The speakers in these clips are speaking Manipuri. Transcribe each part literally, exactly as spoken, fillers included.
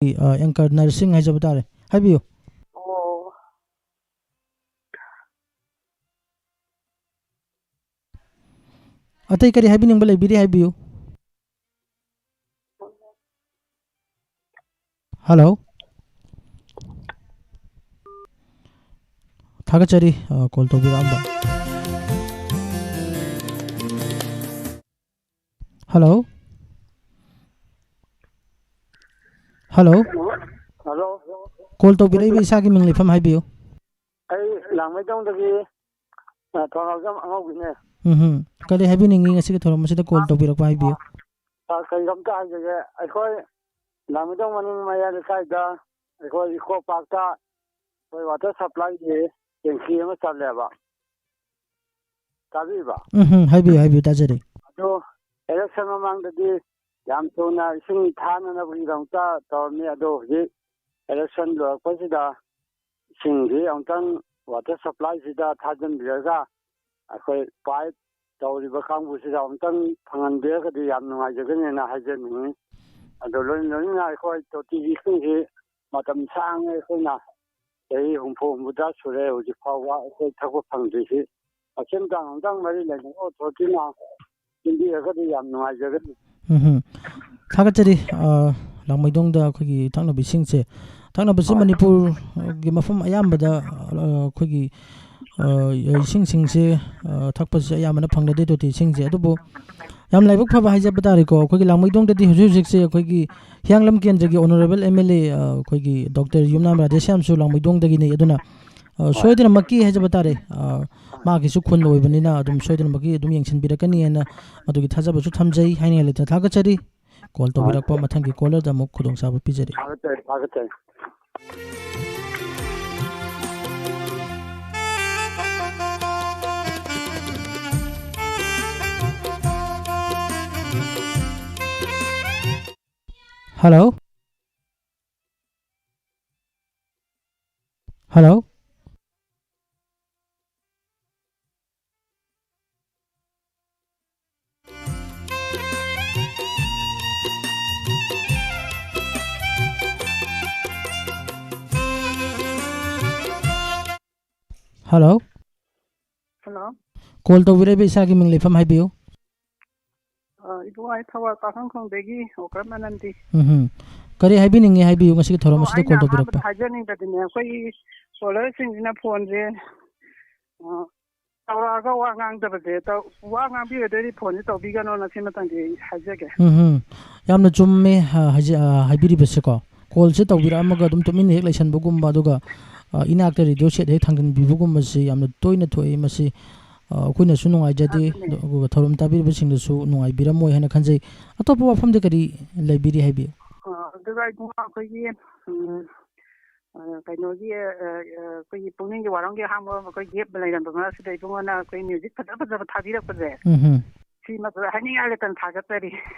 ꯑ, anchor ꯅꯔꯁꯤꯡ ꯍꯥꯏꯖꯕ ꯇꯥꯔꯦ꯫ ꯍꯥꯏꯕꯤꯌꯨ꯫ ꯑꯣ꯫ ꯑꯇꯩ ꯀꯔꯤ ꯍꯥꯏꯕꯤꯅꯤꯡꯕ ꯂꯩꯕꯤꯔꯤ, ꯍꯥꯏꯕꯤꯌꯨ꯫ ꯍꯜꯂꯣ꯫ ꯊꯥꯒꯠꯆꯔꯤ, ꯑ, ꯀꯣꯜ ꯇꯧꯕꯤꯔꯛꯑꯝꯕ꯫ ꯍꯜꯂꯣ꯫ ꯍꯜꯂꯣ꯫ ꯍꯜꯂꯣ꯫ ꯀꯣꯜ ꯇꯧꯕꯤꯔꯛꯏꯕ ꯏꯁꯥꯒꯤ ꯃꯤꯡ ꯂꯩꯐꯝ ꯍꯥꯏꯕꯤꯌꯨ꯫ ꯑꯩ ꯂꯥꯡꯃꯩꯗꯣꯡꯗꯒꯤ, ꯑ, ꯊꯧꯅꯥꯎꯖꯝ ꯑꯉꯧꯕꯤꯅꯦ꯫ ꯎꯝ ꯍꯝ꯫ ꯀꯔꯤ ꯍꯥꯏꯕꯤꯅꯤꯡꯉꯤ ꯉꯁꯤꯒꯤ ꯊꯧꯔꯝ ꯑꯁꯤꯗ ꯀꯣꯜ ꯇꯧꯕꯤꯔꯛꯄ ꯍꯥꯏꯕꯤꯌꯨ? ꯑ, ꯀꯩꯅꯣꯝꯇ ꯍꯥꯏꯖꯒꯦ꯫ ꯑꯩꯈꯣꯏ ꯂꯥꯡꯃꯩꯗꯣꯡ ꯃꯅꯤꯡ ꯃꯌꯥꯏ ꯂꯩꯀꯥꯏꯗ ꯑꯩꯈꯣꯏ ꯏꯀꯣ ꯄꯥꯔꯛꯇ ꯑꯩꯈꯣꯏ ꯋꯥꯇꯔ ꯁꯄ꯭ꯂꯥꯏꯒꯤ ꯇꯦꯡꯀꯤ ꯑꯃ ꯆꯜꯂꯦꯕ꯫ ꯇꯥꯕꯤꯕ? ꯎꯝ ꯍꯝ, ꯍꯥꯏꯕꯤꯌꯨ, ꯍꯥꯏꯕꯤꯌꯨ, ꯇꯥꯖꯔꯤ꯫ ꯑꯗꯣ ꯏꯂꯦꯛꯁꯟ ꯃꯃꯥꯡꯗꯗꯤ ꯌꯥꯝ ꯊꯨꯅ ꯏꯁꯤꯡ ꯊꯥꯅꯅꯕꯒꯤꯗꯃꯛꯇ ꯇꯧꯔꯝꯃꯤ꯫ ꯑꯗꯣ ꯍꯧꯖꯤꯛ ꯏꯂꯦꯛꯁꯟ ꯂꯣꯏꯔꯛꯄꯁꯤꯗ ꯏꯁꯤꯡꯁꯤ ꯑꯃꯨꯛꯇꯪ ꯋꯥꯇꯔ ꯁꯄ꯭ꯂꯥꯏꯁꯤꯗ ꯊꯥꯖꯤꯟꯕꯤꯔꯒ ꯑꯩꯈꯣꯏ ꯄꯥꯏꯞ ꯇꯧꯔꯤꯕ ꯀꯥꯡꯕꯨꯁꯤꯗ ꯑꯃꯨꯛꯇꯪ ꯐꯪꯍꯟꯕꯤꯔꯒꯗꯤ ꯌꯥꯝ ꯅꯨꯡꯉꯥꯏꯖꯒꯅꯤꯅ ꯍꯥꯏꯖꯅꯤꯡꯉꯤ꯫ ꯑꯗꯣ ꯂꯣꯏ-, ꯂꯣꯏꯅꯅ ꯑꯩꯈꯣꯏ ꯇꯣꯇꯤꯒꯤ ꯏꯁꯤꯡꯁꯤ ꯃꯇꯝ ꯁꯥꯡꯅ ꯑꯩꯈꯣꯏꯅ ꯆꯍꯤ ꯍꯨꯝꯐꯨ ꯍꯨꯝꯐꯨꯇꯔꯥ ꯁꯨꯔꯦ ꯍꯧꯖꯤꯛ ꯐꯥꯎꯕ ꯑꯩꯈꯣꯏ ꯊꯛꯄ ꯐꯪꯗ꯭ꯔꯤꯁꯤ꯫ ꯃꯁꯤ ꯃꯇꯥꯡ ꯑꯃꯨꯛꯇꯪ ꯃꯔꯤ ꯂꯩꯅꯕ ꯑꯣꯊꯣꯔꯤꯇꯤꯅ ꯁꯤꯟꯕꯤꯔꯒꯗꯤ ꯌꯥꯝ ꯅꯨꯡꯉꯥꯏꯖꯒꯅꯤ꯫ ꯎꯝ ꯍꯝ꯫ ꯊꯥꯒꯠꯆꯔꯤ꯫ ꯑ, ꯂꯥꯡꯃꯩꯗꯣꯡꯗ ꯑꯩꯈꯣꯏꯒꯤ ꯊꯛꯅꯕ ꯏꯁꯤꯡꯁꯦ, ꯊꯛꯅꯕꯁꯤ ꯍꯣꯏ꯫ ꯃꯅꯤꯄꯨꯔꯒꯤ ꯃꯐꯝ ꯑꯌꯥꯝꯕꯗ, ꯑ, ꯑꯩꯈꯣꯏꯒꯤ, ꯑ, ꯏꯁꯤꯡꯁꯤꯡꯁꯦ, ꯑ, ꯊꯛꯄꯁꯦ ꯑꯌꯥꯝꯕꯅ ꯐꯪꯅꯗꯦ, ꯇꯣꯇꯤ ꯏꯁꯤꯡꯁꯦ꯫ ꯑꯗꯨꯕꯨ ꯌꯥꯝ ꯂꯥꯏꯕꯛ ꯐꯕ ꯍꯥꯏꯖꯕ ꯇꯥꯔꯦꯀꯣ, ꯑꯩꯈꯣꯏꯒꯤ ꯂꯥꯡꯃꯩꯗꯣꯡꯗꯗꯤ ꯍꯧꯖꯤꯛ ꯍꯧꯖꯤꯛꯁꯦ ꯑꯩꯈꯣꯏꯒꯤ ꯍꯤꯌꯥꯡꯂꯝ ꯀꯦꯟꯗ꯭ꯔꯒꯤ honourable M L A, ꯑ, ꯑꯩꯈꯣꯏꯒꯤ Doctor ꯌꯨꯝꯅꯥꯝ ꯔꯥꯙꯦꯁ꯭ꯌꯥꯝꯁꯨ ꯂꯥꯡꯃꯩꯗꯣꯡꯗꯒꯤꯅꯤ꯫ ꯑꯗꯨꯅ, ꯑ, ꯍꯣꯏ꯫ ꯁꯣꯏꯗꯅꯃꯛꯀꯤ ꯍꯥꯏꯖꯕ ꯇꯥꯔꯦ, ꯑ, ꯃꯥꯒꯤꯁꯨ ꯈꯨꯟ ꯑꯣꯏꯕꯅꯤꯅ ꯑꯗꯨꯝ ꯁꯣꯏꯗꯅꯃꯛꯀꯤ ꯑꯗꯨꯝ ꯌꯦꯡꯁꯤꯟꯕꯤꯔꯛꯀꯅꯤ ꯍꯥꯏꯅ ꯃꯗꯨꯒꯤ ꯊꯥꯖꯕꯁꯨ ꯊꯝꯖꯩ꯫ ꯍꯥꯏꯅꯤꯡꯉꯥꯏ ꯂꯩꯇꯅ ꯊꯥꯒꯠꯆꯔꯤ꯫ ꯀꯣꯜ ꯍꯣꯏ꯫ ꯇꯧꯕꯤꯔꯛꯄ ꯃꯊꯪꯒꯤ ꯀꯣꯂꯔꯗ ꯑꯃꯨꯛ ꯈꯨꯗꯣꯡꯆꯥꯕ ꯄꯤꯖꯔꯤ꯫ ꯊꯥꯒꯠꯆꯔꯤ, ꯊꯥꯒꯠꯆꯔꯤ꯫ Hello. Hello. Hello. Hello. Call ꯇꯧꯕꯤꯔꯛꯏꯕ ꯏꯁꯥꯒꯤ ꯃꯤꯡ ꯂꯩꯐꯝ ꯍꯥꯏꯕꯤꯌꯨ꯫ ꯑ, ꯏꯕꯨꯡꯉꯣ, ꯑꯩ ꯊꯧꯕꯥꯜ ꯄꯥꯈꯪꯈꯣꯡꯗꯒꯤ ꯑꯣꯀ꯭ꯔꯝ ꯑꯅꯟꯗꯤ꯫ ꯎꯝ ꯍꯝ꯫ ꯀꯔꯤ ꯍꯥꯏꯕꯤꯅꯤꯡꯉꯤ ꯍꯥꯏꯕꯤꯌꯨ, ꯉꯁꯤꯒꯤ ꯊꯧꯔꯝ ꯑꯣ, ꯑꯁꯤꯗ ꯑꯩꯅ ꯀꯣꯜ ꯑꯍꯥꯟꯕꯗ ꯇꯧꯕꯤꯔꯛꯄ꯫ ꯍꯥꯏꯖꯅꯤꯡꯕꯗꯤꯅꯦ, ꯑꯩꯈꯣꯏꯒꯤ ꯀꯣꯂꯔꯁꯤꯡꯁꯤꯅ ꯐꯣꯟꯁꯦ, ꯑ, ꯇꯧꯔꯛꯑꯒ ꯋꯥ ꯉꯥꯡꯗꯕꯁꯦ, ꯇꯧ-, ꯋꯥ ꯉꯥꯡꯕꯤꯔꯗꯣꯏꯗꯤ ꯐꯣꯟꯁꯦ ꯇꯧꯕꯤꯒꯅꯣꯅ ꯁꯤꯃꯇꯪꯗꯤ ꯑꯩ ꯍꯥꯏꯖꯒꯦ꯫ ꯎꯝ ꯍꯝ꯫ ꯌꯥꯝꯅ ꯆꯨꯝꯃꯦ, ꯑ, ꯍꯥꯏꯖ-, ꯑ, ꯍꯥꯏꯕꯤꯔꯤꯕꯁꯦꯀꯣ꯫ ꯀꯣꯜꯁꯦ ꯇꯧꯕꯤꯔꯛꯑꯝꯃꯒ ꯑꯗꯨꯝ ꯇꯨꯃꯤꯟꯅ ꯍꯦꯛ ꯂꯩꯁꯟꯕꯒꯨꯝꯕ, ꯑꯗꯨꯒ, ꯑ, ꯏꯅꯥꯛꯇ ꯔꯦꯗꯤꯑꯣ ꯁꯦꯠ ꯍꯦꯛ ꯊꯥꯡꯖꯟꯕꯤꯕꯒꯨꯝꯕꯁꯤ ꯌꯥꯝꯅ ꯇꯣꯏꯅ ꯊꯣꯛꯏ꯫ ꯃꯁꯤ, ꯑ, ꯑꯩꯈꯣꯏꯅꯁꯨ ꯅꯨꯡꯉꯥꯏꯖꯗꯦ, ꯑꯗꯨꯅꯦ꯫ ꯑꯗꯨꯒ ꯊꯧꯔꯝ ꯇꯥꯕꯤꯔꯤꯕꯁꯤꯡꯗꯁꯨ ꯅꯨꯡꯉꯥꯏꯕꯤꯔꯝꯃꯣꯏ ꯍꯥꯏꯅ ꯈꯟꯖꯩ꯫ ꯑꯇꯣꯞꯄ ꯋꯥꯐꯝꯗ ꯀꯔꯤ ꯂꯩꯕꯤꯔꯤ ꯍꯥꯏꯕꯤꯌꯨ꯫ ꯑ, ꯑꯗꯨꯒ ꯏꯕꯨꯡꯉꯣ, ꯑꯩꯈꯣꯏꯒꯤ, ꯎꯝ, ꯑ, ꯀꯩꯅꯣꯒꯤ, ꯑ, ꯑ, ꯑꯩꯈꯣꯏꯒꯤ ꯄꯨꯛꯅꯤꯡꯒꯤ ꯋꯥꯔꯝꯒꯤ ꯑꯍꯥꯡꯕ ꯑꯩꯈꯣꯏ ꯒꯦꯞ ꯂꯩꯔꯝꯕ ꯃꯔꯛꯁꯤꯗ ꯏꯕꯨꯡꯉꯣꯅ ꯑꯩꯈꯣꯏ ꯃ꯭ꯌꯨꯖꯤꯛ ꯐꯖ ꯐꯖꯕ ꯊꯥꯕꯤꯔꯛꯄꯁꯦ, ꯎꯝ ꯍꯝ꯫ ꯁꯤꯃꯁꯨ ꯍꯥꯏꯅꯤꯡꯉꯥꯏ ꯂꯩꯇꯅ ꯊꯥꯒꯠꯆꯔꯤ꯫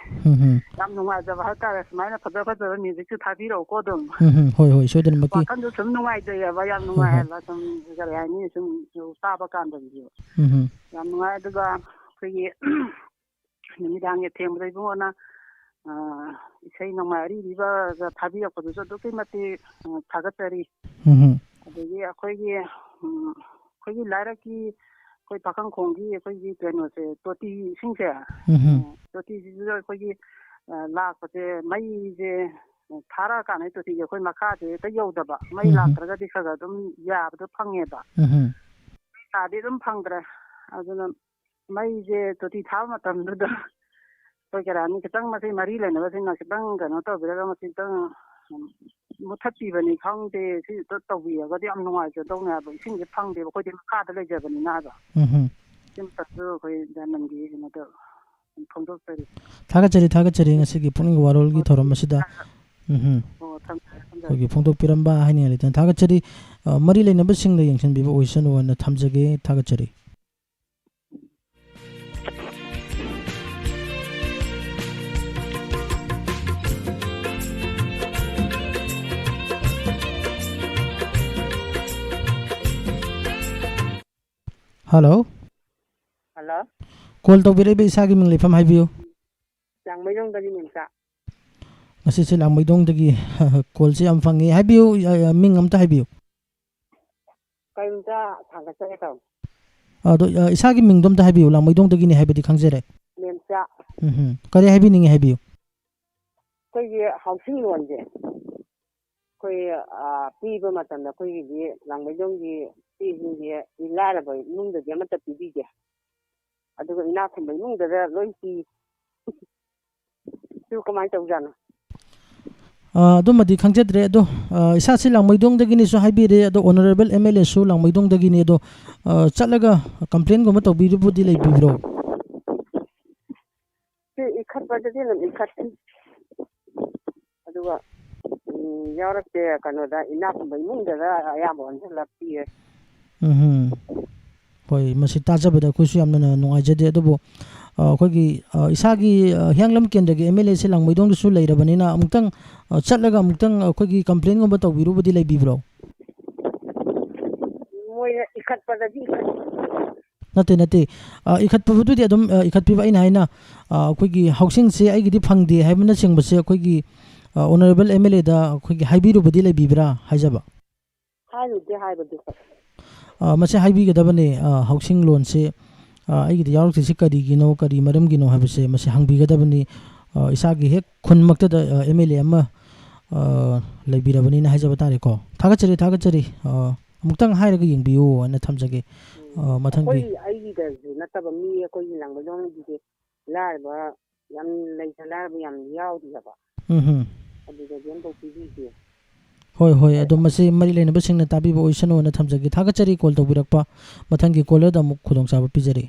ꯎꯝ ꯍꯝ꯫ ꯌꯥꯝ ꯅꯨꯡꯉꯥꯏꯖꯕ ꯍꯥꯏꯇꯥꯔꯦ, ꯁꯨꯃꯥꯏꯅ ꯐꯖ ꯐꯖꯕ ꯃ꯭ꯌꯨꯖꯤꯛꯁꯨ ꯊꯥꯕꯤꯔꯛꯎꯀꯣ ꯑꯗꯨꯝ꯫ ꯎꯝ ꯍꯝ꯫ ꯍꯣꯏ, ꯍꯣꯏ, ꯁꯣꯏꯗꯅꯃꯛꯀꯤ꯫ ꯋꯥꯈꯜꯗꯣ ꯁꯨꯝ ꯅꯨꯡꯉꯥꯏꯖꯩꯌꯦꯕ, ꯌꯥꯝ ꯍꯣꯏ, ꯍꯣꯏ꯫ ꯅꯨꯡꯉꯥꯏꯍꯜꯂ ꯁꯨꯝ, ꯀꯔꯤ ꯍꯥꯏꯅꯤ, ꯁꯨꯝ ꯇꯥꯕ ꯀꯥꯟꯗꯗꯤ ꯎꯝ ꯍꯝ꯫ ꯌꯥꯝ ꯅꯨꯡꯉꯥꯏ꯫ ꯑꯗꯨꯒ ꯑꯩꯈꯣꯏꯒꯤ ꯅꯨꯃꯤꯗꯥꯡꯒꯤ ꯑꯊꯦꯡꯕꯗ ꯏꯕꯨꯡꯉꯣꯅ, ꯑ, ꯏꯁꯩ ꯅꯣꯡꯃꯥꯏ ꯑꯔꯤꯕꯤꯒ ꯊꯥꯕꯤꯔꯛꯄꯗꯨꯁꯨ ꯑꯗꯨꯛꯀꯤ ꯃꯇꯤꯛ, ꯑ, ꯊꯥꯒꯠꯆꯔꯤ꯫ ꯎꯝ ꯍꯝ꯫ ꯑꯗꯒꯤ ꯑꯩꯈꯣꯏꯒꯤ, ꯎꯝ, ꯑꯩꯈꯣꯏꯒꯤ ꯂꯥꯏꯔꯛꯀꯤ, ꯑꯩꯈꯣꯏ ꯄꯥꯈꯪꯈꯣꯡꯒꯤ ꯑꯩꯈꯣꯏꯒꯤ ꯀꯩꯅꯣꯁꯦ, ꯇꯣꯇꯤ ꯏꯁꯤꯡꯁꯦ, ꯎꯝ ꯍꯝ꯫ ꯎꯝ, ꯇꯣꯇꯤꯁꯤꯁꯨ ꯑꯩꯈꯣꯏꯒꯤ, ꯑ, ꯂꯥꯛꯄꯁꯦ, ꯃꯩꯁꯦ ꯊꯥꯔꯛꯑꯀꯥꯟꯗ ꯇꯣꯇꯤꯁꯦ ꯑꯩꯈꯣꯏ ꯃꯈꯥꯁꯦ ꯍꯦꯛꯇ ꯌꯧꯗꯕ, ꯃꯩ ꯎꯝ ꯍꯝ꯫ ꯂꯥꯛꯇ꯭ꯔꯒꯗꯤ ꯈꯔ ꯈꯔ ꯑꯗꯨꯝ ꯌꯥꯕꯗꯣ ꯐꯪꯉꯦꯕ꯫ ꯎꯝ ꯍꯝ꯫ ꯃꯩ ꯂꯥꯛꯑꯗꯤ ꯑꯗꯨꯝ ꯐꯪꯗ꯭ꯔꯦ꯫ ꯑꯗꯨꯅ ꯃꯩꯁꯦ ꯇꯣꯇꯤ ꯊꯥꯕ ꯃꯇꯝꯗꯨꯗ ꯑꯩꯈꯣꯏ ꯀꯔꯤ ꯍꯥꯏꯅꯤ, ꯈꯤꯇꯪ ꯃꯁꯤ ꯃꯔꯤ ꯂꯩꯅꯕꯁꯤꯡꯅ ꯈꯤꯇꯪ ꯀꯩꯅꯣ ꯇꯧꯕꯤꯔꯒ ꯃꯁꯤ ꯈꯤꯇꯪ, ꯎꯝ, ꯃꯨꯊꯠꯄꯤꯕꯅꯤ ꯈꯪꯗꯦ, ꯁꯤ ꯑꯝꯇ ꯇꯧꯕꯤꯔꯒꯗꯤ ꯌꯥꯝ ꯅꯨꯡꯉꯥꯏꯖꯗꯧꯅꯦ ꯍꯥꯏꯕ꯫ ꯏꯁꯤꯡꯁꯦ ꯐꯪꯗꯦꯕ, ꯑꯩꯈꯣꯏꯗꯤ ꯃꯈꯥꯗ ꯂꯩꯖꯕꯅꯤꯅ ꯍꯥꯏꯕ꯫ ꯎꯝ ꯍꯝ꯫ ꯁꯤꯃꯇꯁꯨ ꯑꯩꯈꯣꯏ ꯗꯥꯏꯃꯟꯒꯤ ꯀꯩꯅꯣꯗ ꯐꯣꯡꯗꯣꯛꯆꯔꯤ꯫ ꯊꯥꯒꯠꯆꯔꯤ, ꯊꯥꯒꯠꯆꯔꯤ, ꯉꯁꯤꯒꯤ ꯄꯨꯛꯅꯤꯡ ꯋꯥꯔꯣꯜꯒꯤ ꯊꯧꯔꯝ ꯑꯁꯤꯗ, ꯎꯝ ꯍꯝ, ꯑꯣ, ꯊꯝꯖꯔꯦ, ꯊꯝꯖꯔꯦ꯫ ꯑꯩꯈꯣꯏꯒꯤ ꯐꯣꯡꯗꯣꯛꯄꯤꯔꯝꯕ ꯍꯥꯏꯅꯤꯡꯉꯥꯏ ꯂꯩꯇꯅ ꯊꯥꯒꯠꯆꯔꯤ꯫ ꯑ, ꯃꯔꯤ ꯂꯩꯅꯕꯁꯤꯡꯗ ꯌꯦꯡꯁꯤꯟꯕꯤꯕ ꯑꯣꯏꯁꯅꯨ ꯍꯥꯏꯅ ꯊꯝꯖꯒꯦ꯫ ꯊꯥꯒꯠꯆꯔꯤ꯫ ꯍꯜꯂꯣ꯫ ꯍꯜꯂꯣ꯫ ꯀꯣꯜ ꯇꯧꯕꯤꯔꯛꯏꯕ ꯏꯁꯥꯒꯤ ꯃꯤꯡ ꯂꯩꯐꯝ ꯍꯥꯏꯕꯤꯌꯨ꯫ ꯂꯥꯡꯃꯩꯗꯣꯡꯗꯒꯤ ꯃꯦꯝꯆꯥ꯫ ꯉꯁꯤꯁꯦ ꯂꯥꯡꯃꯩꯗꯣꯡꯗꯒꯤ ꯀꯣꯜꯁꯦ ꯌꯥꯝ ꯐꯪꯉꯤ꯫ ꯍꯥꯏꯕꯤꯌꯨ, ꯑ, ꯑ, ꯃꯤꯡ ꯑꯝꯇ ꯍꯥꯏꯕꯤꯌꯨ꯫ ꯀꯔꯤꯝꯇ ꯊꯥꯡꯒꯠꯆꯒꯦ ꯇꯧꯅꯤ꯫ ꯑꯗꯣ, ꯑ, ꯏꯁꯥꯒꯤ ꯃꯤꯡꯗꯣ ꯑꯝꯇ ꯍꯥꯏꯕꯤꯌꯨ, ꯂꯥꯡꯃꯩꯗꯣꯡꯗꯒꯤꯅꯤ ꯍꯥꯏꯕꯗꯤ ꯈꯪꯖꯔꯦ꯫ ꯃꯦꯝꯆꯥ꯫ ꯎꯝ ꯍꯝ꯫ ꯀꯔꯤ ꯍꯥꯏꯕꯤꯅꯤꯡꯉꯤ ꯍꯥꯏꯕꯤꯌꯨ꯫ ꯑꯩꯈꯣꯏꯒꯤ ꯍꯥꯎꯁꯤꯡ ꯂꯣꯟꯁꯦ ꯑꯩꯈꯣꯏ, ꯑ, ꯄꯤꯕ ꯃꯇꯝꯗ ꯑꯩꯈꯣꯏꯒꯤꯗꯤ ꯂꯥꯡꯃꯩꯗꯣꯡꯒꯤ ꯏꯆꯦꯁꯤꯡꯁꯦ ꯂꯥꯏꯔꯕ ꯏꯃꯨꯡꯗꯗꯤ ꯑꯃꯠꯇ ꯄꯤꯕꯤꯗꯦ꯫ ꯑꯗꯨꯒ ꯏꯅꯥꯛ ꯈꯨꯟꯕ ꯏꯃꯨꯡꯗꯗ ꯂꯣꯏ ꯄꯤ꯫ ꯁꯤꯕꯨ ꯀꯃꯥꯏꯅ ꯇꯧꯖꯥꯠꯅꯣ? ꯑ, ꯑꯗꯨꯃꯗꯤ ꯈꯪꯖꯗ꯭ꯔꯦ꯫ ꯑꯗꯣ, ꯑ, ꯏꯁꯥꯁꯤ ꯂꯥꯡꯃꯩꯗꯣꯡꯗꯒꯤꯅꯤꯁꯨ ꯍꯥꯏꯕꯤꯔꯦ, ꯑꯗꯣ Honourable M L A ꯁꯨ ꯂꯥꯡꯃꯩꯗꯣꯡꯗꯒꯤꯅꯤ꯫ ꯑꯗꯣ, ꯑ, ꯆꯠꯂꯒ complain ꯒꯨꯝꯕ ꯇꯧꯕꯤꯔꯨꯕꯗꯤ ꯂꯩꯕꯤꯕ꯭ꯔꯣ? ꯁꯤ ꯏꯈꯠꯄꯗꯗꯤ ꯑꯗꯨꯝ ꯏꯈꯠꯂꯤ꯫ ꯑꯗꯨꯒ, ꯎꯝ, ꯌꯥꯎꯔꯛꯇꯦ꯫ ꯀꯩꯅꯣꯗ, ꯏꯅꯥꯛ ꯈꯨꯟꯕ ꯏꯃꯨꯡꯗꯗ ꯑꯌꯥꯝꯕ ꯑꯣꯟꯁꯤꯜꯂ ꯄꯤꯔꯦ꯫ ꯎꯝꯍꯨꯝ꯫ ꯍꯣꯏ, ꯃꯁꯤ ꯇꯥꯖꯕꯗ ꯑꯩꯈꯣꯏꯁꯨ ꯌꯥꯝꯅ ꯅꯨꯡꯉꯥꯏꯖꯗꯦ꯫ ꯑꯗꯨꯕꯨ, ꯑ, ꯑꯩꯈꯣꯏꯒꯤ, ꯑ, ꯏꯁꯥꯒꯤ, ꯑ, ꯍꯤꯌꯥꯡꯂꯝ ꯀꯦꯟꯗ꯭ꯔꯒꯤ M L A ꯁꯦ ꯂꯥꯡꯃꯩꯗꯣꯡꯗꯁꯨ ꯂꯩꯔꯕꯅꯤꯅ, ꯑꯃꯨꯛꯇꯪ, ꯑ, ꯆꯠꯂꯒ ꯑꯃꯨꯛꯇꯪ ꯑꯩꯈꯣꯏꯒꯤ complain ꯒꯨꯝꯕ ꯇꯧꯕꯤꯔꯨꯕꯗꯤ ꯂꯩꯕꯤꯕ꯭ꯔꯣ? ꯃꯣꯏꯅ ꯏꯈꯠꯄꯗꯗꯤ ꯏꯈꯠ- ꯅꯠꯇꯦ, ꯅꯠꯇꯦ꯫ ꯑ, ꯏꯈꯠꯄꯕꯨꯗꯨꯗꯤ ꯑꯗꯨꯝ, ꯑ, ꯏꯈꯠꯄꯤꯕ꯫ ꯑꯩꯅ ꯍꯥꯏꯅ, ꯑ, ꯑꯩꯈꯣꯏꯒꯤ ꯍꯥꯎꯁꯤꯡꯁꯦ ꯑꯩꯒꯤꯗꯤ ꯐꯪꯗꯦ ꯍꯥꯏꯕꯅꯆꯤꯡꯕꯁꯦ ꯑꯩꯈꯣꯏꯒꯤ, ꯑ, Honourable M L A ꯗ ꯑꯩꯈꯣꯏꯒꯤ ꯍꯥꯏꯕꯤꯔꯨꯕꯗꯤ ꯂꯩꯕꯤꯕ꯭ꯔꯥ ꯍꯥꯏꯖꯕ? ꯍꯥꯏꯔꯨꯗꯦ ꯍꯥꯏꯕꯗꯤ꯫ ꯑ, ꯃꯁꯤ ꯍꯥꯏꯕꯤꯒꯗꯕꯅꯦ, ꯑ, ꯍꯥꯎꯁꯤꯡ ꯂꯣꯟꯁꯤ, ꯑ, ꯑꯩꯒꯤꯗ ꯌꯥꯎꯔꯛꯇ꯭ꯔꯤꯁꯤ ꯀꯔꯤꯒꯤꯅꯣ, ꯀꯔꯤ ꯃꯔꯝꯒꯤꯅꯣ ꯍꯥꯏꯕꯁꯦ ꯃꯁꯤ ꯍꯪꯕꯤꯒꯗꯕꯅꯤ꯫ ꯑ, ꯏꯁꯥꯒꯤ ꯍꯦꯛ ꯈꯨꯟꯃꯛꯇꯗ, ꯑ, M L A ꯑꯃ, ꯑ, ꯂꯩꯕꯤꯔꯕꯅꯤꯅ ꯍꯥꯏꯖꯕ ꯇꯥꯔꯦꯀꯣ꯫ ꯊꯥꯒꯠꯆꯔꯤ, ꯊꯥꯒꯠꯆꯔꯤ꯫ ꯑ, ꯑꯃꯨꯛꯇꯪ ꯍꯥꯏꯔꯒ ꯌꯦꯡꯕꯤꯌꯨ ꯍꯥꯏꯅ ꯊꯝꯖꯒꯦ꯫ ꯑ, ꯃꯊꯪꯒꯤ ꯑꯩꯈꯣꯏ, ꯑꯩꯒꯤꯗꯁꯨ ꯅꯠꯇꯕ ꯃꯤ ꯑꯩꯈꯣꯏꯒꯤ ꯂꯥꯡꯃꯩꯗꯣꯡꯒꯤꯗꯤ ꯂꯥꯏꯔꯕ ꯌꯥꯝ ꯂꯩꯇ ꯂꯥꯏꯔꯕ ꯌꯥꯝ ꯌꯥꯎꯔꯤꯑꯕ꯫ ꯎꯝ ꯍꯝ꯫ ꯑꯗꯨꯗꯗꯤ ꯑꯝꯐꯥꯎ ꯄꯤꯕꯤꯗꯦ꯫ ꯍꯣꯏ, ꯍꯣꯏ, ꯑꯗꯣ ꯃꯁꯤ ꯃꯔꯤ ꯂꯩꯅꯕꯁꯤꯡꯅ ꯇꯥꯕꯤꯕ ꯑꯣꯏꯁꯅꯨꯅ ꯊꯝꯖꯒꯦ꯫ ꯊꯥꯒꯠꯆꯔꯤ call ꯇꯧꯕꯤꯔꯛꯄ꯫ ꯃꯊꯪꯒꯤ caller ꯗ ꯑꯃꯨꯛ ꯈꯨꯗꯣꯡꯆꯥꯕ ꯄꯤꯖꯔꯤ꯫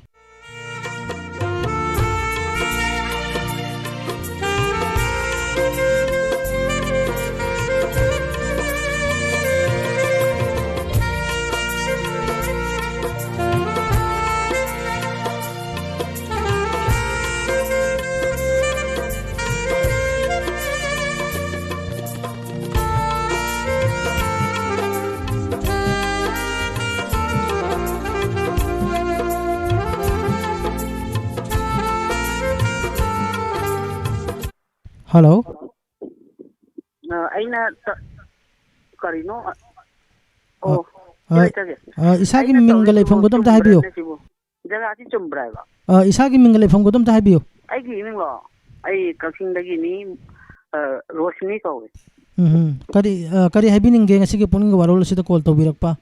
Hello? ꯑ, ꯑꯩꯅ ꯇ-, ꯀꯔꯤꯅꯣ? ꯑ, ꯑꯣ꯫ ꯑ, ꯁꯤ ꯂꯩꯇꯒꯦ꯫ ꯑ, ꯏꯁꯥꯒꯤ ꯑꯩꯅ ꯃꯤꯡꯒ ꯇꯧꯔꯤꯁꯤꯕꯨ ꯂꯩꯐꯝꯒꯗꯣ ꯑꯝꯇ ꯍꯥꯏꯕꯤꯌꯨ꯫ ꯆꯨꯝꯕ꯭ꯔꯅꯦ ꯁꯤꯕꯨ? ꯖꯒꯥꯁꯤ ꯆꯨꯝꯕ꯭ꯔꯥ ꯍꯥꯏꯕ? ꯑ, ꯏꯁꯥꯒꯤ ꯃꯤꯡꯒ ꯂꯩꯐꯝꯒꯗꯣ ꯑꯝꯇ ꯍꯥꯏꯕꯤꯌꯨ꯫ ꯑꯩꯒꯤ ꯏꯃꯤꯡꯂꯣ? ꯑꯩ ꯀꯛꯆꯤꯡꯗꯒꯤꯅꯤ, ꯑ, ꯔꯣꯁꯅꯤ ꯀꯧꯏ꯫ ꯎꯝ, ꯀꯔꯤ, ꯑ, ꯀꯔꯤ ꯍꯥꯏꯕꯤꯅꯤꯡꯒꯦ ꯉꯁꯤꯒꯤ ꯄꯨꯛꯅꯤꯡꯒꯤ ꯋꯥꯔꯣꯜ ꯑꯁꯤꯗ call ꯇꯧꯕꯤꯔꯛꯄ?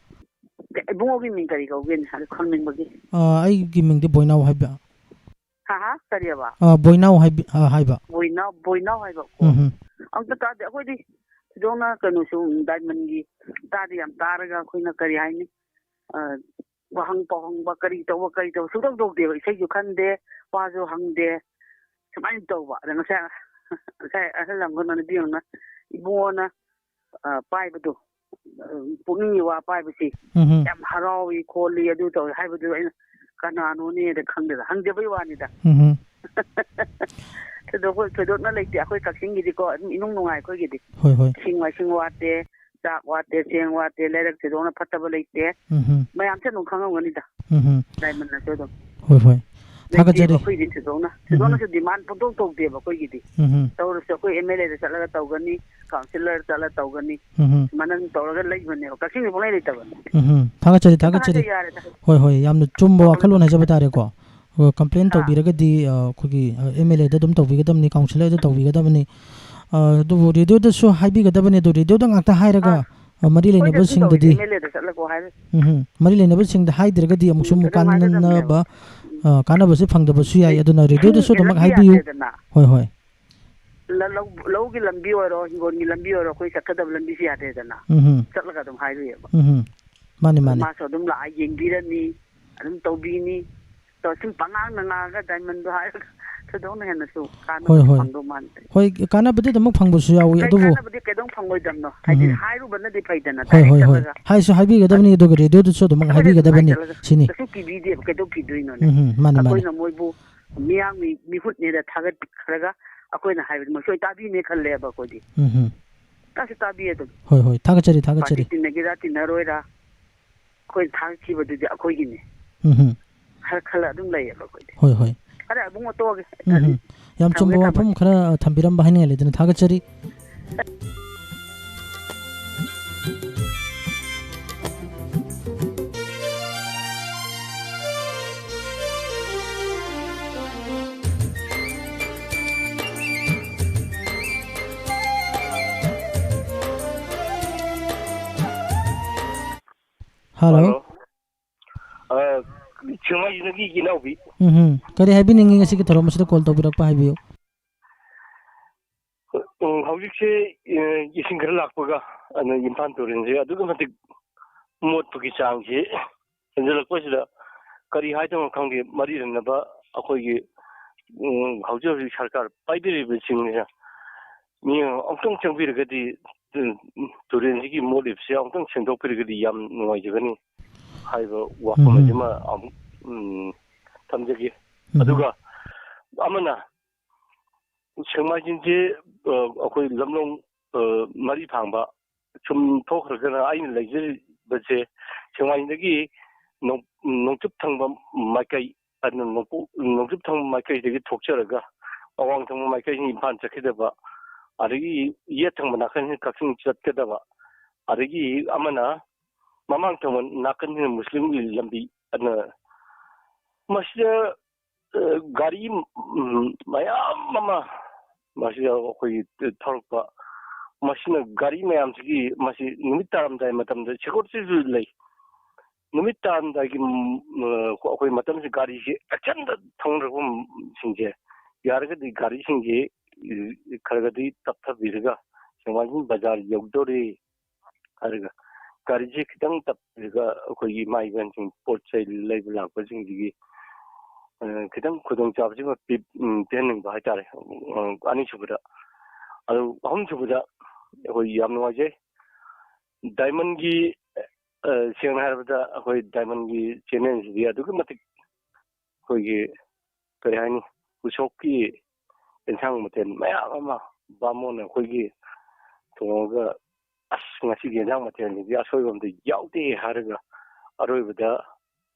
ꯏꯕꯨꯡꯉꯣꯒꯤ ꯃꯤꯡ ꯀꯔꯤ ꯀꯧꯒꯦꯅ ꯑꯗꯨ ꯈꯪꯅꯤꯡꯕꯒꯤ꯫ ꯑ, ꯑꯩꯒꯤ ꯃꯤꯡꯗꯤ ꯕꯣꯏꯅꯥꯎ ꯍꯥꯏꯕ꯫ ꯍꯥ ꯍꯥ, ꯀꯔꯤꯑꯕ? ꯑ, ꯕꯣꯏꯅꯥꯎ ꯍꯥꯏꯕꯤ-, ꯑ, ꯍꯥꯏꯕ꯫ ꯕꯣꯏꯅꯥꯎ, ꯕꯣꯏꯅꯥꯎ ꯍꯥꯏꯕ꯫ ꯎꯝ ꯍꯝ꯫ ꯑꯝꯇ ꯇꯥꯗꯦ꯫ ꯑꯩꯈꯣꯏꯗꯤ ꯊꯣꯏꯗꯣꯛꯅ ꯀꯩꯅꯣꯁꯨ, diamondꯒꯤ ꯇꯥꯗꯤ ꯌꯥꯝ ꯇꯥꯔꯒ ꯑꯩꯈꯣꯏꯅ ꯀꯔꯤ ꯍꯥꯏꯅꯤ? ꯑ, ꯋꯥꯍꯪ ꯄꯥꯎꯍꯪꯕ, ꯀꯔꯤ ꯇꯧꯕ, ꯀꯔꯤ ꯇꯧꯕ ꯁꯨꯡꯇꯧ ꯇꯧꯗꯦꯕ꯫ ꯏꯁꯩꯁꯨ ꯈꯟꯗꯦ, ꯋꯥꯁꯨ ꯍꯪꯗꯦ꯫ ꯁꯨꯃꯥꯏꯅ ꯇꯧꯕ꯫ ꯑꯗ ꯉꯁꯥꯏ, ꯉꯁꯥꯏ ꯑꯍꯜ ꯑꯃꯒ ꯅꯨꯄꯤ ꯑꯃꯅ ꯏꯕꯨꯡꯉꯣꯅ, ꯑ, ꯄꯥꯏꯕꯗꯣ, ꯑ, ꯄꯨꯛꯅꯤꯡꯒꯤ ꯋꯥ ꯄꯥꯏꯕꯁꯤ ꯎꯝ ꯍꯝ꯫ ꯌꯥꯝ ꯍꯔꯥꯎꯏ ꯈꯣꯠꯂꯤ ꯑꯗꯨ ꯇꯧꯏ ꯍꯥꯏꯕꯗꯨ ꯑꯩꯅ ꯀꯅꯥꯅꯣꯅꯦꯗ ꯈꯪꯗꯦꯗ, ꯍꯪꯖꯕꯩ ꯋꯥꯅꯤꯗ꯫ ꯎꯝ ꯍꯝ꯫ ꯊꯣꯏꯗꯣꯛꯄ, ꯊꯣꯏꯗꯣꯛꯅ ꯂꯩꯇꯦ꯫ ꯑꯩꯈꯣꯏ ꯀꯛꯆꯤꯡꯒꯤꯗꯤꯀꯣ ꯑꯗꯨꯝ ꯏꯅꯨꯡ ꯅꯨꯡꯉꯥꯏ ꯑꯩꯈꯣꯏꯒꯤꯗꯤ꯫ ꯍꯣꯏ, ꯍꯣꯏ꯫ ꯏꯁꯤꯡ ꯃꯥꯏꯁꯤꯡ ꯋꯥꯠꯇꯦ, ꯆꯥꯛ ꯋꯥꯠꯇꯦ, ꯆꯦꯡ ꯋꯥꯠꯇꯦ, ꯂꯩꯔꯛ ꯊꯣꯏꯗꯣꯛꯅ ꯐꯠꯇꯕ ꯂꯩꯇꯦ꯫ ꯎꯝ ꯍꯝ꯫ ꯃꯌꯥꯝꯁꯦ ꯑꯗꯨꯝ ꯈꯪꯉꯝꯒꯅꯤꯗ꯫ ꯎꯝ ꯍꯝ꯫ Diamondꯅꯁꯨ ꯑꯗꯨꯝ꯫ ꯍꯣꯏ, ꯍꯣꯏ꯫ ꯂꯩꯇꯦꯕ ꯊꯥꯒꯠꯆꯔꯤ꯫ ꯑꯩꯈꯣꯏꯗꯤ ꯊꯣꯏꯗꯣꯛꯅ, ꯎꯝ ꯍꯝ꯫ ꯊꯣꯏꯗꯣꯛꯅꯁꯨ demand ꯄꯪꯇꯧ ꯇꯧꯗꯦꯕ ꯑꯩꯈꯣꯏꯒꯤꯗꯤ꯫ ꯎꯝ ꯍꯝ꯫ ꯇꯧꯔꯁꯨ ꯑꯩꯈꯣꯏ MLAꯗ ꯆꯠꯂꯒ ꯇꯧꯒꯅꯤ, councillor ꯆꯠꯂ ꯇꯧꯒꯅꯤ꯫ ꯎꯝ ꯍꯝ꯫ ꯁꯨꯃꯥꯏꯅ ꯑꯗꯨꯝ ꯇꯧꯔꯒ ꯂꯩꯕꯅꯦꯕ꯫ ꯀꯛꯆꯤꯡꯗꯤ ꯄꯪꯂꯩ ꯂꯩꯇꯕꯅꯦ꯫ ꯎꯝ ꯍꯝ꯫ ꯊꯥꯒꯠꯆꯔꯤ, ꯑꯝꯇ ꯊꯥꯒꯠꯆꯔꯤ꯫ ꯍꯥꯏꯖ ꯌꯥꯔꯦꯗ꯫ ꯍꯣꯏ, ꯍꯣꯏ꯫ ꯌꯥꯝꯅ ꯆꯨꯝꯕ ꯋꯥꯈꯜꯂꯣꯟ ꯍꯥꯏꯖꯕ ꯇꯥꯔꯦꯀꯣ꯫ ꯑ, complain ꯑꯥ꯫ ꯇꯧꯕꯤꯔꯒꯗꯤ, ꯑ, ꯑꯩꯈꯣꯏꯒꯤ, ꯑ, MLAꯗ ꯑꯗꯨꯝ ꯇꯧꯕꯤꯒꯗꯕꯅꯤ, councillorꯗ ꯇꯧꯕꯤꯒꯗꯕꯅꯤ꯫ ꯑ, ꯑꯗꯨꯕꯨ radioꯗꯁꯨ ꯍꯥꯏꯕꯤꯒꯗꯕꯅꯤ, ꯑꯗꯨ radioꯗ ꯉꯥꯛꯇ ꯍꯥꯏꯔꯒ, ꯑꯥ꯫ ꯑ, ꯃꯔꯤ ꯑꯩꯈꯣꯏꯗ ꯑꯗꯨꯝ ꯂꯩꯅꯕꯁꯤꯡꯗꯗꯤ ꯇꯧꯔꯤꯁꯦ, MLAꯗ ꯆꯠꯂꯒ ꯍꯥꯏꯔꯦ꯫ ꯎꯝ ꯍꯝ꯫ ꯃꯔꯤ ꯂꯩꯅꯕꯁꯤꯡꯗ ꯍꯥꯏꯗ꯭ꯔꯒꯗꯤ ꯑꯃꯨꯛꯁꯨ ꯎꯝ, ꯑꯃꯨꯛ ꯑꯗꯨꯝ ꯍꯥꯏꯒꯗꯕꯅꯦꯕ꯫ ꯀꯥꯟꯅꯕ, ꯎꯝ꯫ ꯑ, ꯀꯥꯟꯅꯕꯁꯦ ꯐꯪꯗꯕꯁꯨ ꯌꯥꯏ꯫ ꯑꯗꯩ ꯑꯗꯨꯅ radioꯗꯁꯨ ꯏꯁꯤꯡꯒꯤ ꯑꯗꯨꯃꯛ ꯂꯝꯕꯤ ꯍꯥꯏꯕꯤꯌꯨ꯫ ꯌꯥꯗꯦꯗꯅ꯫ ꯍꯣꯏ, ꯍꯣꯏ꯫ ꯂ-, ꯂꯧ-, ꯂꯧꯒꯤ ꯂꯝꯕꯤ ꯑꯣꯏꯔꯣ, ꯍꯤꯡꯒꯣꯜꯒꯤ ꯂꯝꯕꯤ ꯑꯣꯏꯔꯣ, ꯑꯩꯈꯣꯏ ꯆꯠꯀꯗꯕ ꯂꯝꯕꯤꯁꯤ ꯌꯥꯗꯦꯗꯅ꯫ ꯎꯝ ꯍꯝ꯫ ꯆꯠꯂꯒ ꯑꯗꯨꯝ ꯍꯥꯏꯔꯨꯏꯌꯦꯕ꯫ ꯎꯝ ꯍꯝ꯫ ꯃꯥꯅꯤ, ꯑꯗꯨ ꯃꯥꯅꯤ꯫ ꯃꯥꯁꯨ ꯑꯗꯨꯝ ꯂꯥꯛꯑ ꯌꯦꯡꯕꯤꯔꯅꯤ, ꯑꯗꯨꯝ ꯇꯧꯕꯤꯅꯤ꯫ ꯇꯧ-, ꯁꯨꯝ ꯄꯉꯥꯡꯗ ꯉꯥꯡꯉꯒ diamondꯗꯣ ꯍꯥꯏꯔꯒ ꯊꯣꯏꯗꯣꯛꯅ ꯍꯦꯟꯅꯁꯨ ꯍꯣꯏ, ꯀꯥꯟꯅꯕꯗꯤ ꯍꯣꯏ꯫ ꯐꯪꯗꯧ ꯃꯥꯟꯗꯦ꯫ ꯍꯣꯏ, ꯀꯥꯟꯅꯕꯗꯤ ꯑꯗꯨꯃꯛ ꯐꯪꯕꯁꯨ ꯌꯥꯎꯏ, ꯀꯩ ꯑꯗꯨꯕꯨ ꯀꯥꯟꯅꯕꯗꯤ ꯀꯩꯗꯧ ꯐꯪꯉꯣꯏꯗꯕꯅꯣ? ꯍꯥꯏꯗꯤ ꯎꯝ꯫ ꯍꯥꯏꯔꯨꯕꯅꯗꯤ ꯐꯩꯗꯅ, ꯍꯣꯏ, direct ꯍꯣꯏ, ꯍꯣꯏ꯫ ꯆꯠꯂꯒ꯫ ꯍꯥꯏꯁꯨ ꯍꯥꯏꯕꯤꯒꯗꯕꯅꯤ, ꯑꯗꯨꯒ radioꯗꯁꯨ ꯑꯗꯨꯃꯛ ꯑꯩꯈꯣꯏꯅ ꯑꯗꯨꯃꯥꯏꯅ ꯍꯥꯏꯕꯤꯒꯗꯕꯅꯤ ꯆꯠꯂꯒ ꯁꯤꯅꯤ꯫ ꯀꯩꯁꯨ ꯀꯤꯕꯤꯗꯦꯕ, ꯀꯩꯗꯧ ꯀꯤꯗꯣꯏꯅꯣꯅꯦ? ꯎꯝ, ꯎꯝ, ꯃꯥꯅꯤ, ꯃꯥꯅꯤ꯫ ꯑꯩꯈꯣꯏꯅ ꯃꯣꯏꯕꯨ ꯃꯤꯌꯥꯝꯒꯤ ꯃꯤꯍꯨꯠꯅꯦꯅ ꯊꯥꯒꯠꯈ꯭ꯔꯒ ꯑꯩꯈꯣꯏꯅ ꯍꯥꯏꯕꯗꯤ ꯃꯣꯏ ꯁꯣꯏ ꯇꯥꯕꯤꯅꯦ ꯈꯜꯂꯦꯕ ꯑꯩꯈꯣꯏꯗꯤ꯫ ꯎꯝ, ꯎꯝ꯫ ꯇꯥꯁꯨ ꯇꯥꯕꯤ ꯑꯗꯨꯝ꯫ ꯍꯣꯏ, ꯍꯣꯏ꯫ ꯊꯥꯒꯠꯆꯔꯤ, ꯊꯥꯒꯠꯆꯔꯤ꯫ ꯄꯥꯔꯇꯤ ꯇꯤꯟꯅꯒꯦꯔꯥ ꯇꯤꯟꯅꯔꯣꯏꯔꯥ, ꯑꯩꯈꯣꯏꯅ ꯊꯥꯒꯠꯈꯤꯕꯗꯨꯗꯤ ꯑꯩꯈꯣꯏꯒꯤꯅꯤ꯫ ꯎꯝ, ꯎꯝ꯫ ꯈꯔ ꯈꯜꯂ ꯑꯗꯨꯝ ꯂꯩꯌꯦꯕ ꯑꯩꯈꯣꯏꯗꯤ꯫ ꯍꯣꯏ, ꯍꯣꯏ꯫ ꯐꯔꯦ, ꯑꯕꯨꯡꯉꯣ, ꯇꯣꯛꯑꯒꯦ꯫ ꯎꯝ, ꯎꯝ꯫ ꯌꯥꯝ ꯊꯝꯃꯒꯦ, ꯆꯨꯝꯕ ꯊꯝꯃꯒꯦ꯫ ꯋꯥꯐꯝ ꯈꯔ, ꯑ, ꯊꯝꯕꯤꯔꯝꯕ ꯍꯥꯏꯅꯤꯡꯉꯥꯏ ꯂꯩꯗꯅ ꯊꯥꯒꯠꯆꯔꯤ꯫ ꯍꯜꯂꯣ꯫ ꯍꯜꯂꯣ꯫ ꯑ, ꯁꯦꯛꯃꯥꯏꯗꯒꯤ ꯏꯅꯥꯎꯕꯤ꯫ ꯎꯝ ꯍꯝ꯫ ꯀꯔꯤ ꯍꯥꯏꯕꯤꯅꯤꯡꯉꯤ ꯉꯁꯤꯒꯤ ꯊꯧꯔꯝ ꯑꯁꯤꯗ call ꯇꯧꯕꯤꯔꯛꯄ? ꯍꯥꯏꯕꯤꯌꯨ꯫ ꯎꯝ, ꯍꯧꯖꯤꯛꯁꯦ, ꯑ, ꯏꯁꯤꯡ ꯈꯔ ꯂꯥꯛꯄꯒ, ꯑꯗꯨꯅ ꯏꯝꯐꯥꯜ ꯇꯨꯔꯦꯜꯁꯦ ꯑꯗꯨꯛꯀꯤ ꯃꯇꯤꯛ ꯃꯣꯠꯄꯒꯤ ꯆꯥꯡꯁꯤ ꯍꯦꯟꯖꯜꯂꯛꯄꯁꯤꯗ ꯀꯔꯤ ꯍꯥꯏꯗꯧꯅꯣ ꯈꯪꯗꯦ꯫ ꯃꯔꯤ ꯂꯩꯅꯕ ꯑꯩꯈꯣꯏꯒꯤ, ꯎꯝ, ꯍꯧꯖꯤꯛ ꯍꯧꯖꯤꯛ ꯁꯔꯀꯥꯔ ꯄꯥꯏꯕꯤꯔꯤꯕꯁꯤꯡꯁꯤꯅ ꯃꯤ ꯑꯃꯨꯛꯇꯪ ꯆꯪꯕꯤꯔꯒꯗꯤ, ꯎꯝ, ꯇꯨꯔꯦꯜꯁꯤꯒꯤ ꯃꯣꯠꯂꯤꯕꯁꯦ ꯑꯃꯨꯛꯇꯪ ꯁꯦꯡꯗꯣꯛꯄꯤꯔꯒꯗꯤ ꯌꯥꯝ ꯅꯨꯡꯉꯥꯏꯖꯒꯅꯤ ꯍꯥꯏꯕ ꯋꯥꯐꯝ ꯎꯝ꯫ ꯑꯁꯤꯃ ꯑꯃꯨꯛ, ꯎꯝ, ꯊꯝꯖꯒꯦ꯫ ꯎꯝ꯫ ꯑꯗꯨꯒ ꯑꯃꯅ ꯁꯦꯛꯃꯥꯏꯖꯤꯡꯁꯤ, ꯑ, ꯑꯩꯈꯣꯏ ꯂꯝꯂꯣꯡ, ꯑ, ꯃꯔꯤ ꯐꯥꯡꯕ ꯁꯨꯝ ꯊꯣꯛꯈ꯭ꯔꯒꯅ ꯑꯩꯅ ꯂꯩꯖꯔꯤꯕꯁꯦ ꯁꯦꯛꯃꯥꯏꯗꯒꯤ ꯅꯣꯡ-, ꯅꯣꯡꯆꯨꯞ ꯊꯪꯕ ꯃꯥꯏꯀꯩ, ꯑꯗꯨꯅ ꯅꯣꯡꯄꯣꯛ-, ꯅꯣꯡꯆꯨꯞ ꯊꯪꯕ ꯃꯥꯏꯀꯩꯗꯒꯤ ꯊꯣꯛꯆꯔꯒ ꯑꯋꯥꯡ ꯊꯪꯕ ꯃꯥꯏꯀꯩꯁꯤꯅ ꯏꯝꯐꯥꯜ ꯆꯠꯀꯗꯕ, ꯑꯗꯒꯤ ꯌꯦꯠ ꯊꯪꯕ ꯅꯥꯀꯟꯁꯤꯅ ꯀꯛꯆꯤꯡ ꯆꯠꯀꯗꯕ, ꯑꯗꯒꯤ ꯑꯃꯅ ꯃꯃꯥꯡ ꯊꯪꯕ ꯅꯥꯀꯟꯁꯤꯅ ꯃꯨꯁꯂꯤꯝꯒꯤ ꯂꯝꯕꯤ꯫ ꯑꯗꯨꯅ ꯃꯁꯤꯗ ꯑ, ꯒꯥꯔꯤ, ꯎꯝ, ꯃꯌꯥꯝ ꯑꯃ ꯃꯁꯤꯗ ꯑꯩꯈꯣꯏꯒꯤ ꯊꯧꯔꯛꯄ, ꯃꯁꯤꯅ ꯒꯥꯔꯤ ꯃꯌꯥꯝꯁꯤꯒꯤ, ꯃꯁꯤ ꯅꯨꯃꯤꯠ ꯇꯥꯔꯝꯗꯥꯏ ꯃꯇꯝꯗ securityꯁꯨ ꯂꯩ꯫ ꯅꯨꯃꯤꯠ ꯇꯥꯔꯝꯗꯥꯏꯒꯤ, ꯎꯝ, ꯑ, ꯑꯩꯈꯣꯏ ꯃꯇꯝꯁꯤ ꯒꯥꯔꯤꯁꯤ ꯑꯦꯛꯁꯟꯗ ꯊꯧꯅꯔꯛꯄꯁꯤꯡꯁꯦ, ꯌꯥꯔꯒꯗꯤ ꯒꯥꯔꯤꯁꯤꯡꯁꯤ, ꯎꯝ, ꯈꯔ ꯈꯔꯗꯤ ꯇꯞꯊꯕꯤꯔꯒ ꯁꯦꯛꯃꯥꯏꯖꯤꯡ ꯕꯖꯥꯔ ꯌꯧꯗꯧꯔꯦ ꯍꯥꯏꯔꯒ ꯒꯥꯔꯤꯁꯦ ꯈꯤꯇꯪ ꯇꯞꯄꯤꯔꯒ ꯑꯩꯈꯣꯏꯒꯤ ꯏꯃꯥ ꯏꯕꯦꯟꯁꯤꯡ ꯄꯣꯠ ꯆꯩ ꯂꯩꯕ ꯂꯥꯛꯄꯁꯤꯡꯁꯤꯒꯤ, ꯑ, ꯈꯤꯇꯪ ꯈꯨꯗꯣꯡꯆꯥꯕꯁꯤꯃ ꯄꯤ-, ꯎꯝ, ꯄꯤꯍꯟꯅꯤꯡꯕ ꯍꯥꯏꯇꯥꯔꯦ꯫ ꯑ, ꯑꯅꯤꯁꯨꯕꯗ꯫ ꯑꯗꯨ ꯑꯍꯨꯝꯁꯨꯕꯗ ꯑꯩꯈꯣꯏ ꯌꯥꯝ ꯅꯨꯡꯉꯥꯏꯖꯩ꯫ Diamondꯒꯤ, ꯑ, ꯁꯦꯡꯅ ꯍꯥꯏꯔꯕꯗ ꯑꯩꯈꯣꯏ Diamondꯒꯤ chairmanꯁꯤꯗꯤ ꯑꯗꯨꯛꯀꯤ ꯃꯇꯤꯛ ꯑꯩꯈꯣꯏꯒꯤ ꯀꯔꯤ ꯍꯥꯏꯅꯤ, ꯎꯁꯣꯞꯀꯤ ꯑꯦꯟꯁꯥꯡ ꯃꯊꯦꯜ ꯃꯌꯥꯝ ꯑꯃ ꯕꯥꯃꯣꯟꯅ ꯑꯩꯈꯣꯏꯒꯤ ꯊꯣꯡꯉꯒ, "ꯑꯁ, ꯉꯁꯤꯒꯤ ꯑꯦꯟꯁꯥꯡ ꯃꯊꯦꯜꯁꯤꯗꯤ ꯑꯁꯣꯏꯕ ꯑꯝꯇ ꯌꯥꯎꯗꯦ" ꯍꯥꯏꯔꯒ ꯑꯔꯣꯏꯕꯗ,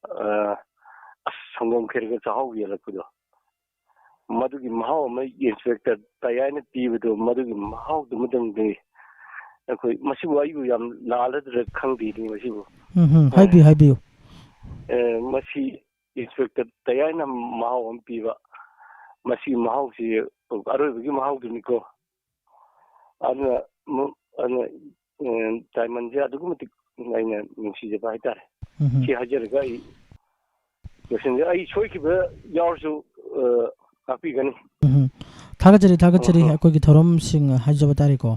ꯑ, ꯑꯁ, ꯁꯪꯒꯣꯝ ꯈꯦꯔꯒ ꯆꯥꯛꯍꯥꯎ ꯌꯦꯜꯂꯛꯄꯗꯣ, ꯃꯗꯨꯒꯤ ꯃꯍꯥꯎ ꯑꯃ Inspector ꯇꯌꯥꯏꯅ ꯄꯤꯕꯗꯣ, ꯃꯗꯨꯒꯤ ꯃꯍꯥꯎꯗꯨꯃꯗꯪꯗꯤ ꯑꯩꯈꯣꯏ, ꯃꯁꯤꯕꯨ ꯑꯩꯕꯨ ꯌꯥꯝ ꯂꯥꯜꯂꯗ꯭ꯔꯥ ꯈꯪꯗꯦꯅꯦ ꯃꯁꯤꯕꯨ꯫ ꯎꯝ, ꯎꯝ, ꯍꯥꯏꯕꯤꯌꯨ, ꯍꯥꯏꯕꯤꯌꯨ꯫ ꯑ, ꯃꯁꯤ Inspector ꯇꯌꯥꯏꯅ ꯃꯍꯥꯎ ꯑꯃ ꯄꯤꯕ꯫ ꯃꯁꯤꯒꯤ ꯃꯍꯥꯎꯁꯤ ꯑꯔꯣꯏꯕꯒꯤ ꯃꯍꯥꯎꯗꯨꯅꯤꯀꯣ꯫ ꯑꯗꯨꯅ, ꯃ-, ꯑꯗꯨꯅ, ꯎꯝ, ꯗꯥꯏꯃꯟꯁꯦ ꯑꯗꯨꯛꯀꯤ ꯃꯇꯤꯛ ꯑꯩꯅ ꯅꯨꯡꯁꯤꯖꯕ ꯍꯥꯏꯇꯥꯔꯦ꯫ ꯎꯝ꯫ ꯁꯤ ꯍꯥꯏꯖꯔꯒ ꯑꯩ ꯂꯣꯏꯁꯤꯟꯖ-, ꯑꯩ ꯁꯣꯏꯈꯤꯕ ꯌꯥꯎꯔꯁꯨ, ꯑ, ꯇꯥꯛꯄꯤꯒꯅꯤ꯫ ꯎꯝ꯫ ꯊꯥꯒꯠꯆꯔꯤ, ꯊꯥꯒꯠꯆꯔꯤ꯫ ꯎꯝ꯫ ꯑꯩꯈꯣꯏꯒꯤ ꯊꯧꯔꯝꯁꯤꯡ ꯍꯥꯏꯖꯕ ꯇꯥꯔꯦꯀꯣ꯫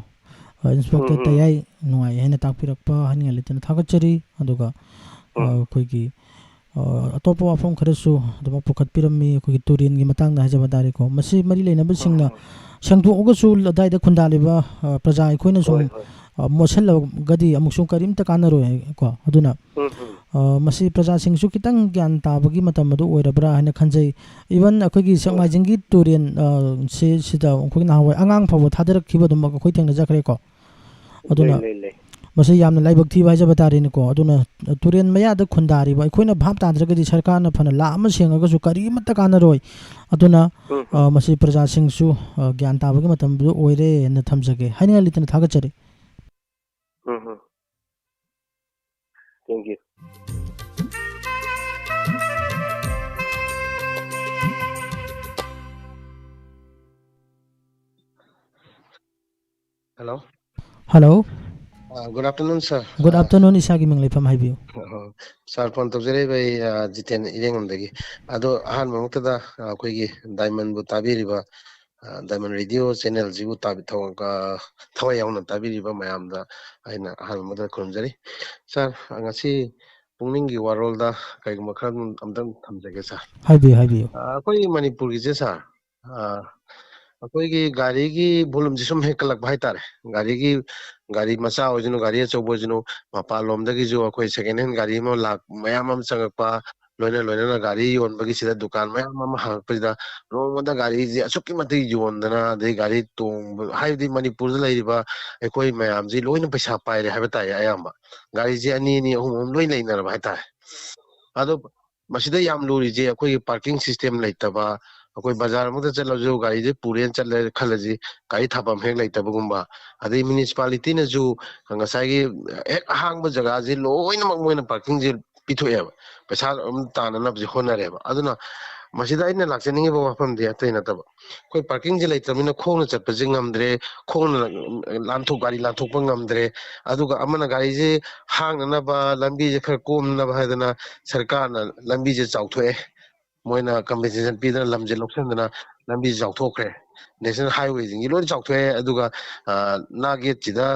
ꯑ, ꯏꯟꯁꯄꯦꯛꯇꯔ ꯎꯝ, ꯎꯝ꯫ ꯇꯌꯥꯏ ꯅꯨꯡꯉꯥꯏ ꯍꯥꯏꯅ ꯇꯥꯛꯄꯤꯔꯛꯄ ꯍꯥꯏꯅꯤꯡꯉꯥꯏ ꯂꯩꯇꯅ ꯊꯥꯒꯠꯆꯔꯤ꯫ ꯑꯗꯨꯒ, ꯑ, ꯎꯝ꯫ ꯑꯩꯈꯣꯏꯒꯤ, ꯑ, ꯑꯇꯣꯞꯄ ꯋꯥꯐꯝ ꯈꯔꯁꯨ ꯑꯗꯨꯃꯛ ꯄꯨꯈꯠꯄꯤꯔꯝꯃꯤ꯫ ꯑꯩꯈꯣꯏꯒꯤ ꯇꯨꯔꯦꯟꯒꯤ ꯃꯇꯥꯡꯗ ꯍꯥꯏꯖꯕ ꯇꯥꯔꯦꯀꯣ꯫ ꯃꯁꯤ ꯃꯔꯤ ꯂꯩꯅꯕꯁꯤꯡꯅ ꯎꯝ, ꯎꯝ꯫ ꯁꯦꯡꯗꯣꯛꯑꯒꯁꯨ ꯑꯗꯥꯏꯗ ꯈꯨꯟꯗꯥꯜꯂꯤꯕ, ꯑ, ꯄ꯭ꯔꯖꯥ ꯑꯩꯈꯣꯏꯅ ꯁꯨꯝ, ꯍꯣꯏ, ꯍꯣꯏ꯫ ꯑ, ꯃꯣꯠꯁꯤꯜꯂꯒꯗꯤ ꯑꯃꯨꯛꯁꯨ ꯀꯔꯤꯝꯇ ꯀꯥꯟꯅꯔꯣꯏ ꯀꯣ꯫ ꯑꯗꯨꯅ, ꯎꯝ, ꯎꯝ꯫ ꯑ, ꯃꯁꯤ ꯄ꯭ꯔꯖꯥꯁꯤꯡꯁꯨ ꯈꯤꯇꯪ ꯒ꯭ꯌꯥꯟ ꯇꯥꯕꯒꯤ ꯃꯇꯝ ꯑꯗꯨ ꯑꯣꯏꯔꯕ꯭ꯔꯥ ꯍꯥꯏꯅ ꯈꯟꯖꯩ꯫ Even ꯑꯩꯈꯣꯏꯒꯤ ꯍꯣꯏ꯫ ꯁꯦꯛꯃꯥꯏꯖꯤꯡꯒꯤ ꯇꯨꯔꯦꯟ, ꯑ, ꯁꯤ, ꯁꯤꯗ ꯑꯩꯈꯣꯏ ꯅꯍꯥꯟꯋꯥꯏ ꯑꯉꯥꯡ ꯐꯥꯎꯕ ꯊꯥꯗꯔꯛꯈꯤꯕ ꯑꯗꯨꯃꯛ ꯑꯩꯈꯣꯏ ꯊꯦꯡꯅꯖꯈ꯭ꯔꯦꯀꯣ꯫ ꯑꯗꯨꯅ ꯂꯩ, ꯂꯩ, ꯂꯩ꯫ ꯃꯁꯤ ꯌꯥꯝꯅ ꯂꯥꯏꯕꯛ ꯊꯤꯕ ꯍꯥꯏꯖꯕ ꯇꯥꯔꯦꯅꯦꯀꯣ꯫ ꯑꯗꯨꯅ ꯇꯨꯔꯦꯟ ꯃꯌꯥꯗ ꯈꯨꯟꯗꯥꯔꯤꯕ ꯑꯩꯈꯣꯏꯅ ꯚꯥꯞ ꯇꯥꯗ꯭ꯔꯒꯗꯤ ꯁꯔꯀꯥꯔꯅ ꯐꯅ ꯂꯥꯈ ꯑꯃ ꯁꯦꯡꯉꯒꯁꯨ ꯀꯔꯤꯃꯠꯇ ꯀꯥꯟꯅꯔꯣꯏ꯫ ꯑꯗꯨꯅ, ꯎꯝ, ꯑ, ꯎꯝ꯫ ꯃꯁꯤ ꯄ꯭ꯔꯖꯥꯁꯤꯡꯁꯨ, ꯑ, ꯒ꯭ꯌꯥꯟ ꯇꯥꯕꯒꯤ ꯃꯇꯝꯗꯨ ꯑꯣꯏꯔꯦꯅ ꯊꯝꯖꯒꯦ꯫ ꯍꯥꯏꯅꯤꯡꯉꯥꯏ ꯂꯩꯇꯅ ꯊꯥꯒꯠꯆꯔꯤ꯫ ꯎꯝ, ꯎꯝ꯫ Thank you. Hello. Hello. ꯑ, good afternoon, sir꯫ Good ꯑ, afternoon, ꯏꯁꯥꯒꯤ ꯃꯤꯡ ꯂꯩꯐꯝ ꯍꯥꯏꯕꯤꯌꯨ꯫ ꯑꯣ, sir, phone ꯇꯧꯖꯔꯛꯏꯕ ꯑꯩ, ꯑ, ꯖꯤꯇꯦꯟ ꯏꯔꯦꯡꯕꯝꯗꯒꯤ꯫ ꯑꯗꯣ ꯑꯍꯥꯟꯕꯃꯛꯇꯗ, ꯑ, ꯑꯩꯈꯣꯏꯒꯤ ꯗꯥꯏꯃꯟꯕꯨ ꯇꯥꯕꯤꯔꯤꯕ, ꯑ, ꯗꯥꯏꯃꯟ ꯔꯦꯗꯤꯑꯣ ꯆꯦꯅꯦꯜꯁꯤꯕꯨ ꯇꯥꯕꯤ-, ꯊꯋꯥ-, ꯑ, ꯊꯋꯥꯏ ꯌꯥꯎꯅ ꯇꯥꯕꯤꯔꯤꯕ ꯃꯌꯥꯝꯗ ꯑꯩꯅ ꯑꯍꯥꯟꯕꯃꯛꯇꯗ ꯈꯨꯔꯨꯝꯖꯔꯤ꯫ Sir, ꯉꯁꯤ ꯄꯨꯛꯅꯤꯡꯒꯤ ꯋꯥꯔꯣꯜꯗ ꯀꯩꯒꯨꯝꯕ ꯈꯔ ꯑꯗꯨꯝ ꯑꯝꯇꯪ ꯊꯝꯖꯒꯦ, sir꯫ ꯍꯥꯏꯕꯤꯌꯨ, ꯍꯥꯏꯕꯤꯌꯨ꯫ ꯑ, ꯑꯩꯈꯣꯏ ꯃꯅꯤꯄꯨꯔꯒꯤꯁꯦ, sir, ꯑ, ꯑꯩꯈꯣꯏꯒꯤ ꯒꯥꯔꯤꯒꯤ volumeꯁꯦ ꯁꯨꯝ ꯍꯦꯟꯀꯠꯂꯛꯄ ꯍꯥꯏꯇꯥꯔꯦ꯫ ꯒꯥꯔꯤꯒꯤ, ꯒꯥꯔꯤ ꯃꯆꯥ ꯑꯣꯏꯁꯅꯨ, ꯒꯥꯔꯤ ꯑꯆꯧꯕ ꯑꯣꯏꯁꯅꯨ, ꯃꯄꯥꯟꯂꯣꯝꯗꯒꯤꯁꯨ ꯑꯩꯈꯣꯏ second hand ꯒꯥꯔꯤ ꯑꯃ ꯂꯥꯛ ꯃꯌꯥꯝ ꯑꯃ ꯆꯪꯉꯛꯄ, ꯂꯣꯏꯅ ꯂꯣꯏꯅꯅ ꯒꯥꯔꯤ ꯌꯣꯟꯕꯒꯤ ꯁꯤꯗ ꯗꯨꯀꯥꯟ ꯃꯌꯥꯝ ꯑꯃ ꯍꯥꯡꯉꯛꯄꯁꯤꯗ, ꯅꯣꯡꯃꯗ ꯒꯥꯔꯤꯁꯦ ꯑꯁꯨꯛꯀꯤ ꯃꯇꯤꯛ ꯌꯣꯟꯗꯅ, ꯑꯗꯩ ꯒꯥꯔꯤ ꯇꯣꯡꯕ, ꯍꯥꯏꯕꯗꯤ ꯃꯅꯤꯄꯨꯔꯗ ꯂꯩꯔꯤꯕ ꯑꯩꯈꯣꯏ ꯃꯌꯥꯝꯁꯤ ꯂꯣꯏꯅ ꯄꯩꯁꯥ ꯄꯥꯏꯔꯦ ꯍꯥꯏꯕ ꯇꯥꯔꯦ ꯑꯌꯥꯝꯕ꯫ ꯒꯥꯔꯤꯁꯦ ꯑꯅꯤ ꯑꯅꯤ, ꯑꯍꯨꯝ ꯑꯍꯨꯝ ꯂꯣꯏ ꯂꯩꯅꯔꯕ ꯍꯥꯏꯇꯥꯔꯦ꯫ ꯑꯗꯣ ꯃꯁꯤꯗ ꯌꯥꯝ ꯂꯨꯔꯤꯁꯦ ꯑꯩꯈꯣꯏꯒꯤ parking system ꯂꯩꯇꯕ, ꯑꯩꯈꯣꯏ ꯕꯖꯥꯔ ꯑꯃꯗ ꯆꯠꯂꯁꯨ ꯒꯥꯔꯤꯁꯦ ꯄꯨꯔꯦꯅ ꯆꯠꯂꯦ ꯈꯜꯂꯁꯤ, ꯒꯥꯔꯤ ꯊꯥꯐꯝ ꯍꯦꯛ ꯂꯩꯇꯕꯒꯨꯝꯕ, ꯑꯗꯩ municipalityꯅꯁꯨ ꯉꯁꯥꯏꯒꯤ ꯍꯦꯛ ꯑꯍꯥꯡꯕ ꯖꯒꯥꯁꯦ ꯂꯣꯏꯅꯃꯛ ꯃꯣꯏꯅ parkingꯁꯦ ꯄꯤꯊꯣꯛꯑꯦꯕ, ꯄꯩꯁꯥ ꯑꯗꯨꯝ ꯇꯥꯅꯅꯕꯁꯦ ꯍꯣꯠꯅꯔꯦꯕ꯫ ꯑꯗꯨꯅ ꯃꯁꯤꯗ ꯑꯩꯅ ꯂꯥꯛꯆꯅꯤꯡꯉꯤꯕ ꯋꯥꯐꯝꯗꯤ ꯑꯇꯩ ꯅꯠꯇꯕ, ꯑꯩꯈꯣꯏ ꯄꯥꯔꯀꯤꯡꯁꯦ ꯂꯩꯇ꯭ꯔꯕꯅꯤꯅ ꯈꯣꯡꯅ ꯆꯠꯄꯁꯦ ꯉꯝꯗ꯭ꯔꯦ, ꯈꯣꯡꯅ ꯂꯥꯟꯊꯣꯛ ꯒꯥꯔꯤ ꯂꯥꯟꯊꯣꯛꯄ ꯉꯝꯗ꯭ꯔꯦ꯫ ꯑꯗꯨꯒ ꯑꯃꯅ ꯒꯥꯔꯤꯁꯦ ꯍꯥꯡꯅꯅꯕ, ꯂꯝꯕꯤꯁꯦ ꯈꯔ ꯀꯣꯝꯅꯕ ꯍꯥꯏꯗꯅ ꯁꯔꯀꯥꯔꯅ ꯂꯝꯕꯤꯁꯦ ꯆꯥꯎꯊꯣꯛꯑꯦ꯫ ꯃꯣꯏꯅ ꯀꯝꯄꯦꯟꯁꯦꯁꯟ ꯄꯤꯗꯅ ꯂꯝꯁꯦ ꯂꯧꯁꯤꯟꯗꯅ ꯂꯝꯕꯤꯁꯦ ꯆꯥꯎꯊꯣꯛꯈ꯭ꯔꯦ꯫ ꯅꯦꯁꯅꯦꯜ ꯍꯥꯏꯋꯦꯁꯤꯡꯁꯤ ꯂꯣꯏ ꯆꯥꯎꯊꯣꯛꯑꯦ꯫ ꯑꯗꯨꯒ ꯅꯥꯛ ꯌꯦꯠꯁꯤꯗ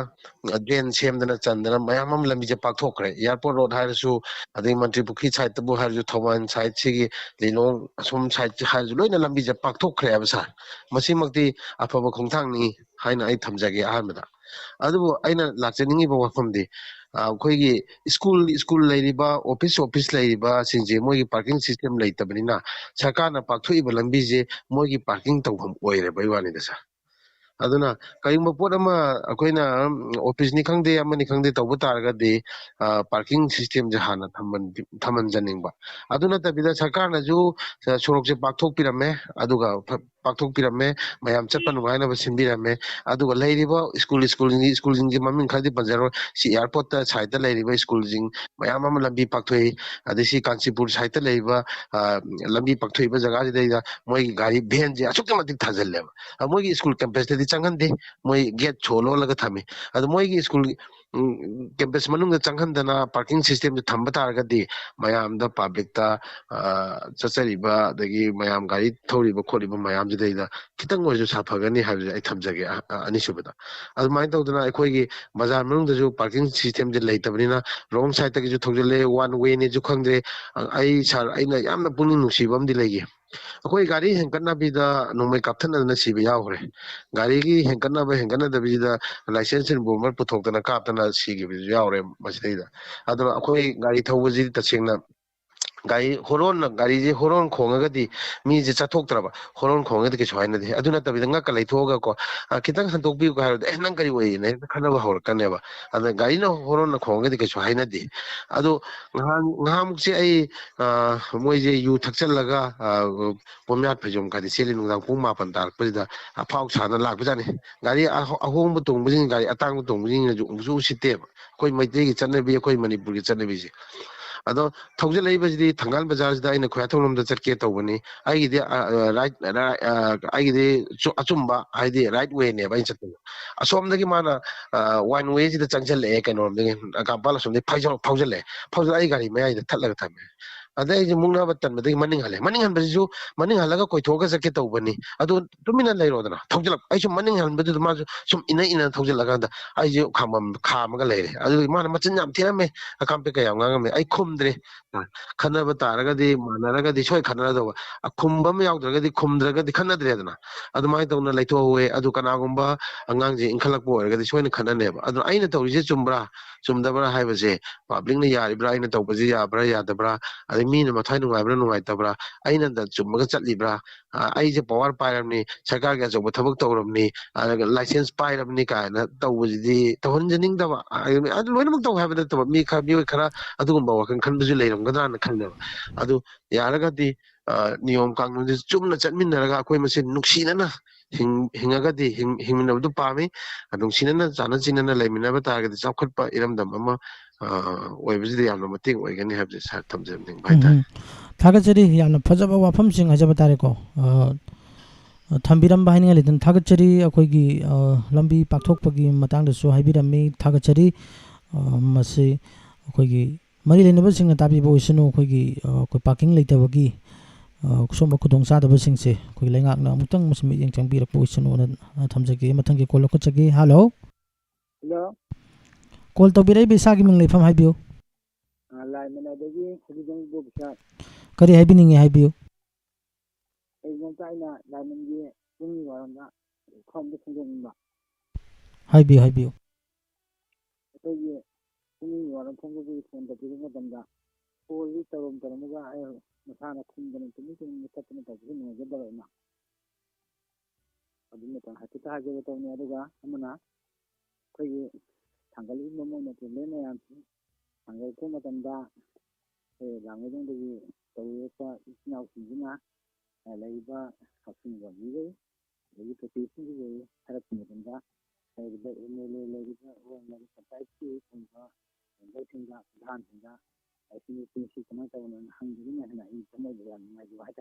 ꯗ꯭ꯔꯦꯟ ꯁꯦꯝꯗꯅ ꯆꯟꯗꯅ ꯃꯌꯥꯝ ꯑꯃ ꯂꯝꯕꯤꯁꯦ ꯄꯥꯛꯊꯣꯛꯈ꯭ꯔꯦ꯫ ꯑꯦꯌꯥꯔꯄꯣꯔꯠ ꯔꯣꯗ ꯍꯥꯏꯔꯁꯨ, ꯑꯗꯩ ꯃꯟꯇ꯭ꯔꯤ ꯄꯨꯈ꯭ꯔꯤ ꯁꯥꯏꯠꯇꯕꯨ ꯍꯥꯏꯔꯁꯨ, ꯊꯧꯕꯥꯜ ꯁꯥꯏꯠꯁꯤꯒꯤ ꯂꯤꯂꯣꯡ ꯑꯁꯣꯝ ꯁꯥꯏꯠꯁꯦ ꯍꯥꯏꯔꯁꯨ ꯂꯣꯏꯅ ꯂꯝꯕꯤꯁꯦ ꯄꯥꯛꯊꯣꯛꯈ꯭ꯔꯦ ꯍꯥꯏꯕ ꯁꯥꯔ꯫ ꯃꯁꯤꯃꯛꯇꯤ ꯑꯐꯕ ꯈꯣꯡꯊꯥꯡꯅꯤ ꯍꯥꯏꯅ ꯑꯩ ꯊꯝꯖꯒꯦ ꯑꯍꯥꯟꯕꯗ꯫ ꯑꯗꯨꯕꯨ ꯑꯩꯅ ꯂꯥꯛꯆꯅꯤꯡꯉꯤꯕ ꯋꯥꯐꯝꯗꯤ, ꯑ, ꯑꯩꯈꯣꯏꯒꯤ ꯁ꯭ꯀꯨꯜ, ꯁ꯭ꯀꯨꯜ ꯂꯩꯔꯤꯕ, ꯑꯣꯐꯤꯁ, ꯑꯣꯐꯤꯁ ꯂꯩꯔꯤꯕꯁꯤꯡꯁꯦ ꯃꯣꯏꯒꯤ ꯄꯥꯔꯀꯤꯡ ꯁꯤꯁꯇꯦꯝ ꯂꯩꯇꯕꯅꯤꯅ ꯁꯔꯀꯥꯔꯅ ꯄꯥꯛꯊꯣꯛꯏꯕ ꯂꯝꯕꯤꯁꯦ ꯃꯣꯏꯒꯤ ꯄꯥꯔꯀꯤꯡ ꯇꯧꯐꯝ ꯑꯣꯏꯔꯦꯕ꯫ ꯑꯩ ꯋꯥꯅꯤꯗ ꯁꯥꯔ꯫ ꯑꯗꯨꯅ ꯀꯔꯤꯒꯨꯝꯕ ꯄꯣꯠ ꯑꯃ ꯑꯩꯈꯣꯏꯅ, ꯎꯝ, ꯑꯣꯐꯤꯁꯅꯤ ꯈꯪꯗꯦ, ꯑꯃꯅꯤ ꯈꯪꯗꯦ ꯇꯧꯕ ꯇꯥꯔꯒꯗꯤ, ꯑ, ꯄꯥꯔꯀꯤꯡ ꯁꯤꯁꯇꯦꯝꯁꯦ ꯍꯥꯟꯅ ꯊꯝꯍꯟ-, ꯊꯝꯍꯟꯖꯅꯤꯡꯕ꯫ ꯑꯗꯨ ꯅꯠꯇꯕꯤꯗ ꯁꯔꯀꯥꯔꯅꯁꯨ, ꯑ, ꯁꯣꯔꯣꯛꯁꯦ ꯄꯥꯛꯊꯣꯛꯄꯤꯔꯝꯃꯦ, ꯑꯗꯨꯒ ꯐ-, ꯄꯥꯛꯊꯣꯛꯄꯤꯔꯝꯃꯦ, ꯃꯌꯥꯝ ꯆꯠꯄ ꯅꯨꯡꯉꯥꯏꯅꯕ ꯁꯤꯟꯕꯤꯔꯝꯃꯦ꯫ ꯑꯗꯨꯒ ꯂꯩꯔꯤꯕ ꯁ꯭ꯀꯨꯜ, ꯁ꯭ꯀꯨꯜꯁꯤꯡꯒꯤ, ꯁ꯭ꯀꯨꯜꯁꯤꯡꯒꯤ ꯃꯃꯤꯡ ꯈꯔꯗꯤ ꯄꯟꯖꯔꯣꯏ, ꯁꯤ ꯑꯦꯌꯥꯔꯄꯣꯔꯠꯇ ꯁꯥꯏꯠꯇ ꯂꯩꯔꯤꯕ ꯁ꯭ꯀꯨꯜꯁꯤꯡ ꯃꯌꯥꯝ ꯑꯃ ꯂꯝꯕꯤ ꯄꯥꯛꯊꯣꯛꯏ꯫ ꯑꯗꯩ ꯁꯤ ꯀꯥꯟꯆꯤꯄꯨꯔ ꯁꯥꯏꯠꯇ ꯂꯩꯔꯤꯕ, ꯑ, ꯂꯝꯕꯤ ꯄꯥꯛꯊꯣꯛꯏꯕ ꯖꯒꯥꯁꯤꯗꯩꯗ ꯃꯣꯏꯒꯤ ꯒꯥꯔꯤ ꯚꯦꯟꯁꯦ ꯑꯁꯨꯛꯀꯤ ꯃꯇꯤꯛ ꯊꯥꯖꯤꯜꯂꯦꯕ꯫ ꯑ, ꯃꯣꯏꯒꯤ ꯁ꯭ꯀꯨꯜ ꯀꯦꯝꯄꯁꯇꯗꯤ ꯆꯪꯍꯟꯗꯦ, ꯃꯣꯏ ꯒꯦꯠ ꯁꯣ ꯂꯣꯜꯂꯒ ꯊꯝꯃꯤ꯫ ꯑꯗꯣ ꯃꯣꯏꯒꯤ ꯁ꯭ꯀꯨꯜ, ꯎꯝ, ꯀꯦꯝꯄꯁ ꯃꯅꯨꯡꯗ ꯆꯪꯍꯟꯗꯅ ꯄꯥꯔꯀꯤꯡ ꯁꯤꯁꯇꯦꯝꯁꯦ ꯊꯝꯕ ꯇꯥꯔꯒꯗꯤ ꯃꯌꯥꯝꯗ, ꯄꯕ꯭ꯂꯤꯛꯇ, ꯑ, ꯆꯠꯆꯔꯤꯕ ꯑꯗꯒꯤ ꯃꯌꯥꯝ ꯒꯥꯔꯤ ꯊꯧꯔꯤꯕ ꯈꯣꯠꯂꯤꯕ ꯃꯌꯥꯝꯁꯤꯗꯩꯗ ꯈꯤꯇꯪ ꯑꯣꯏꯔꯁꯨ ꯁꯥꯐꯒꯅꯤ ꯍꯥꯏꯕꯁꯦ ꯑꯩ ꯊꯝꯖꯒꯦ꯫ ꯑ-, ꯑ-, ꯑꯅꯤꯁꯨꯕꯗ, ꯑꯗꯨꯃꯥꯏꯅ ꯇꯧꯗꯅ ꯑꯩꯈꯣꯏꯒꯤ ꯕꯖꯥꯔ ꯃꯅꯨꯡꯗꯁꯨ ꯄꯥꯔꯀꯤꯡ ꯁꯤꯁꯇꯦꯝꯁꯦ ꯂꯩꯇꯕꯅꯤꯅ ꯔꯣꯡ ꯁꯥꯏꯠꯇꯒꯤꯁꯨ ꯊꯧꯖꯤꯜꯂꯦ, ꯋꯥꯟ ꯋꯦꯅꯦꯁꯨ ꯈꯪꯗ꯭ꯔꯦ꯫ ꯑ-, ꯑꯩ ꯁꯥꯔ, ꯑꯩꯅ ꯌꯥꯝꯅ ꯄꯨꯛꯅꯤꯡ ꯅꯨꯡꯁꯤꯕ ꯑꯃꯗꯤ ꯂꯩꯈꯤ꯫ ꯑꯩꯈꯣꯏ ꯒꯥꯔꯤ ꯍꯦꯟꯀꯠꯅꯕꯤꯗ ꯅꯣꯡꯃꯩ ꯀꯥꯞꯊꯠꯅꯗꯅ ꯁꯤꯕ ꯌꯥꯎꯈ꯭ꯔꯦ꯫ ꯒꯥꯔꯤꯒꯤ ꯍꯦꯟꯀꯠꯅꯕ ꯍꯦꯟꯀꯠꯅꯗꯕꯤꯁꯤꯗ ꯂꯥꯏꯁꯦꯟꯁ ꯔꯤꯕꯣꯜꯚꯔ ꯄꯨꯊꯣꯛꯇꯅ ꯀꯥꯞꯇꯅ ꯁꯤꯈꯤꯕꯁꯨ ꯌꯥꯎꯔꯦ ꯃꯁꯤꯗꯩꯗ꯫ ꯑꯗꯨꯅ ꯑꯩꯈꯣꯏ ꯒꯥꯔꯤ ꯊꯧꯕꯁꯤꯗꯤ ꯇꯁꯦꯡꯅ ꯒꯥꯔꯤ ꯍꯣꯔꯣꯟꯅ, ꯒꯥꯔꯤꯁꯦ ꯍꯣꯔꯣꯟ ꯈꯣꯡꯉꯒꯗꯤ ꯃꯤꯁꯦ ꯆꯠꯊꯣꯛꯇ꯭ꯔꯕ, ꯍꯣꯔꯣꯟ ꯈꯣꯡꯉꯒꯗꯤ ꯀꯩꯁꯨ ꯍꯥꯏꯅꯗꯦ꯫ ꯑꯗꯨ ꯅꯠꯇꯕꯤꯗ ꯉꯛꯀ ꯂꯩꯊꯣꯛꯑꯒꯀꯣ, "ꯑ, ꯈꯤꯇꯪ ꯍꯟꯗꯣꯛꯄꯤꯌꯨ" ꯍꯥꯏꯔꯕꯗ, "ꯑꯦ, ꯅꯪ ꯀꯔꯤ ꯑꯣꯏꯌꯦꯅ?" ꯍꯦꯛꯇ ꯈꯟꯅꯕ ꯍꯧꯔꯛꯀꯅꯦꯕ꯫ ꯑꯗ ꯒꯥꯔꯤꯅ ꯍꯣꯔꯣꯟꯅ ꯈꯣꯡꯉꯒꯗꯤ ꯀꯩꯁꯨ ꯍꯥꯏꯅꯗꯦ꯫ ꯑꯗꯣ ꯉꯍꯥꯟ, ꯉꯍꯥꯟꯃꯨꯛꯁꯦ ꯑꯩ, ꯑ, ꯃꯣꯏꯁꯦ ꯌꯨ ꯊꯛꯆꯜꯂꯒ, ꯑ, ꯄꯣꯝꯌꯥꯠ ꯐꯩꯖꯣꯝ ꯀꯥꯏꯗ ꯆꯦꯜꯂꯤ, ꯅꯨꯡꯗꯥꯡ ꯄꯨꯡ ꯃꯥꯄꯟ ꯇꯥꯔꯛꯄꯁꯤꯗ ꯑꯐꯥꯎ ꯁꯥꯅ ꯂꯥꯛꯄꯖꯥꯠꯅꯤ꯫ ꯒꯥꯔꯤ ꯑꯍꯣ-, ꯑꯍꯣꯡꯕ ꯇꯣꯡꯕꯁꯤꯡ, ꯒꯥꯔꯤ ꯑꯇꯥꯡꯕ ꯇꯣꯡꯕꯁꯤꯡꯅꯁꯨ ꯎꯁꯨ ꯎꯁꯤꯠꯇꯦꯕ꯫ ꯑꯩꯈꯣꯏ ꯃꯩꯇꯩꯒꯤ ꯆꯠꯅꯕꯤ, ꯑꯩꯈꯣꯏ ꯃꯅꯤꯄꯨꯔꯒꯤ ꯆꯠꯅꯕꯤꯁꯦ꯫ ꯑꯗꯣ ꯊꯧꯖꯤꯜꯂꯛꯏꯕꯁꯤꯗꯤ ꯊꯪꯒꯥꯜ ꯕꯖꯥꯔꯁꯤꯗ ꯑꯩꯅ ꯈꯨꯌꯥꯊꯣꯡ ꯂꯣꯝꯗ ꯆꯠꯀꯦ ꯇꯧꯕꯅꯤ꯫ ꯑꯩꯒꯤꯗꯤ, ꯑ, ꯑ, right, right, ꯑ, ꯑꯩꯒꯤꯗꯤ ꯆꯨ-, ꯑꯆꯨꯝꯕ, ꯍꯥꯏꯗꯤ right wayꯅꯦꯕ ꯑꯩꯅ ꯆꯠꯇꯣꯏꯗꯣ꯫ ꯑꯁꯣꯝꯗꯒꯤ ꯃꯥꯅ, ꯑ, one wayꯁꯤꯗ ꯆꯪꯁꯤꯜꯂꯛꯑꯦ, ꯀꯩꯅꯣꯔꯣꯝꯗꯒꯤ, ꯀꯥꯝꯄꯥꯜ ꯑꯁꯣꯝꯗꯒꯤ ꯐꯥꯎꯖ-, ꯐꯥꯎꯖꯜꯂꯛꯑꯦ꯫ ꯐꯥꯎꯖꯜꯂꯛꯑ ꯑꯩ ꯒꯥꯔꯤ ꯃꯌꯥꯏꯗ ꯊꯠꯂꯒ ꯊꯝꯃꯦ꯫ ꯑꯗꯩ ꯑꯩꯁꯦ ꯃꯨꯛꯅꯕ ꯇꯟꯕꯗꯒꯤ ꯃꯅꯤꯡ ꯍꯜꯂꯦ꯫ ꯃꯅꯤꯡ ꯍꯟꯕꯁꯤꯁꯨ, ꯃꯅꯤꯡ ꯍꯜꯂꯒ ꯀꯣꯏꯊꯣꯛꯑꯒ ꯆꯠꯀꯦ ꯇꯧꯕꯅꯤ꯫ ꯑꯗꯨ ꯇꯨꯃꯤꯟꯅ ꯂꯩꯔꯣꯗꯅ꯫ ꯊꯧꯖꯤꯜꯂꯛ-, ꯑꯩꯁꯨ ꯃꯅꯤꯡ ꯍꯟꯕꯗꯨꯗ ꯃꯥꯁꯨ ꯁꯨꯝ ꯏꯟꯅ ꯏꯟꯅ ꯊꯧꯖꯤꯜꯂꯛꯑꯀꯥꯟꯗ ꯑꯩꯁꯦ ꯈꯥꯝꯕꯝ ꯈꯥꯝꯃꯒ ꯂꯩꯔꯦ꯫ ꯑꯗꯨꯒꯤ ꯃꯥꯅ ꯃꯆꯤꯟ ꯌꯥꯝ ꯊꯤꯔꯝꯃꯦ, ꯑꯀꯥꯝ ꯄꯦ ꯀꯌꯥ ꯌꯥꯝ ꯉꯥꯡꯉꯝꯃꯦ꯫ ꯑꯩ ꯈꯨꯝꯗ꯭ꯔꯦ꯫ ꯈꯟꯅꯕ ꯇꯥꯔꯒꯗꯤ, ꯃꯥꯟꯅꯔꯒꯗꯤ ꯁꯣꯏ ꯈꯟꯅꯔꯗꯧꯕ꯫ ꯑꯈꯨꯝꯕ ꯑꯃ ꯌꯥꯎꯗ꯭ꯔꯒꯗꯤ, ꯈꯨꯝꯗ꯭ꯔꯒꯗꯤ ꯈꯟꯅꯗ꯭ꯔꯦꯗꯅ꯫ ꯑꯗꯨꯃꯥꯏꯅ ꯇꯧꯅ ꯂꯩꯊꯣꯛꯍꯧꯋꯦ꯫ ꯑꯗꯨ ꯀꯅꯥꯒꯨꯝꯕ ꯑꯉꯥꯡꯁꯦ ꯏꯟꯈꯠꯂꯛꯄ ꯑꯣꯏꯔꯒꯗꯤ ꯁꯣꯏꯅ ꯈꯟꯅꯅꯦꯕ꯫ ꯑꯗꯨꯅ ꯑꯩꯅ ꯇꯧꯔꯤꯁꯦ ꯆꯨꯝꯕ꯭ꯔꯥ, ꯆꯨꯝꯗꯕ꯭ꯔꯥ ꯍꯥꯏꯕꯁꯦ, ꯄꯕ꯭ꯂꯤꯛꯅ ꯌꯥꯔꯤꯕ꯭ꯔꯥ, ꯑꯩꯅ ꯇꯧꯕꯁꯦ ꯌꯥꯕ꯭ꯔꯥ, ꯌꯥꯗꯕ꯭ꯔꯥ, ꯑꯗꯩ ꯃꯤꯅ ꯃꯊ꯭ꯋꯥꯏ ꯅꯨꯡꯉꯥꯏꯕ꯭ꯔꯥ, ꯅꯨꯡꯉꯥꯏꯇꯕ꯭ꯔꯥ, ꯑꯩꯅ ꯆꯨꯝꯃꯒ ꯆꯠꯂꯤꯕ꯭ꯔꯥ, ꯑ, ꯑꯩꯁꯦ ꯄꯋꯥꯔ ꯄꯥꯏꯔꯕꯅꯤ, ꯁꯔꯀꯥꯔꯒꯤ ꯑꯆꯧꯕ ꯊꯕꯛ ꯇꯧꯔꯕꯅꯤ, ꯑꯗꯨꯒ ꯂꯥꯏꯁꯦꯟꯁ ꯄꯥꯏꯔꯕꯅꯤ ꯀꯥꯏꯅ ꯇꯧꯕꯁꯤꯗꯤ ꯇꯧꯍꯟꯖꯅꯤꯡꯗꯕ꯫ ꯑꯗꯨ ꯂꯣꯏꯅꯃꯛ ꯇꯧ ꯍꯥꯏꯕ ꯅꯠꯇꯕ, ꯃꯤ ꯈꯔ, ꯃꯤꯑꯣꯏ ꯈꯔ ꯑꯗꯨꯒꯨꯝꯕ ꯋꯥꯈꯜ ꯈꯟꯕꯁꯨ ꯂꯩꯔꯝꯒꯗ꯭ꯔꯥꯅ ꯈꯜꯂꯦꯕ꯫ ꯑꯗꯨ ꯌꯥꯔꯒꯗꯤ, ꯑ, ꯅꯤꯌꯣꯝ ꯀꯥꯡꯂꯣꯟꯁꯦ ꯆꯨꯝꯅ ꯆꯠꯃꯤꯟꯅꯔꯒ ꯑꯩꯈꯣꯏ ꯃꯁꯦꯟ ꯅꯨꯡꯁꯤꯅꯅ ꯍꯤꯡ-, ꯍꯤꯡꯉꯒꯗꯤ, ꯍꯤꯡ-, ꯍꯤꯡꯃꯤꯟꯅꯕꯗꯨ ꯄꯥꯝꯃꯤ꯫ ꯅꯨꯡꯁꯤꯅꯅ, ꯆꯥꯟꯅ ꯆꯤꯟꯅꯅ ꯂꯩꯃꯤꯟꯅꯕ ꯇꯥꯔꯒꯗꯤ ꯆꯥꯎꯈꯠꯄ ꯏꯔꯝꯗꯝ ꯑꯃ, ꯑ, ꯑꯣꯏꯕꯁꯤꯗ ꯌꯥꯝꯅ ꯃꯇꯦꯡ ꯑꯣꯏꯒꯅꯤ ꯍꯥꯏꯕꯁꯦ ꯁꯥꯔ ꯊꯝꯖꯅꯤꯡꯕ ꯎꯝ, ꯍꯥꯏꯇꯥꯔꯦ꯫ ꯎꯝ꯫ ꯊꯥꯒꯠꯆꯔꯤ꯫ ꯌꯥꯝꯅ ꯐꯖꯕ ꯋꯥꯐꯝꯁꯤꯡ ꯍꯥꯏꯖꯕ ꯇꯥꯔꯦꯀꯣ꯫ ꯑ, ꯊꯝꯕꯤꯔꯝꯕ ꯍꯥꯏꯅꯤꯡꯉꯥꯏ ꯂꯩꯇꯅ ꯊꯥꯒꯠꯆꯔꯤ꯫ ꯑꯩꯈꯣꯏꯒꯤ, ꯑ, ꯂꯝꯕꯤ ꯄꯥꯛꯊꯣꯛꯄꯒꯤ ꯃꯇꯥꯡꯗꯁꯨ ꯍꯥꯏꯕꯤꯔꯝꯃꯤ, ꯊꯥꯒꯠꯆꯔꯤ꯫ ꯑ, ꯃꯁꯤ ꯑꯩꯈꯣꯏꯒꯤ ꯃꯔꯤ ꯂꯩꯅꯕꯁꯤꯡꯅ ꯇꯥꯕꯤꯕ ꯑꯣꯏꯁꯅꯨ, ꯑꯩꯈꯣꯏꯒꯤ, ꯑ, ꯑꯩꯈꯣꯏ parking ꯂꯩꯇꯕꯒꯤ, ꯑ, ꯁꯨꯝꯕ ꯈꯨꯗꯣꯡꯆꯥꯗꯕꯁꯤꯡꯁꯦ ꯑꯩꯈꯣꯏ ꯂꯩꯉꯥꯛꯅ ꯑꯃꯨꯛꯇꯪ ꯃꯁꯤ ꯃꯤꯠꯌꯦꯡ ꯆꯪꯕꯤꯔꯛꯄ ꯑꯣꯏꯁꯅꯨꯅ, ꯑ, ꯊꯝꯖꯒꯦ꯫ ꯃꯊꯪꯒꯤ call ꯂꯧꯈꯠꯆꯒꯦ꯫ Hello꯫ Hello꯫ Call ꯇꯧꯕꯤꯔꯛꯏꯕ ꯏꯁꯥꯒꯤ ꯃꯤꯡ ꯂꯩꯐꯝ ꯍꯥꯏꯕꯤꯌꯨ꯫ ꯑ, ꯂꯥꯏꯃꯅꯥꯏꯗꯒꯤ ꯍꯩꯕꯤꯖꯝ ꯏꯕꯣꯕꯤ ꯁꯥꯔ꯫ ꯀꯔꯤ ꯍꯥꯏꯕꯤꯅꯤꯡꯉꯤ ꯍꯥꯏꯕꯤꯌꯨ꯫ ꯑꯩ ꯅꯣꯡꯃꯇ ꯑꯩꯅ ꯂꯥꯏꯃꯟꯒꯤ ꯄꯨꯡꯒꯤ ꯋꯥꯔꯣꯝꯗ ꯈꯔ ꯑꯝꯇ ꯈꯪꯗꯣꯛꯅꯤꯡꯕ꯫ ꯍꯥꯏꯕꯤꯌꯨ, ꯍꯥꯏꯕꯤꯌꯨ꯫ ꯑꯩꯈꯣꯏꯒꯤ ꯄꯨꯡꯒꯤ ꯋꯥꯔꯣꯝ ꯈꯪꯗꯣꯛꯄꯒꯤ phone ꯇꯧꯕꯤꯔꯛꯄ ꯃꯇꯝꯗ callꯁꯤ ꯇꯧꯔꯝ ꯇꯧꯔꯝꯃꯒ ꯑꯩ ꯃꯁꯥꯅ ꯈꯨꯝꯗꯅ ꯇꯨꯃꯤꯟ ꯇꯨꯃꯤꯟ ꯆꯠꯇꯅ ꯇꯧꯕꯁꯨ ꯅꯨꯡꯉꯥꯏꯖꯗꯕ ꯑꯩꯅ꯫ ꯑꯗꯨ ꯃꯇꯥꯡ ꯍꯥꯏꯐꯦꯠꯇ ꯍꯥꯏꯖꯒꯦ ꯇꯧꯕꯅꯤ꯫ ꯑꯗꯨꯒ ꯑꯃꯅ, ꯑꯩꯈꯣꯏꯒꯤ ꯊꯥꯡꯒꯠꯂꯤꯕ ꯃꯃꯣꯟ ꯃꯇꯨ ꯂꯣꯏ ꯃꯌꯥꯝꯁꯤ ꯊꯥꯡꯒꯠꯂꯛꯄ ꯃꯇꯝꯗ ꯑꯩꯈꯣꯏ ꯂꯥꯡꯃꯩꯗꯣꯡꯗꯒꯤ ꯇꯧꯔꯛꯄ ꯏꯆꯤꯟ ꯏꯅꯥꯎꯁꯤꯡꯁꯤꯅ, ꯑ, ꯂꯩꯔꯤꯕ ꯀꯛꯆꯤꯡ ꯂꯝꯕꯤꯗꯒꯤ ꯑꯗꯒꯤ ꯇꯣꯇꯤꯁꯤꯡꯁꯤꯗꯒꯤ ꯍꯥꯏꯔꯛꯄ ꯃꯇꯝꯗ ꯂꯩꯔꯤꯕ MLA, ꯂꯩꯔꯤꯕ ꯄꯟꯆꯥꯌꯠꯀꯤ ꯑꯣꯏꯕ ꯃꯦꯝꯕꯔꯁꯤꯡꯗ, ꯄ꯭ꯔꯙꯥꯟꯁꯤꯡꯗ, ꯑꯁꯤꯒꯤ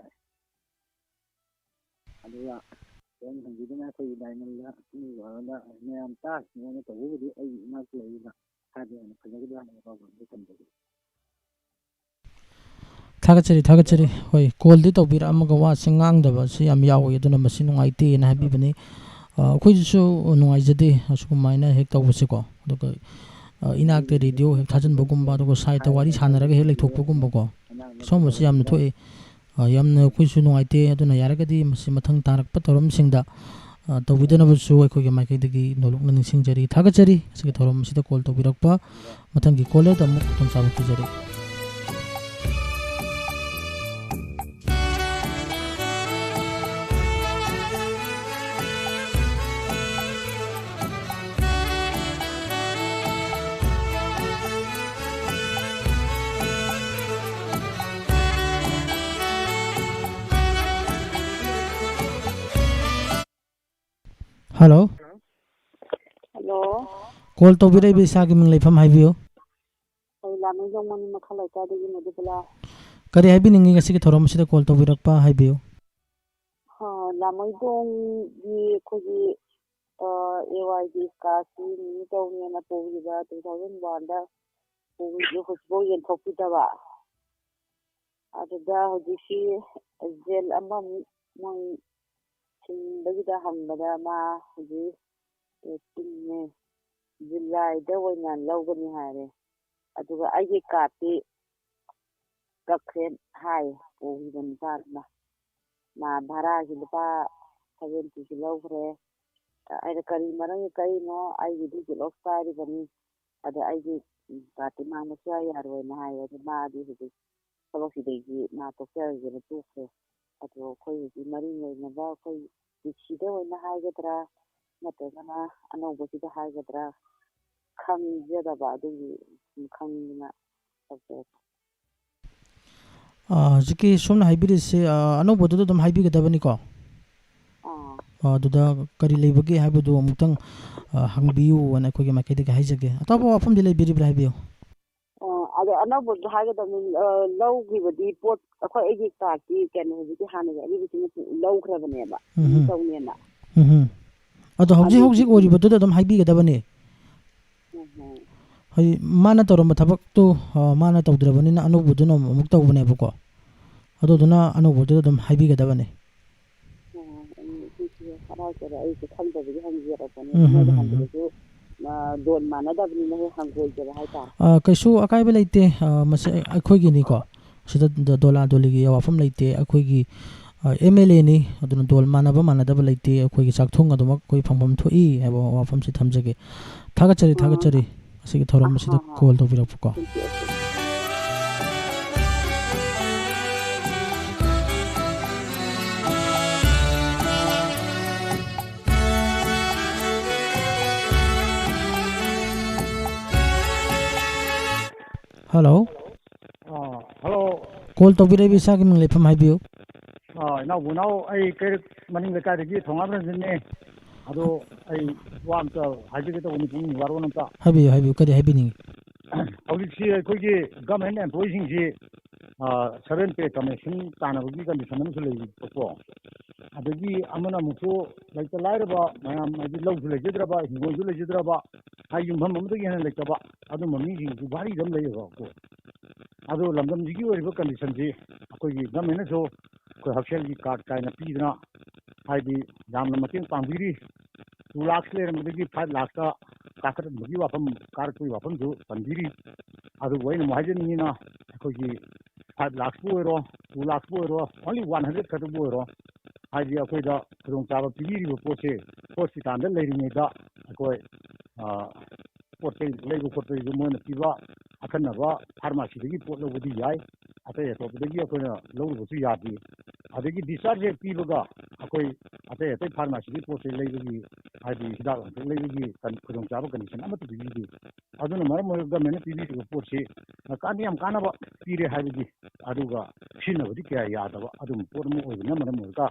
ꯍꯣꯏ, ꯍꯪꯕꯤꯗꯨꯅ ꯑꯩꯈꯣꯏꯒꯤ ꯗꯥꯏꯃꯟꯗ ꯃꯤ ꯋꯥꯔꯗ ꯃꯌꯥꯝ ꯇꯥꯛꯁꯤꯅꯦꯅ ꯇꯧꯕꯕꯨꯗꯤ ꯑꯩꯒꯤ ꯏꯅꯥꯛꯇ ꯂꯩꯔꯤꯕ ꯍꯥꯏꯕ ꯑꯣꯏꯅ ꯐꯖꯒꯗ꯭ꯔꯥ ꯍꯥꯏꯅ ꯋꯥꯐꯝꯗꯨ ꯊꯝꯖꯒꯦ꯫ ꯊꯥꯒꯠꯆꯔꯤ, ꯊꯥꯒꯠꯆꯔꯤ꯫ ꯍꯣꯏ, ꯀꯣꯜꯗꯤ ꯇꯧꯕꯤꯔꯛꯑꯝꯃꯒ ꯋꯥꯁꯦ ꯉꯥꯡꯗꯕꯁꯤ ꯌꯥꯝ ꯌꯥꯎꯏ, ꯑꯗꯨꯅ ꯃꯁꯤ ꯅꯨꯡꯉꯥꯏꯇꯦꯅ ꯍꯥꯏꯕꯤꯕꯅꯤ꯫ ꯑ, ꯑꯩꯈꯣꯏꯁꯨ ꯅꯨꯡꯉꯥꯏꯖꯗꯦ ꯑꯁꯨꯒꯨꯝꯃꯥꯏꯅ ꯍꯦꯛ ꯇꯧꯕꯁꯦꯀꯣ꯫ ꯑꯗꯨꯒ, ꯑ, ꯏꯅꯥꯛꯇ ꯔꯦꯗꯤꯑꯣ ꯍꯦꯛ ꯊꯥꯖꯤꯟꯕꯒꯨꯝꯕ, ꯑꯗꯨꯒ ꯁꯥꯏꯠꯇ ꯋꯥꯔꯤ ꯁꯥꯟꯅꯔꯒ ꯍꯦꯛ ꯂꯩꯊꯣꯛꯄꯒꯨꯝꯕꯀꯣ, ꯁꯤꯒꯨꯝꯕꯁꯤ ꯌꯥꯝꯅ ꯊꯣꯛꯑꯦ꯫ ꯑ, ꯌꯥꯝꯅ ꯑꯩꯈꯣꯏꯁꯨ ꯅꯨꯡꯉꯥꯏꯇꯦ꯫ ꯑꯗꯨꯅ ꯌꯥꯔꯒꯗꯤ ꯃꯁꯤ ꯃꯊꯪ ꯇꯥꯔꯛꯄ ꯊꯧꯔꯝꯁꯤꯡꯗ, ꯑ, ꯇꯧꯕꯤꯗꯅꯕꯁꯨ ꯑꯩꯈꯣꯏꯒꯤ ꯃꯥꯏꯀꯩꯗꯒꯤ ꯅꯣꯂꯨꯛꯅ ꯅꯤꯡꯁꯤꯡꯖꯔꯤ꯫ ꯊꯥꯒꯠꯆꯔꯤ ꯉꯁꯤꯒꯤ ꯊꯧꯔꯝ ꯑꯁꯤꯗ ꯀꯣꯜ ꯇꯧꯕꯤꯔꯛꯄ꯫ ꯃꯊꯪꯒꯤ ꯀꯣꯜꯗ ꯑꯃꯨꯛ ꯈꯨꯗꯣꯡꯆꯥꯕ ꯄꯤꯖꯔꯤ꯫ ꯍꯜꯂꯣ꯫ ꯍꯜꯂꯣ꯫ ꯀꯣꯜ ꯇꯧꯕꯤꯔꯛꯏꯕ ꯏꯁꯥꯒꯤ ꯃꯤꯡ ꯂꯩꯐꯝ ꯍꯥꯏꯕꯤꯌꯨ꯫ ꯑꯩ ꯂꯥꯃꯩꯗꯣꯡ ꯃꯅꯤꯡ ꯃꯈꯥ ꯂꯩꯀꯥꯏꯗꯒꯤ ꯃꯙꯨꯕꯂꯥ꯫ ꯀꯔꯤ ꯍꯥꯏꯕꯤꯅꯤꯡꯉꯤ ꯉꯁꯤꯒꯤ ꯊꯧꯔꯝ ꯑꯁꯤꯗ ꯀꯣꯜ ꯇꯧꯕꯤꯔꯛꯄ ꯍꯥꯏꯕꯤꯌꯨ꯫ ꯑ, ꯂꯥꯃꯩꯗꯣꯡꯒꯤ ꯑꯩꯈꯣꯏꯒꯤ, ꯑ, AYD cardꯁꯤ renew ꯇꯧꯅꯦꯅ ꯄꯨꯈꯤꯕ two thousand oneꯗ ꯄꯨꯈꯤꯕꯗꯨ ꯍꯧꯖꯤꯛꯐꯥꯎ ꯌꯦꯟꯊꯣꯛꯄꯤꯗꯕ꯫ ꯑꯗꯨꯗ ꯍꯧꯖꯤꯛꯁꯤ ꯖꯦꯜ ꯑꯃꯃꯨꯛ ꯃꯣꯏ ꯁꯤꯟꯕꯒꯤꯗ ꯍꯪꯕꯗ ꯃꯥ ꯍꯧꯖꯤꯛ eighteen ꯅꯦ, Julyꯗ ꯑꯣꯏꯅ ꯂꯧꯒꯅꯤ ꯍꯥꯏꯔꯦ꯫ ꯑꯗꯨꯒ ꯑꯩꯒꯤ cardꯇꯤ ꯀꯛꯈ꯭ꯔꯦ ꯍꯥꯏ ꯄꯨꯈꯤꯕ ꯅꯨꯄꯥꯗꯨꯅ꯫ ꯃꯥ ꯚꯔꯥꯒꯤ ꯂꯨꯄꯥ seventyꯁꯨ ꯂꯧꯈ꯭ꯔꯦ꯫ ꯑꯩꯅ ꯀꯔꯤ ꯃꯔꯝꯒꯤ ꯀꯛꯏꯅꯣ, ꯑꯩꯒꯤꯗꯤ ꯖꯦꯔꯣꯛꯁ ꯄꯥꯏꯔꯤꯕꯅꯤ, ꯑꯗ ꯑꯩꯒꯤ cardꯇꯤ ꯃꯥꯡꯕ ꯁꯨꯡꯌꯥ ꯌꯥꯔꯣꯏꯅ ꯍꯥꯏꯌꯦ꯫ ꯑꯗꯨ ꯃꯥꯗꯤ ꯍꯧꯖꯤꯛ ꯊꯕꯛꯁꯤꯗꯒꯤ ꯃꯥ ꯇꯣꯛꯆꯔꯒꯦꯅ ꯇꯣꯛꯈ꯭ꯔꯦ꯫ ꯑꯗꯣ ꯑꯩꯈꯣꯏ ꯍꯧꯖꯤꯛ ꯃꯔꯤ ꯂꯩꯅꯕ ꯑꯩꯈꯣꯏ DCꯗ ꯑꯣꯏꯅ ꯍꯥꯏꯒꯗ꯭ꯔꯥ, ꯅꯠꯇ꯭ꯔꯒꯅ ꯑꯅꯧꯕꯁꯤꯗ ꯍꯥꯏꯒꯗ꯭ꯔꯥ ꯈꯪꯖꯗꯕ, ꯑꯗꯨꯒꯤ ꯁꯨꯝ ꯈꯪꯅꯤꯡꯗꯅ ꯇꯧꯖꯔꯛꯄ꯫ ꯑꯥ, ꯍꯧꯖꯤꯛꯀꯤ ꯁꯣꯝꯅ ꯍꯥꯏꯕꯤꯔꯤꯁꯦ, ꯑꯥ, ꯑꯅꯧꯕꯗꯨꯗ ꯑꯗꯨꯝ ꯍꯥꯏꯕꯤꯒꯗꯕꯅꯤꯀꯣ? ꯑꯥ꯫ ꯑꯥ, ꯑꯗꯨꯗ ꯀꯔꯤ ꯂꯩꯕꯒꯦ ꯍꯥꯏꯕꯗꯨ ꯑꯃꯨꯛꯇꯪ, ꯑꯥ, ꯍꯪꯕꯤꯌꯨꯅ ꯑꯩꯈꯣꯏꯒꯤ ꯃꯥꯏꯀꯩꯗꯒꯤ ꯍꯥꯏꯖꯒꯦ꯫ ꯑꯇꯣꯞꯄ ꯋꯥꯐꯝꯗꯤ ꯂꯩꯕꯤꯔꯤꯕ꯭ꯔꯥ? ꯍꯥꯏꯕꯤꯌꯨ꯫ ꯑꯥ, ꯑꯗꯣ ꯑꯅꯧꯕꯁꯨ ꯍꯥꯏꯒꯗꯕꯅꯤ, ꯑ, ꯂꯧꯈꯤꯕꯗꯤ ꯄꯣꯠ ꯑꯩꯈꯣꯏ, ꯑꯩꯒꯤ ꯀꯥꯔꯠꯇꯤ ꯀꯩꯅꯣ, ꯍꯧꯖꯤꯛꯀꯤ ꯍꯥꯟꯅꯒꯤ ꯑꯔꯤꯕꯁꯤꯅ ꯂꯧꯈ꯭ꯔꯕꯅꯦꯕ, ꯎꯝ꯫ ꯇꯧꯅꯦꯅ꯫ ꯎꯝ꯫ ꯑꯗꯣ ꯍꯧꯖꯤꯛ, ꯍꯧꯖꯤꯛ ꯑꯗꯨꯒꯤ ꯑꯣꯏꯔꯤꯕꯗꯨꯗ ꯑꯗꯨꯝ ꯍꯥꯏꯕꯤꯒꯗꯕꯅꯤ꯫ ꯎꯝ꯫ ꯍꯥꯏꯗꯤ ꯃꯥꯅ ꯇꯧꯔꯝꯕ ꯊꯕꯛꯇꯨ, ꯑ, ꯃꯥꯅ ꯇꯧꯗ꯭ꯔꯕꯅꯤꯅ ꯑꯅꯧꯕꯗꯨꯅ ꯑꯃꯨꯛ ꯇꯧꯕꯅꯦꯕꯀꯣ꯫ ꯑꯗꯨꯗꯨꯅ ꯑꯅꯧꯕꯗꯨꯗ ꯑꯗꯨꯝ ꯍꯥꯏꯕꯤꯒꯗꯕꯅꯤ꯫ ꯑꯣ, ꯑꯩ ꯁꯤꯁꯦ ꯍꯔꯥꯎꯖꯔꯦ, ꯑꯩꯁꯦ ꯈꯪꯗꯕꯒꯤ ꯍꯪꯖꯔꯛꯄꯅꯦ꯫ ꯎꯝ, ꯃꯣꯏꯗ ꯎꯝ, ꯎꯝ, ꯎꯝ꯫ ꯍꯪꯕꯗꯁꯨ, ꯑ, ꯗꯣꯟ ꯃꯥꯟꯅꯗꯕꯅꯤꯅ ꯍꯦꯛ ꯍꯪꯒꯣꯏꯖꯕ ꯍꯥꯏꯇꯥꯔꯦ꯫ ꯑ, ꯀꯩꯁꯨ ꯑꯀꯥꯏꯕ ꯂꯩꯇꯦ꯫ ꯑ, ꯃꯁꯤ ꯑꯩꯈꯣꯏꯒꯤꯅꯤꯀꯣ꯫ ꯁꯤꯗ ꯗ-, ꯗꯣꯂꯥ ꯗꯣꯂꯤꯒꯤ ꯋꯥꯐꯝ ꯂꯩꯇꯦ꯫ ꯑꯩꯈꯣꯏꯒꯤ, ꯑ, ꯑꯦꯝ ꯑꯦꯜ ꯑꯦꯅꯤ, ꯑꯗꯨꯅ ꯗꯣꯜ ꯃꯥꯟꯅꯕ ꯃꯥꯟꯅꯗꯕ ꯂꯩꯇꯦ꯫ ꯑꯩꯈꯣꯏꯒꯤ ꯆꯥꯛꯊꯨꯡ ꯑꯗꯨꯃꯛ ꯑꯩꯈꯣꯏ ꯐꯪꯐꯝ ꯊꯣꯛꯏ ꯍꯥꯏꯕ ꯋꯥꯐꯝꯁꯤ ꯊꯝꯖꯒꯦ꯫ ꯊꯥꯒꯠꯆꯔꯤ, ꯑ, ꯊꯥꯒꯠꯆꯔꯤ꯫ ꯑꯁꯤꯒꯤ ꯊꯧꯔꯝ ꯑ, ꯑꯁꯤꯗ ꯍ, ꯍ꯫ ꯀꯣꯜ ꯇꯧꯕꯤꯔꯛꯄꯀꯣ꯫ Thank you, thank you. ꯍꯜꯂꯣ꯫ ꯑꯥ, ꯍꯜꯂꯣ꯫ ꯀꯣꯜ ꯇꯧꯕꯤꯔꯛꯏꯕ ꯏꯁꯥꯒꯤ ꯃꯤꯡ ꯂꯩꯐꯝ ꯍꯥꯏꯕꯤꯌꯨ꯫ ꯑꯥ, ꯏꯅꯥꯎꯕꯨ ꯏꯅꯥꯎ, ꯑꯩ ꯀꯩꯔꯛ ꯃꯅꯤꯡ ꯂꯩꯀꯥꯏꯗꯒꯤ ꯊꯣꯉꯥꯝ ꯔꯟꯖꯟꯅꯦ꯫ ꯑꯗꯣ ꯑꯩ ꯋꯥ ꯑꯝꯇ ꯍꯥꯏꯖꯒꯦ ꯇꯧꯕꯅꯤ, ꯄꯨꯛꯅꯤꯡꯒꯤ ꯋꯥꯔꯣꯜ ꯑꯝꯇ꯫ ꯍꯥꯏꯕꯤꯌꯨ, ꯍꯥꯏꯕꯤꯌꯨ꯫ ꯀꯔꯤ ꯍꯥꯏꯕꯤꯅꯤꯡꯉꯤ? ꯍꯧꯖꯤꯛꯁꯤ ꯑꯩꯈꯣꯏꯒꯤ government employeeꯁꯤꯡꯁꯤ, ꯑꯥ, seven pay commission ꯇꯥꯟꯅꯕꯒꯤ condition ꯑꯃꯁꯨ ꯂꯩꯕꯀꯣ꯫ ꯑꯗꯒꯤ ꯑꯃꯅ ꯑꯃꯨꯛꯁꯨ ꯂꯩꯇ ꯂꯥꯏꯔꯕ ꯃꯌꯥꯝ, ꯍꯥꯏꯗꯤ ꯂꯧꯁꯨ ꯂꯩꯖꯗ꯭ꯔꯕ, ꯍꯤꯡꯒꯣꯜꯁꯨ ꯂꯩꯖꯗ꯭ꯔꯕ, ꯍꯥꯏ ꯌꯨꯝꯐꯝ ꯑꯃꯗꯒꯤ ꯍꯦꯟꯅ ꯂꯩꯇꯕ, ꯑꯗꯨꯝꯕ ꯃꯤꯁꯤꯡꯁꯨ ꯚꯥꯔꯤꯗ ꯑꯃ ꯂꯩꯌꯦꯕꯀꯣ꯫ ꯑꯗꯣ ꯂꯝꯗꯝꯁꯤꯒꯤ ꯑꯣꯏꯔꯤꯕ conditionꯁꯤ ꯑꯩꯈꯣꯏꯒꯤ governmentꯅꯁꯨ ꯑꯩꯈꯣꯏ ꯍꯛꯁꯦꯜꯒꯤ card ꯀꯥꯏꯅ ꯄꯤꯗꯅ, ꯍꯥꯏꯗꯤ ꯌꯥꯝꯅ ꯃꯇꯦꯡ ꯄꯥꯡꯕꯤꯔꯤ꯫ Two lakhs ꯂꯩꯔꯝꯕꯗꯒꯤ five lakhꯇ ꯀꯥꯈꯠꯍꯟꯕꯒꯤ ꯋꯥꯐꯝ, ꯀꯥꯔꯛꯄꯒꯤ ꯋꯥꯐꯝꯁꯨ ꯄꯟꯕꯤꯔꯤ꯫ ꯑꯗꯨꯕꯨ ꯑꯩꯅ ꯑꯃꯨꯛ ꯍꯥꯏꯖꯅꯤꯡꯉꯤꯅ, ꯑꯩꯈꯣꯏꯒꯤ five lakhꯄꯨ ꯑꯣꯏꯔꯣ, two lakhꯄꯨ ꯑꯣꯏꯔꯣ, only one hundred ꯈꯛꯇꯕꯨ ꯑꯣꯏꯔꯣ, ꯍꯥꯏꯗꯤ ꯑꯩꯈꯣꯏꯗ ꯈꯨꯗꯣꯡꯆꯥꯕ ꯄꯤꯕꯤꯔꯤꯕ ꯄꯣꯠꯁꯦ hospitalꯗ ꯂꯩꯔꯤꯉꯩꯗ ꯑꯩꯈꯣꯏ, ꯑ, ꯄꯣꯠ ꯆꯩ ꯂꯩꯕ ꯈꯣꯠꯄꯒꯤꯁꯨ ꯃꯣꯏꯅ ꯄꯤꯕ ꯑꯈꯟꯅꯕ pharmacyꯗꯒꯤ ꯄꯣꯠ ꯂꯧꯕꯗꯤ ꯌꯥꯏ, ꯑꯇꯩ ꯑꯇꯣꯞꯄꯗꯒꯤ ꯑꯩꯈꯣꯏꯅ ꯂꯧꯔꯨꯕꯁꯨ ꯌꯥꯗꯦ꯫ ꯑꯗꯒꯤ discharge ꯍꯦꯛ ꯄꯤꯕꯒ ꯑꯩꯈꯣꯏ ꯑꯇꯩ ꯑꯇꯩ pharmacyꯗꯒꯤ ꯄꯣꯠ ꯆꯩ ꯂꯩꯕꯒꯤ, ꯍꯥꯏꯗꯤ ꯍꯤꯗꯥꯛ ꯂꯥꯡꯊꯛ ꯂꯩꯕꯒꯤ ꯀꯟ-, ꯈꯨꯗꯣꯡꯆꯥꯕ condition ꯑꯃꯠꯇ ꯄꯤꯕꯤꯗꯦ꯫ ꯑꯗꯨꯅ ꯃꯔꯝ ꯑꯣꯏꯔꯒ governmentꯅ ꯄꯤꯕꯤꯔꯤꯕ ꯄꯣꯠꯁꯤ ꯀꯥꯟꯗꯤ ꯌꯥꯝ ꯀꯥꯟꯅꯕ ꯄꯤꯔꯦ ꯍꯥꯏꯕꯒꯤ, ꯑꯗꯨꯒ ꯁꯤꯖꯤꯟꯅꯕꯗꯤ ꯀꯌꯥ ꯌꯥꯗꯕ ꯑꯗꯨꯒꯨꯝꯕ ꯄꯣꯠ ꯑꯃ ꯑꯣꯏꯕꯅ ꯃꯔꯝ ꯑꯣꯏꯔꯒ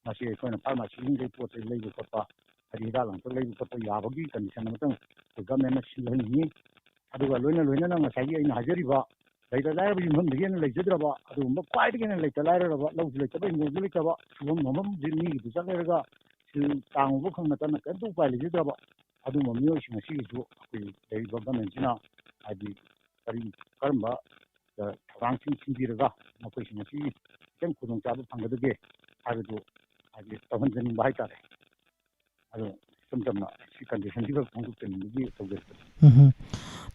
ꯃꯁꯤ ꯑꯩꯈꯣꯏꯅ pharmacyꯁꯤꯡꯗꯒꯤ ꯄꯣꯠ ꯆꯩ ꯂꯩꯕ ꯈꯣꯠꯄ, ꯍꯥꯏꯗꯤ ꯍꯤꯗꯥꯛ ꯂꯥꯡꯊꯛ ꯂꯩꯕ ꯈꯣꯠꯄ ꯌꯥꯕꯒꯤ condition ꯑꯃꯇꯪ ꯑꯩꯈꯣꯏ governmentꯅ ꯁꯤꯜꯍꯟꯅꯤꯡꯉꯤ꯫ ꯑꯗꯨꯒ ꯂꯣꯏꯅ ꯂꯣꯏꯅꯅ ꯉꯁꯥꯏꯒꯤ ꯑꯩꯅ ꯍꯥꯏꯖꯔꯤꯕ ꯂꯩꯇ ꯂꯥꯏꯔꯕ ꯌꯨꯝꯐꯝꯗꯒꯤ ꯍꯦꯟꯅ ꯂꯩꯖꯗ꯭ꯔꯕ, ꯑꯗꯨꯒꯨꯝꯕ ꯈ꯭ꯋꯥꯏꯗꯒꯤ ꯍꯦꯟꯅ ꯂꯩꯇ ꯂꯥꯏꯔꯔꯕ, ꯂꯧꯁꯨ ꯂꯩꯇꯕ, ꯍꯤꯡꯒꯣꯜꯁꯨ ꯂꯩꯇꯕ, ꯁꯨꯐꯝ ꯅꯣꯝꯐꯝꯁꯦ ꯃꯤꯒꯤꯗ ꯆꯠꯂꯔꯒ ꯁꯤꯜ ꯇꯥꯡꯉꯨꯕ ꯈꯪ ꯅꯠꯇꯅ ꯀꯔꯤꯝꯇ ꯎꯄꯥꯏ ꯂꯩꯖꯗ꯭ꯔꯕ ꯑꯗꯨꯒꯨꯝꯕ ꯃꯤꯑꯣꯏꯁꯤꯡ ꯑꯁꯤꯒꯤꯁꯨ ꯑꯩꯈꯣꯏ ꯂꯩꯔꯤꯕ ꯒꯃꯦꯟꯁꯤꯅ ꯍꯥꯏꯗꯤ ꯀꯔꯤ, ꯀꯔꯝꯕ, ꯑ, ꯊꯧꯔꯥꯡꯁꯤꯡ ꯁꯤꯟꯕꯤꯔꯒ ꯃꯈꯣꯏꯁꯤꯡ ꯑꯁꯤ ꯈꯤꯇꯪ ꯈꯨꯗꯣꯡꯆꯥꯕ ꯐꯪꯒꯗꯒꯦ ꯍꯥꯏꯕꯗꯨ ꯍꯥꯏꯗꯤ ꯇꯧꯍꯟꯖꯅꯤꯡꯕ ꯍꯥꯏꯇꯥꯔꯦ꯫ ꯑꯗꯣ ꯏꯆꯝ ꯆꯝꯅ ꯁꯤ ꯀꯟꯗꯤꯁꯟꯁꯤꯈꯛ ꯐꯣꯡꯗꯣꯛꯆꯅꯤꯡꯕꯒꯤ ꯇꯧꯖꯔꯛꯄꯅꯤ꯫ ꯎꯝ ꯍꯝ꯫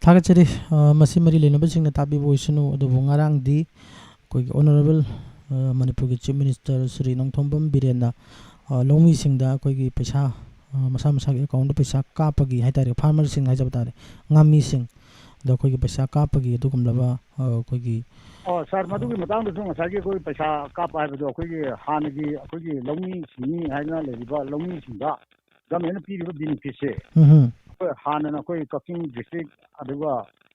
ꯊꯥꯒꯠꯆꯔꯤ꯫ ꯑ, ꯃꯁꯤ ꯃꯔꯤ ꯂꯩꯅꯕꯁꯤꯡꯅ ꯇꯥꯕꯤꯕ ꯑꯣꯏꯁꯅꯨ, ꯑꯗꯨꯕꯨ ꯉꯔꯥꯡꯗꯤ ꯑꯩꯈꯣꯏꯒꯤ ꯑꯣꯅꯔꯦꯕꯜ, ꯑ, ꯃꯅꯤꯄꯨꯔꯒꯤ ꯆꯤꯐ ꯃꯤꯅꯤꯁꯇꯔ ꯁ꯭ꯔꯤ ꯅꯣꯡꯊꯣꯝꯕꯝ ꯕꯤꯔꯦꯟꯅ, ꯑ, ꯂꯧꯃꯤꯁꯤꯡꯗ ꯑꯩꯈꯣꯏꯒꯤ ꯄꯩꯁꯥ, ꯑ, ꯃꯁꯥ ꯃꯁꯥꯒꯤ ꯑꯦꯀꯥꯎꯟꯗ ꯄꯩꯁꯥ ꯀꯥꯞꯄꯒꯤ ꯍꯥꯏ ꯇꯥꯔꯦ, ꯐꯥꯔꯃꯔꯁꯤꯡ ꯍꯥꯏꯖꯕ ꯇꯥꯔꯦ, ꯉꯥꯃꯤꯁꯤꯡ, ꯑꯗ ꯑꯩꯈꯣꯏꯒꯤ ꯄꯩꯁꯥ ꯀꯥꯞꯄꯒꯤ ꯑꯗꯨꯒꯨꯝꯂꯕ, ꯑ, ꯑꯩꯈꯣꯏꯒꯤ ꯑꯣ, ꯁꯥꯔ, ꯃꯗꯨꯒꯤ ꯃꯇꯥꯡꯗꯁꯨ ꯉꯁꯥꯏꯒꯤ ꯑꯩꯈꯣꯏ ꯄꯩꯁꯥ ꯀꯥꯞꯄ ꯍꯥꯏꯕꯗꯣ ꯑꯩꯈꯣꯏꯒꯤ ꯍꯥꯟꯅꯒꯤ ꯑꯩꯈꯣꯏꯒꯤ ꯂꯧꯃꯤ ꯁꯤꯟꯃꯤ ꯍꯥꯏꯗꯅ ꯂꯩꯔꯤꯕ ꯂꯧꯃꯤꯁꯤꯡꯗ ꯒꯃꯦꯟꯅ ꯄꯤꯔꯤꯕ ꯕꯦꯅꯤꯐꯤꯠꯁꯦ ꯎꯝ ꯍꯝ꯫ ꯑꯩꯈꯣꯏ ꯍꯥꯟꯅꯅ ꯑꯩꯈꯣꯏ ꯀꯛꯆꯤꯡ ꯗꯤꯁꯇ꯭ꯔꯤꯛ, ꯑꯗꯨꯒ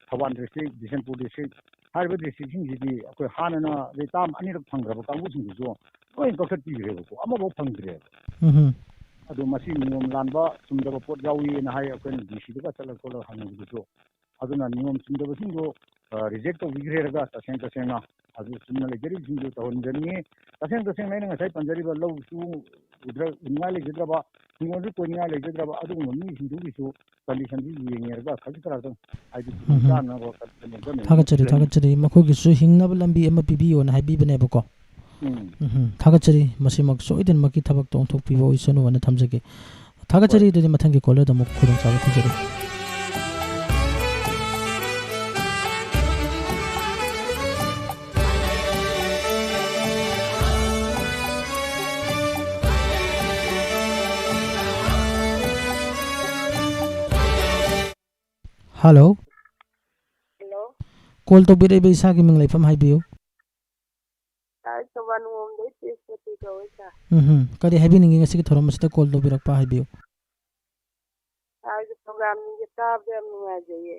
ꯊꯧꯕꯥꯜ ꯗꯤꯁꯇ꯭ꯔꯤꯛ, ꯕꯤꯁꯦꯝꯄꯨꯔ ꯗꯤꯁꯇ꯭ꯔꯤꯛ ꯍꯥꯏꯔꯤꯕ ꯗꯤꯁꯇ꯭ꯔꯤꯛꯁꯤꯡꯁꯤꯗꯤ ꯑꯩꯈꯣꯏ ꯍꯥꯟꯅꯅ ꯇꯥꯝ ꯑꯅꯤꯔꯛ ꯐꯪꯈ꯭ꯔꯕ ꯀꯥꯡꯕꯨꯁꯤꯡꯗꯨꯁꯨ ꯂꯣꯏ ꯀꯛꯊꯠꯄꯤꯈ꯭ꯔꯦꯕꯀꯣ, ꯑꯃꯐꯥꯎ ꯐꯪꯗ꯭ꯔꯦꯕ꯫ ꯎꯝ ꯍꯝ꯫ ꯑꯗꯨ ꯃꯁꯤ ꯅꯤꯌꯣꯝ ꯂꯥꯟꯕ, ꯆꯨꯝꯗꯕ ꯄꯣꯠ ꯌꯥꯎꯏꯅ ꯍꯥꯏ꯫ ꯑꯩꯈꯣꯏꯅ ꯗꯤ ꯁꯤꯗꯒ ꯆꯠꯂ ꯈꯣꯠꯂꯒ ꯍꯪꯅꯕꯗꯁꯨ ꯑꯗꯨꯅ ꯅꯤꯌꯣꯝ ꯆꯨꯝꯗꯕꯁꯤꯡꯗꯣ, ꯑ, ꯔꯤꯖꯦꯛ ꯇꯧꯕꯤꯈ꯭ꯔꯦꯔꯒ ꯇꯁꯦꯡ ꯇꯁꯦꯡꯅ ꯑꯗꯨ ꯆꯨꯝꯅ ꯂꯩꯖꯔꯤꯕꯁꯤꯡꯗꯨ ꯇꯧꯍꯟꯖꯅꯤꯡꯉꯤ꯫ ꯇꯁꯦꯡ ꯇꯁꯦꯡꯅ ꯑꯩꯅ ꯉꯁꯥꯏ ꯄꯟꯖꯔꯤꯕ ꯂꯧꯁꯨ ꯎꯗ꯭ꯔ-, ꯎꯅꯤꯡꯉꯥꯏ ꯂꯩꯖꯗ꯭ꯔꯕ, ꯍꯤꯡꯒꯣꯜꯁꯨ ꯀꯣꯏꯅꯤꯡꯉꯥꯏ ꯂꯩꯖꯗ꯭ꯔꯕ ꯑꯗꯨꯒꯨꯝꯕ ꯃꯤꯁꯤꯡꯗꯨꯒꯤꯁꯨ ꯀꯟꯗꯤꯁꯟꯁꯤ ꯌꯦꯡꯉꯦꯔꯒ ꯈꯖꯤꯛ ꯈꯔꯥꯛꯇꯪ ꯍꯥꯏꯗꯤ ꯎꯝ ꯍꯝ꯫ ꯆꯥꯅꯕ ꯀꯩꯅꯣ ꯊꯥꯒꯠꯆꯔꯤ, ꯊꯥꯒꯠꯆꯔꯤ꯫ ꯃꯈꯣꯏꯒꯤꯁꯨ ꯍꯤꯡꯅꯕ ꯂꯝꯕꯤ ꯑꯃ ꯄꯤꯕꯤꯌꯣꯅ ꯍꯥꯏꯕꯤꯕꯅꯦꯕꯀꯣ꯫ ꯎꯝ꯫ ꯎꯝ ꯍꯝ꯫ ꯊꯥꯒꯠꯆꯔꯤ꯫ ꯃꯁꯤꯃꯛ ꯁꯣꯏꯗꯅꯃꯛꯀꯤ ꯊꯕꯛꯇ ꯑꯣꯟꯊꯣꯛꯄꯤꯕ ꯑꯣꯏꯁꯅꯨ ꯍꯥꯏꯅ ꯊꯝꯖꯒꯦ꯫ ꯊꯥꯒꯠꯆꯔꯤ꯫ ꯍꯣꯏ꯫ ꯑꯗꯨꯗꯤ ꯃꯊꯪꯒꯤ ꯀꯣꯂꯔꯗ ꯑꯃꯨꯛ ꯈꯨꯗꯣꯡꯆꯥꯕ ꯊꯤꯖꯔꯤ꯫ ꯍꯜꯂꯣ꯫ ꯍꯜꯂꯣ꯫ ꯀꯣꯜ ꯇꯧꯕꯤꯔꯛꯏꯕ ꯏꯁꯥꯒꯤ ꯃꯤꯡ ꯂꯩꯐꯝ ꯍꯥꯏꯕꯤꯌꯨ꯫ ꯑꯩ ꯊꯧꯕꯥꯜ ꯅꯣꯡꯉꯣꯝꯗꯩ ꯇꯦꯖꯄꯇꯤ ꯀꯧꯋꯦ, ꯁꯥꯔ꯫ ꯎꯝ ꯍꯝ꯫ ꯀꯔꯤ ꯍꯥꯏꯕꯤꯅꯤꯡꯉꯤ ꯉꯁꯤꯒꯤ ꯊꯧꯔꯝ ꯑꯁꯤꯗ ꯀꯣꯜ ꯇꯧꯕꯤꯔꯛꯄ ꯍꯥꯏꯕꯤꯌꯨ꯫ ꯁꯥꯔꯒꯤ ꯄ꯭ꯔꯣꯒ꯭ꯔꯥꯝꯁꯤꯡꯁꯦ ꯇꯥꯕꯗ ꯌꯥꯝ ꯅꯨꯡꯉꯥꯏꯖꯩꯌꯦ꯫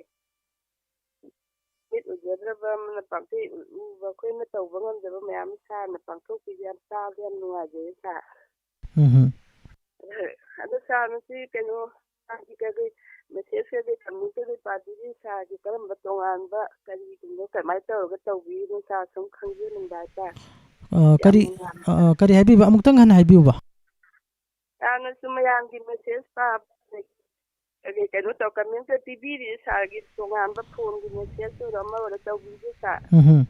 ꯃꯤꯠ ꯎꯖꯗ꯭ꯔꯕ ꯑꯃꯅ ꯄꯥꯡꯊꯣꯛ ꯎꯕ, ꯑꯩꯈꯣꯏꯅ ꯇꯧꯕ ꯉꯝꯗꯕ ꯃꯌꯥꯝ ꯁꯥꯔꯅ ꯄꯥꯡꯊꯣꯛꯄꯤꯁꯦ ꯌꯥꯝ ꯇꯥꯕꯗ ꯌꯥꯝ ꯅꯨꯡꯉꯥꯏꯖꯩꯌꯦ, ꯁꯥꯔ꯫ ꯎꯝ ꯍꯝ꯫ ꯑꯗꯣ ꯁꯥꯔ, ꯃꯁꯤ ꯀꯩꯅꯣ, ꯃꯥꯒꯤ ꯀꯔꯤ ꯃꯦꯁꯦꯖ ꯀꯔꯤ ꯀꯃꯦꯟ ꯀꯔꯤ ꯄꯥꯕꯤꯔꯤ? ꯁꯥꯔꯒꯤ ꯀꯔꯝꯕ ꯇꯣꯉꯥꯟꯕ ꯀꯔꯤꯒꯨꯝꯕ ꯀꯃꯥꯏꯅ ꯇꯧꯔꯒ ꯇꯧꯕꯤꯔꯤꯅꯣ? ꯁꯥꯔ ꯁꯨꯝ ꯈꯪꯖꯅꯤꯡꯕ ꯍꯥꯏꯇꯥꯔꯦ꯫ ꯑ, ꯌꯥꯝ ꯀꯔꯤ, ꯅꯨꯡꯉꯥꯏ꯫ ꯑ, ꯀꯔꯤ ꯍꯥꯏꯕꯤꯕ? ꯑꯃꯨꯛꯇꯪ ꯍꯟꯅ ꯍꯥꯏꯕꯤꯌꯨꯕ꯫ ꯁꯥꯔꯅꯁꯨ ꯃꯌꯥꯝꯒꯤ ꯃꯦꯁꯦꯖ ꯄꯥꯕ, ꯑꯗꯒꯤ ꯀꯩꯅꯣ ꯇꯧ, ꯀꯃꯦꯟꯇ ꯄꯤꯕꯤꯔꯤ, ꯁꯥꯔꯒꯤ ꯇꯣꯉꯥꯟꯕ ꯐꯣꯟꯒꯤ ꯃꯦꯁꯦꯖ ꯑꯣꯏꯔꯣ ꯑꯃ ꯑꯣꯏꯔꯣ ꯇꯧꯕꯤꯔꯤ, ꯁꯥꯔ꯫ ꯎꯝ ꯍꯝ꯫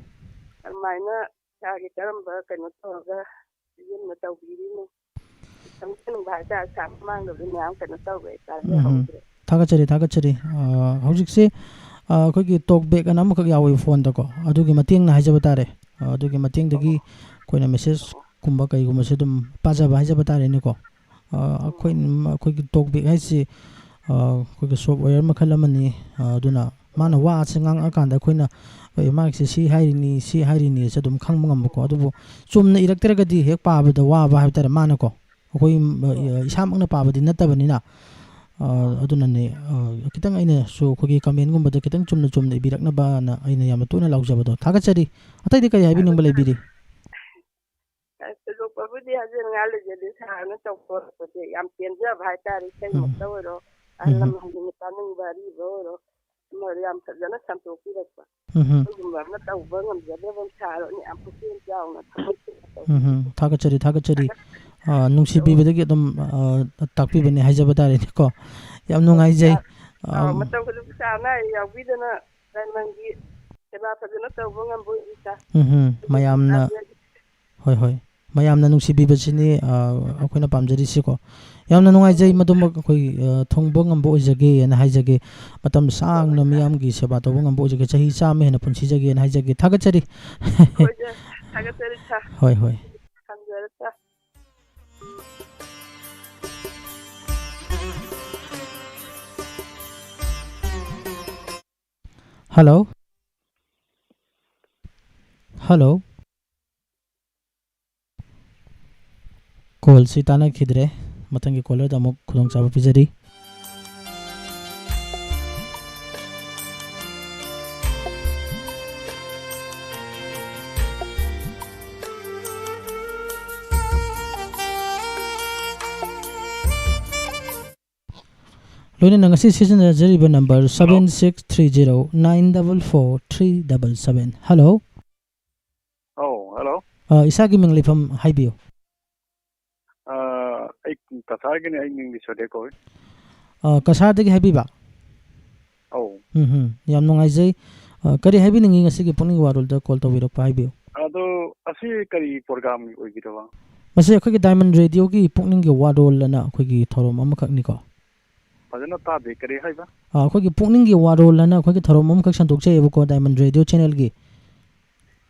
ꯑꯗꯨꯃꯥꯏꯅ ꯁꯥꯔꯒꯤ ꯀꯔꯝꯕ ꯀꯩꯅꯣ ꯇꯧꯔꯒ ꯁꯤꯖꯤꯟꯅ ꯇꯧꯕꯤꯔꯤꯅꯣ? ꯈꯪꯖꯅꯤꯡꯕ ꯍꯥꯏꯇꯥꯔꯦ, ꯁꯥꯔ꯫ ꯃꯃꯥꯡꯗꯕꯨꯗꯤ ꯃꯌꯥꯝ ꯀꯩꯅꯣ ꯇꯧꯔꯦ, ꯎꯝ ꯍꯝ꯫ ꯇꯥꯖꯍꯧꯗ꯭ꯔꯦ꯫ ꯊꯥꯒꯠꯆꯔꯤ, ꯊꯥꯒꯠꯆꯔꯤ꯫ ꯑ, ꯍꯧꯖꯤꯛꯁꯦ, ꯑ, ꯑꯩꯈꯣꯏꯒꯤ ꯇꯣꯛ ꯕꯦꯛ ꯑꯅ ꯑꯃꯈꯛ ꯌꯥꯎꯋꯤ ꯐꯣꯟꯗꯀꯣ, ꯑꯗꯨꯒꯤ ꯃꯇꯦꯡꯅ ꯍꯥꯏꯖꯕ ꯇꯥꯔꯦ꯫ ꯑ, ꯑꯗꯨꯒꯤ ꯃꯇꯦꯡꯗꯒꯤ ꯑꯣ꯫ ꯑꯩꯈꯣꯏꯅ ꯃꯦꯁꯦꯖ ꯑꯣ꯫ ꯀꯨꯝꯕ ꯀꯩꯒꯨꯝꯕꯁꯦ ꯑꯗꯨꯝ ꯄꯥꯖꯕ ꯍꯥꯏꯖꯕ ꯇꯥꯔꯦꯅꯦꯀꯣ꯫ ꯑ, ꯑꯩꯈꯣꯏ, ꯎꯝ꯫ ꯑꯩꯈꯣꯏꯒꯤ ꯇꯣꯛ ꯕꯦꯛ ꯍꯥꯏꯁꯤ, ꯑ, ꯑꯩꯈꯣꯏꯒꯤ ꯁꯣꯐꯋꯦꯌꯔ ꯃꯈꯜ ꯑꯃꯅꯤ꯫ ꯑ, ꯑꯗꯨꯅ ꯃꯥꯅ ꯋꯥꯁꯦ ꯉꯥꯡꯉꯛꯑꯀꯥꯟꯗ ꯑꯩꯈꯣꯏꯅ, "ꯑꯦ, ꯃꯥꯒꯤꯁꯦ ꯁꯤ ꯍꯥꯏꯔꯤꯅꯤ, ꯁꯤ ꯍꯥꯏꯔꯤꯅꯤꯁꯦ" ꯑꯗꯨꯝ ꯈꯪꯕ ꯉꯝꯕꯀꯣ꯫ ꯑꯗꯨꯕꯨ ꯆꯨꯝꯅ ꯏꯔꯛꯇ꯭ꯔꯒꯗꯤ ꯍꯦꯛ ꯄꯥꯕꯗ ꯋꯥꯕ ꯍꯥꯏꯕ ꯇꯥꯔꯦ ꯃꯥꯅꯀꯣ꯫ ꯑꯩꯈꯣꯏ, ꯑ, ꯏꯁꯥꯃꯛꯅ ꯄꯥꯕꯗꯤ ꯅꯠꯇꯕꯅꯤꯅ, ꯑ, ꯑꯗꯨꯅꯅꯦ, ꯑ, ꯈꯤꯇꯪ ꯑꯩꯅꯁꯨ ꯑꯩꯈꯣꯏꯒꯤ ꯀꯃꯦꯟꯒꯨꯝꯕꯗ ꯈꯤꯇꯪ ꯆꯨꯝꯅ ꯆꯨꯝꯅ ꯏꯕꯤꯔꯛꯅꯕꯅ ꯑꯩꯅ ꯌꯥꯝꯅ ꯇꯣꯏꯅ ꯂꯥꯎꯖꯕꯗꯣ꯫ ꯊꯥꯒꯠꯆꯔꯤ꯫ ꯑꯇꯩꯗꯤ ꯀꯔꯤ ꯍꯥꯏꯕꯤꯅꯤꯡꯕ ꯂꯩꯕꯤꯔꯤ? ꯑꯁ, ꯊꯣꯏꯗꯣꯛꯄꯕꯨꯗꯤ ꯍꯥꯏꯖꯅꯤꯡꯉꯥꯏ ꯂꯩꯖꯗꯦ꯫ ꯁꯥꯔꯅ ꯇꯧꯊꯣꯔꯛꯄꯁꯦ ꯌꯥꯝ ꯄꯦꯟꯖꯕ ꯍꯥꯏꯇꯥꯔꯦ꯫ ꯎꯝ꯫ ꯏꯁꯩꯃꯛꯇ ꯑꯣꯏꯔꯣ, ꯑꯍꯜ ꯎꯝ꯫ ꯂꯃꯟꯒꯤ ꯇꯥꯅꯤꯡꯕ ꯑꯔꯤꯕ ꯑꯣꯏꯔꯣ, ꯑꯃ ꯑꯣꯏꯔꯣ, ꯌꯥꯝ ꯐꯖꯅ ꯁꯟꯗꯣꯛꯄꯤꯔꯛꯄ꯫ ꯎꯝ꯫ ꯑꯗꯨꯒꯨꯝꯕ ꯑꯃ ꯇꯧꯕ ꯉꯝꯖꯗꯕ ꯁꯥꯔꯅ ꯌꯥꯝ ꯄꯨꯛꯆꯦꯜ ꯆꯥꯎꯅ ꯊꯕꯛꯁꯦ ꯇꯧꯕꯤꯔꯛꯄ꯫ ꯎꯝ꯫ ꯊꯥꯒꯠꯆꯔꯤ, ꯊꯥꯒꯠꯆꯔꯤ꯫ ꯑ, ꯅꯨꯡꯁꯤꯕꯤꯕꯗꯒꯤ ꯑꯗꯨꯝ, ꯑ, ꯇꯥꯛꯄꯤꯕꯅꯦ ꯍꯥꯏꯖꯕ ꯇꯥꯔꯦꯅꯦꯀꯣ꯫ ꯌꯥꯝ ꯅꯨꯡꯉꯥꯏꯖꯩ꯫ ꯑ, ꯑꯝ, ꯃꯇꯝ ꯈꯨꯗꯤꯡ ꯁꯥꯔꯅ ꯌꯥꯎꯕꯤꯗꯅ ꯂꯃꯟꯒꯤ ꯁꯦꯕꯥ ꯐꯖꯅ ꯇꯧꯕ ꯉꯝꯕ ꯑꯣꯏꯕꯤꯁꯥ꯫ ꯎꯝ ꯍꯝ꯫ ꯃꯌꯥꯝꯅ ꯍꯣꯏ, ꯍꯣꯏ꯫ ꯃꯌꯥꯝꯅ ꯅꯨꯡꯁꯤꯕꯤꯕꯁꯤꯅꯤ, ꯑ, ꯑꯩꯈꯣꯏꯅ ꯄꯥꯝꯖꯔꯤꯁꯤꯀꯣ꯫ ꯌꯥꯝꯅ ꯅꯨꯡꯉꯥꯏꯖꯩ꯫ ꯃꯗꯨꯃꯛ ꯑꯩꯈꯣꯏ, ꯑ, ꯊꯨꯡꯕ ꯉꯝꯕ ꯑꯣꯏꯖꯒꯦꯅ ꯍꯥꯏꯖꯒꯦ꯫ ꯃꯇꯝ ꯁꯥꯡꯅ ꯃꯤꯌꯥꯝꯒꯤ ꯁꯦꯕꯥ ꯇꯧꯕ ꯉꯝꯕ ꯑꯣꯏꯖꯒꯦ꯫ ꯆꯍꯤ ꯆꯥꯝꯃ ꯍꯦꯟꯅ ꯄꯨꯟꯁꯤꯖꯒꯦꯅ ꯍꯥꯏꯖꯒꯦ꯫ ꯊꯥꯒꯠꯆꯔꯤ꯫ ꯍꯣꯏ, ꯁꯥꯔ꯫ ꯊꯥꯒꯠꯆꯔꯤ, ꯁꯥꯔ꯫ ꯍꯣꯏ, ꯍꯣꯏ꯫ ꯊꯝꯖꯔꯦ, ꯁꯥꯔ꯫ ꯍꯜꯂꯣ꯫ ꯍꯜꯂꯣ꯫ ꯀꯣꯜꯁꯤ ꯇꯥꯟꯅꯈꯤꯗ꯭ꯔꯦ꯫ ꯃꯊꯪꯒꯤ ꯀꯣꯂꯔꯗ ꯑꯃꯨꯛ ꯈꯨꯗꯣꯡꯆꯥꯕ ꯄꯤꯖꯔꯤ꯫ ꯂꯣꯏꯅꯅ ꯉꯁꯤ ꯁꯤꯖꯤꯟꯅꯖꯔꯤꯕ number seven six three zero nine double four three double seven꯫ Hello꯫ ꯑꯧ, hello꯫ ꯑ, ꯏꯁꯥꯒꯤ ꯃꯤꯡ ꯂꯩꯐꯝ ꯍꯥꯏꯕꯤꯌꯨ꯫ ꯑ, ꯑꯩ ꯀꯁꯥꯔꯒꯤꯅꯦ, ꯑꯩ ꯃꯤꯡ ꯕꯤꯁ꯭ꯋꯥꯗꯦꯕ ꯀꯧꯏ꯫ ꯑ, ꯀꯁꯥꯔꯗꯒꯤ ꯍꯥꯏꯕꯤꯕ? ꯑꯧ꯫ ꯎꯝ ꯍꯝ, ꯌꯥꯝ ꯅꯨꯡꯉꯥꯏꯖꯩ꯫ ꯑ, ꯀꯔꯤ ꯍꯥꯏꯕꯤꯅꯤꯡꯉꯤ ꯉꯁꯤꯒꯤ ꯄꯨꯛꯅꯤꯡꯒꯤ ꯋꯥꯔꯣꯜꯗ call ꯇꯧꯕꯤꯔꯛꯄ ꯍꯥꯏꯕꯤꯌꯨ꯫ ꯑꯗꯣ, ꯑꯁꯤ ꯀꯔꯤ programꯒꯤ ꯑꯣꯏꯕꯤꯔꯕ? ꯃꯁꯤ ꯑꯩꯈꯣꯏꯒꯤ Diamond Radioꯒꯤ ꯄꯨꯛꯅꯤꯡꯒꯤ ꯋꯥꯔꯣꯜ ꯑꯅ ꯑꯩꯈꯣꯏꯒꯤ ꯊꯧꯔꯝ ꯑꯃꯈꯛꯅꯤꯀꯣ꯫ ꯐꯖꯅ ꯇꯥꯗꯦ, ꯀꯔꯤ ꯍꯥꯏꯕ? ꯑ, ꯑꯩꯈꯣꯏꯒꯤ ꯄꯨꯛꯅꯤꯡꯒꯤ ꯋꯥꯔꯣꯜ ꯑꯅ ꯑꯩꯈꯣꯏꯒꯤ ꯊꯧꯔꯝ ꯑꯃꯈꯛ ꯁꯟꯗꯣꯛꯆꯩꯑꯕꯀꯣ, Diamond Radio channelꯒꯤ꯫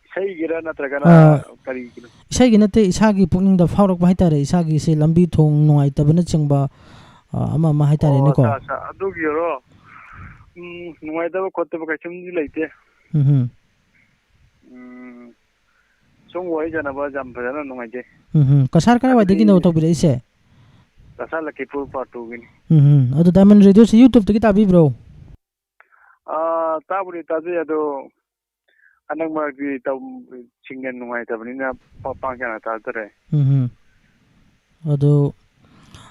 ꯏꯁꯩꯒꯤꯔ ꯅꯠꯇ꯭ꯔꯒꯅ ꯑ, ꯀꯔꯤꯒꯤꯅꯣ? ꯏꯁꯩꯒꯤ ꯅꯠꯇꯦ, ꯏꯁꯥꯒꯤ ꯄꯨꯛꯅꯤꯡꯗ ꯐꯥꯎꯔꯛꯄ ꯍꯥꯏꯇꯥꯔꯦ, ꯏꯁꯥꯒꯤ ꯁꯤ ꯂꯝꯕꯤ ꯊꯣꯡ ꯅꯨꯡꯉꯥꯏꯇꯕꯅꯆꯤꯡꯕ, ꯑ, ꯑꯃ ꯑꯃ ꯑꯣ, ꯍꯥꯏꯇꯥꯔꯦꯅꯦꯀꯣ꯫ ꯑꯠꯆꯥ, ꯑꯠꯆꯥ, ꯑꯗꯨꯒꯤ ꯑꯣꯏꯔꯣ? ꯎꯝ, ꯅꯨꯡꯉꯥꯏꯇꯕ ꯈꯣꯠꯇꯕ ꯀꯩꯁꯨꯝꯗꯤ ꯂꯩꯇꯦ꯫ ꯎꯝ ꯍꯝ꯫ ꯎꯝ, ꯁꯨꯝ ꯋꯥꯔꯤ ꯁꯥꯟꯅꯕ ꯌꯥꯝ ꯐꯖꯅ ꯅꯨꯡꯉꯥꯏꯖꯩ꯫ ꯎꯝ ꯍꯝ꯫ ꯀꯁꯥꯔ ꯀꯗꯥꯏꯋꯥꯏꯗꯒꯤꯅꯣ ꯑꯗꯨꯗꯤ ꯇꯧꯕꯤꯔꯛꯏꯁꯦ? ꯀꯁꯥꯔ ꯂꯈꯤꯄꯨꯔ part twoꯒꯤꯅꯤ꯫ ꯎꯝ ꯍꯝ꯫ ꯑꯗꯣ Diamond Radioꯁꯤ YouTubeꯇꯒꯤ ꯇꯥꯕꯤꯕ꯭ꯔꯣ? ꯑꯥ, ꯇꯥꯕꯨꯗꯤ ꯇꯥꯖꯩ, ꯑꯗꯣ ꯍꯟꯗꯛ ꯃꯔꯛꯇꯤ ꯇꯧ-, signal ꯅꯨꯡꯉꯥꯏꯇꯕꯅꯤꯅ ꯄꯥ-, ꯄꯥꯛ ꯁꯟꯅ ꯇꯥꯗꯔꯦ꯫ ꯎꯝ ꯍꯝ꯫ ꯑꯗꯣ,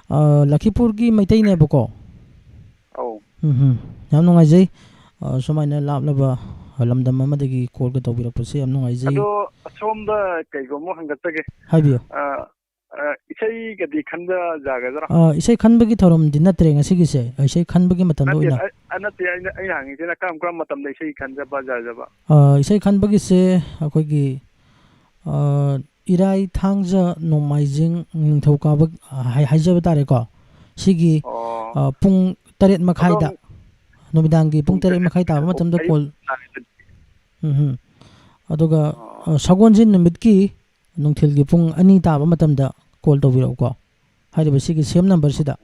ꯑ, ꯂꯈꯤꯄꯨꯔꯒꯤ ꯃꯩꯇꯩꯅꯦꯕꯀꯣ? ꯑꯧ꯫ ꯎꯝ ꯍꯝ꯫ ꯌꯥꯝ ꯅꯨꯡꯉꯥꯏꯖꯩ꯫ ꯑ, ꯁꯨꯃꯥꯏꯅ ꯂꯥꯞꯂꯕ ꯂꯝꯗꯝ ꯑꯃꯗꯒꯤ callꯒ ꯇꯧꯕꯤꯔꯛꯄꯁꯦ ꯌꯥꯝ ꯅꯨꯡꯉꯥꯏꯖꯩ꯫ ꯑꯗꯣ ꯑꯁꯣꯝꯗ ꯀꯩꯒꯨꯝꯕ ꯍꯪꯒꯠꯆꯒꯦ꯫ ꯍꯥꯏꯕꯤꯌꯨ꯫ ꯑ, ꯑ, ꯏꯁꯩꯒꯗꯤ ꯈꯟꯕ ꯌꯥꯒꯗ꯭ꯔꯥ? ꯑ, ꯏꯁꯩ ꯈꯟꯕꯒꯤ ꯊꯧꯔꯝꯗꯤ ꯅꯠꯇ꯭ꯔꯦ ꯉꯁꯤꯒꯤꯁꯦ꯫ ꯏꯁꯩ ꯈꯟꯕꯒꯤ ꯃꯇꯝꯗ ꯅꯠꯇꯦ, ꯑꯣꯏꯅ ꯑ, ꯑ, ꯅꯠꯇꯦ, ꯑꯩꯅ, ꯑꯩꯅ ꯍꯪꯉꯤꯁꯤꯅ ꯀꯔꯝ ꯀꯔꯝꯕ ꯃꯇꯝꯗ ꯏꯁꯩ ꯈꯟꯖꯕ ꯌꯥꯖꯕ? ꯑ, ꯏꯁꯩ ꯈꯟꯕꯒꯤꯁꯦ ꯑꯩꯈꯣꯏꯒꯤ, ꯑ, ꯏꯔꯥꯏ, ꯊꯥꯡꯖ, ꯅꯣꯡꯃꯥꯏꯖꯤꯡ, ꯅꯤꯡꯊꯧꯀꯥꯕ, ꯑ, ꯍꯥꯏ-, ꯍꯥꯏꯖꯕ ꯇꯥꯔꯦꯀꯣ꯫ ꯁꯤꯒꯤ, ꯑꯣ꯫ ꯑ, ꯄꯨꯡ ꯇꯔꯦꯠ ꯃꯈꯥꯏꯗ, ꯑꯗꯣ ꯅꯨꯃꯤꯗꯥꯡꯒꯤ ꯄꯨꯡ ꯄꯨꯡ ꯇꯔꯦꯠ ꯇꯔꯦꯠ ꯃꯈꯥꯏ ꯇꯥꯕ ꯃꯇꯝꯗ ꯑꯌꯨꯛ call, ꯇꯥꯔꯦ꯫ ꯎꯝ, ꯎꯝ꯫ ꯑꯗꯨꯒ, ꯑꯣ꯫ ꯑ, ꯁꯒꯣꯜꯁꯦꯟ ꯅꯨꯃꯤꯠꯀꯤ ꯅꯨꯡꯊꯤꯜꯒꯤ ꯄꯨꯡ ꯑꯅꯤ ꯇꯥꯕ ꯃꯇꯝꯗ call ꯇꯧꯕꯤꯔꯛꯎꯀꯣ, ꯍꯥꯏꯔꯤꯕ ꯁꯤꯒꯤ same numberꯁꯤꯗ꯫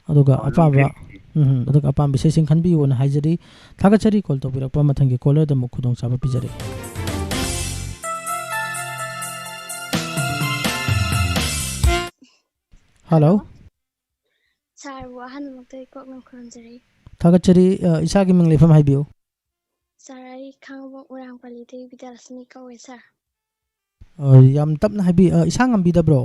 ꯑꯗꯨꯒ ꯑꯣ, ꯑꯄꯥꯝꯕ, ꯅꯨꯡꯊꯤꯜ꯫ ꯎꯝ, ꯑꯗꯨꯒ ꯑꯄꯥꯝꯕ ꯏꯁꯩꯁꯤꯡ ꯈꯟꯕꯤꯌꯨꯅ ꯍꯥꯏꯖꯔꯤ꯫ ꯊꯥꯒꯠꯆꯔꯤ꯫ Call ꯇꯧꯕꯤꯔꯛꯄ ꯃꯊꯪꯒꯤ callerꯗ ꯑꯃꯨꯛ ꯈꯨꯗꯣꯡꯆꯥꯕ ꯄꯤꯖꯔꯤ꯫ Hello꯫ Sirꯕꯨ ꯑꯍꯥꯟꯕꯃꯛꯇ ꯏꯀꯣꯛꯅ ꯈꯨꯔꯨꯝꯖꯔꯤ꯫ ꯊꯥꯒꯠꯆꯔꯤ꯫ ꯑ, ꯏꯁꯥꯒꯤ ꯃꯤꯡ ꯂꯩꯐꯝ ꯍꯥꯏꯕꯤꯌꯨ꯫ Sir, ꯑꯩ ꯈꯥꯡꯉꯕꯣꯛ ꯃꯣꯏꯔꯥꯡ ꯄꯜꯂꯤꯗꯒꯤ ꯕꯤꯗ꯭ꯌꯥꯂꯛꯁꯃꯤ ꯀꯧꯋꯦ, sir꯫ ꯑ, ꯌꯥꯝ ꯇꯞꯅ ꯍꯥꯏꯕꯤ-, ꯑ, ꯏꯁꯥ ꯉꯝꯕꯤꯗꯕ꯭ꯔꯣ?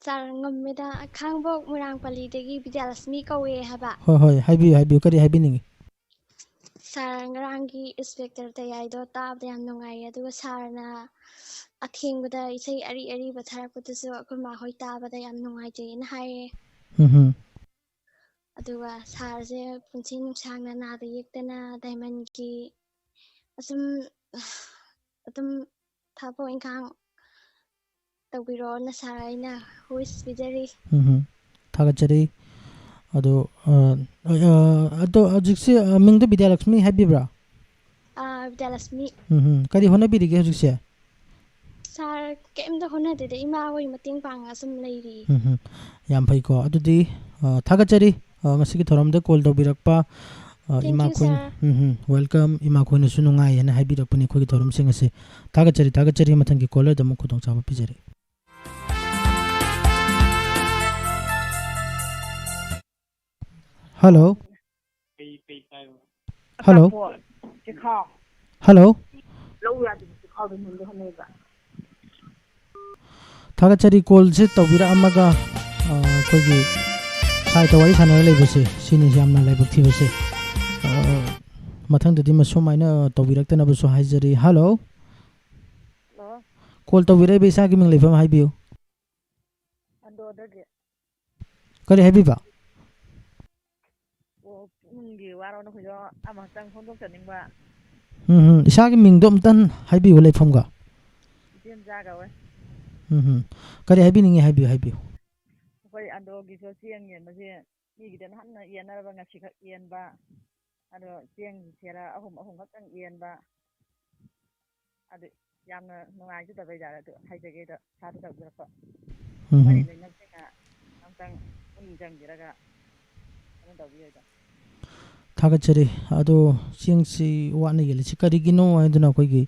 ꯁꯥꯔ, ꯉꯝꯃꯦꯗ꯫ ꯈꯥꯡꯉꯕꯣꯛ ꯃꯣꯏꯔꯥꯡ ꯄꯜꯂꯤꯗꯒꯤ ꯕꯤꯗ꯭ꯌꯥꯂꯛꯁꯃꯤ ꯀꯧꯋꯦ ꯍꯥꯏꯕ꯫ ꯍꯣꯏ, ꯍꯣꯏ, ꯍꯥꯏꯕꯤꯌꯨ, ꯍꯥꯏꯕꯤꯌꯨ꯫ ꯀꯔꯤ ꯍꯥꯏꯕꯤꯅꯤꯡꯉꯤ? ꯁꯥꯔ, ꯉꯔꯥꯡꯒꯤ ꯏꯟꯁꯄꯦꯛꯇꯔ ꯇꯌꯥꯏꯗꯣ ꯇꯥꯕꯗ ꯌꯥꯝ ꯅꯨꯡꯉꯥꯏꯌꯦ꯫ ꯑꯗꯨꯒ ꯁꯥꯔꯅ ꯑꯊꯦꯡꯕꯗ ꯏꯁꯩ ꯑꯔꯤ ꯑꯔꯤꯕ ꯊꯥꯔꯛꯄꯗꯨꯁꯨ ꯑꯩꯈꯣꯏ ꯃꯥ ꯍꯣꯏ ꯇꯥꯕꯗ ꯌꯥꯝ ꯅꯨꯡꯉꯥꯏꯖꯩꯅ ꯍꯥꯏꯌꯦ꯫ ꯎꯝ ꯍꯝ꯫ ꯑꯗꯨꯒ ꯁꯥꯔꯁꯦ ꯄꯨꯟꯁꯤ ꯅꯨꯡꯁꯥꯡꯅ ꯅꯥꯗ ꯌꯦꯛꯇꯅ ꯗꯥꯏꯃꯟꯒꯤ ꯑꯁꯨꯝ ꯑꯗꯨꯝ ꯊꯕꯛ ꯏꯪꯈꯥꯡ ꯇꯧꯕꯤꯔꯛꯑꯣꯅ ꯁꯥꯔ ꯑꯩꯅ ꯋꯤꯁ ꯄꯤꯖꯔꯤ꯫ ꯎꯝ ꯍꯝ꯫ ꯊꯥꯒꯠꯆꯔꯤ꯫ ꯑꯗꯣ, ꯑ, ꯑ, ꯑꯗꯣ ꯍꯧꯖꯤꯛꯁꯦ, ꯑ, ꯃꯤꯡꯗꯣ ꯕꯤꯗ꯭ꯌꯥꯂꯛꯁꯃꯤ ꯍꯥꯏꯕꯤꯕ꯭ꯔꯥ? ꯑꯥ, ꯕꯤꯗ꯭ꯌꯥꯂꯛꯁꯃꯤ꯫ ꯎꯝ ꯍꯝ꯫ ꯀꯔꯤ ꯍꯣꯠꯅꯕꯤꯔꯤꯒꯦ ꯍꯧꯖꯤꯛꯁꯦ? ꯁꯥꯔ, ꯀꯩꯝꯇ ꯍꯣꯠꯅꯗꯦꯗ, ꯏꯃꯥ ꯍꯣꯏ ꯃꯇꯦꯡ ꯄꯥꯡꯉꯒ ꯁꯨꯝ ꯂꯩꯔꯤ꯫ ꯎꯝ ꯍꯝ꯫ ꯌꯥꯝ ꯐꯩꯀꯣ꯫ ꯑꯗꯨꯗꯤ, ꯑ, ꯊꯥꯒꯠꯆꯔꯤ, ꯑ, ꯉꯁꯤꯒꯤ ꯊꯧꯔꯝꯗ ꯀꯣꯜ ꯇꯧꯕꯤꯔꯛꯄ, ꯑ, Thank you, ꯏꯃꯥ ꯈꯣꯏ-, sir. ꯎꯝ ꯍꯝ, welcome꯫ ꯏꯃꯥ ꯈꯣꯏꯅꯁꯨ ꯅꯨꯡꯉꯥꯏ ꯍꯥꯏꯅ ꯍꯥꯏꯕꯤꯔꯛꯄꯅꯤ ꯑꯩꯈꯣꯏꯒꯤ ꯊꯧꯔꯝꯁꯤꯡ ꯑꯁꯤ꯫ ꯊꯥꯒꯠꯆꯔꯤ, ꯊꯥꯒꯠꯆꯔꯤ꯫ ꯃꯊꯪꯒꯤ ꯀꯣꯂꯔꯗ ꯑꯃꯨꯛ ꯈꯨꯗꯣꯡꯆꯥꯕ ꯄꯤꯖꯔꯤ꯫ ꯍꯜꯂꯣ꯫ ꯍꯜꯂꯣ꯫ ꯆꯦꯈꯥꯎ꯫ ꯍꯜꯂꯣ꯫ ꯂꯧ ꯌꯥꯗꯕ ꯆꯦꯈꯥꯎꯗꯣ ꯃꯨꯟꯕ ꯍꯣꯠꯅꯩꯕ꯫ ꯊꯥꯒꯠꯆꯔꯤ꯫ ꯀꯣꯜꯁꯦ ꯇꯧꯕꯤꯔꯛꯑꯝꯃꯒ, ꯑ, ꯑꯩꯈꯣꯏꯒꯤ ꯁꯥꯏꯠꯇ ꯋꯥꯔꯤ ꯁꯥꯟꯅꯔ ꯂꯩꯕꯁꯦ, ꯁꯤꯅꯤ ꯌꯥꯝꯅ ꯂꯥꯏꯕꯛ ꯊꯤꯕꯁꯦ꯫ ꯑ, ꯃꯊꯪꯗꯗꯤ ꯃꯁꯨꯃꯥꯏꯅ ꯇꯧꯕꯤꯔꯛꯇꯅꯕꯁꯨ ꯍꯥꯏꯖꯔꯤ꯫ ꯍꯜꯂꯣ꯫ ꯍꯜꯂꯣ꯫ ꯀꯣꯜ ꯇꯧꯕꯤꯔꯛꯏꯕ ꯏꯁꯥꯒꯤ ꯃꯤꯡ ꯂꯩꯐꯝ ꯍꯥꯏꯕꯤꯌꯨ꯫ ꯑꯟꯗ꯭ꯔꯣꯗꯒꯤ꯫ ꯀꯔꯤ ꯍꯥꯏꯕꯤꯕ? ꯑꯣ, ꯄꯨꯛꯅꯤꯡꯒꯤ ꯋꯥꯔꯣ ꯅꯈꯣꯏꯗꯣ ꯑꯃꯈꯛꯇꯪ ꯐꯣꯡꯗꯣꯛꯆꯅꯤꯡꯕ꯫ ꯎꯝ, ꯎꯝ꯫ ꯏꯁꯥꯒꯤ ꯃꯤꯡꯗꯣ ꯑꯝꯇꯪ ꯍꯥꯏꯕꯤꯌꯨ, ꯂꯩꯐꯝꯒ꯫ ꯏꯆꯦꯝꯆꯥ ꯀꯧꯋꯦ꯫ ꯎꯝ, ꯎꯝ꯫ ꯀꯔꯤ ꯍꯥꯏꯕꯤꯅꯤꯡꯉꯤ? ꯍꯥꯏꯕꯤꯌꯨ, ꯍꯥꯏꯕꯤꯌꯨ꯫ ꯑꯩꯈꯣꯏ ꯑꯟꯗ꯭ꯔꯣꯒꯤꯁꯨ ꯆꯦꯡ ꯌꯦꯟꯕꯁꯦ ꯃꯤꯒꯤꯗ ꯅꯍꯥꯟꯅ ꯌꯦꯟꯅꯔꯕ ꯉꯁꯤꯈꯛ ꯌꯦꯟꯕ꯫ ꯑꯗꯣ ꯆꯦꯡ ꯁꯦꯔ ꯑꯍꯨꯝ ꯑꯍꯨꯝ ꯈꯛꯇꯪ ꯌꯦꯟꯕ꯫ ꯑꯗꯨ ꯌꯥꯝꯅ ꯅꯨꯡꯉꯥꯏꯖꯗꯕ ꯍꯥꯏꯇꯥꯔꯦ꯫ ꯑꯗꯨ ꯍꯥꯏꯖꯒꯦꯗ ꯁꯥꯔꯗ ꯇꯧꯖꯔꯛꯄ꯫ ꯎꯝ, ꯃꯔꯤ ꯎꯝ꯫ ꯂꯩꯅꯕꯁꯤꯡꯅ ꯑꯝꯇꯪ ꯄꯨꯛꯅꯤꯡ ꯆꯪꯕꯤꯔꯒ ꯀꯩꯅꯣ ꯇꯧꯕꯤꯌꯣꯗ꯫ ꯊꯥꯒꯠꯆꯔꯤ꯫ ꯑꯗꯣ ꯆꯦꯡꯁꯤ ꯋꯥꯠꯅ ꯌꯦꯜꯂꯤꯁꯤ ꯀꯔꯤꯒꯤꯅꯣ ꯍꯥꯏꯗꯨꯅ ꯑꯩꯈꯣꯏꯒꯤ,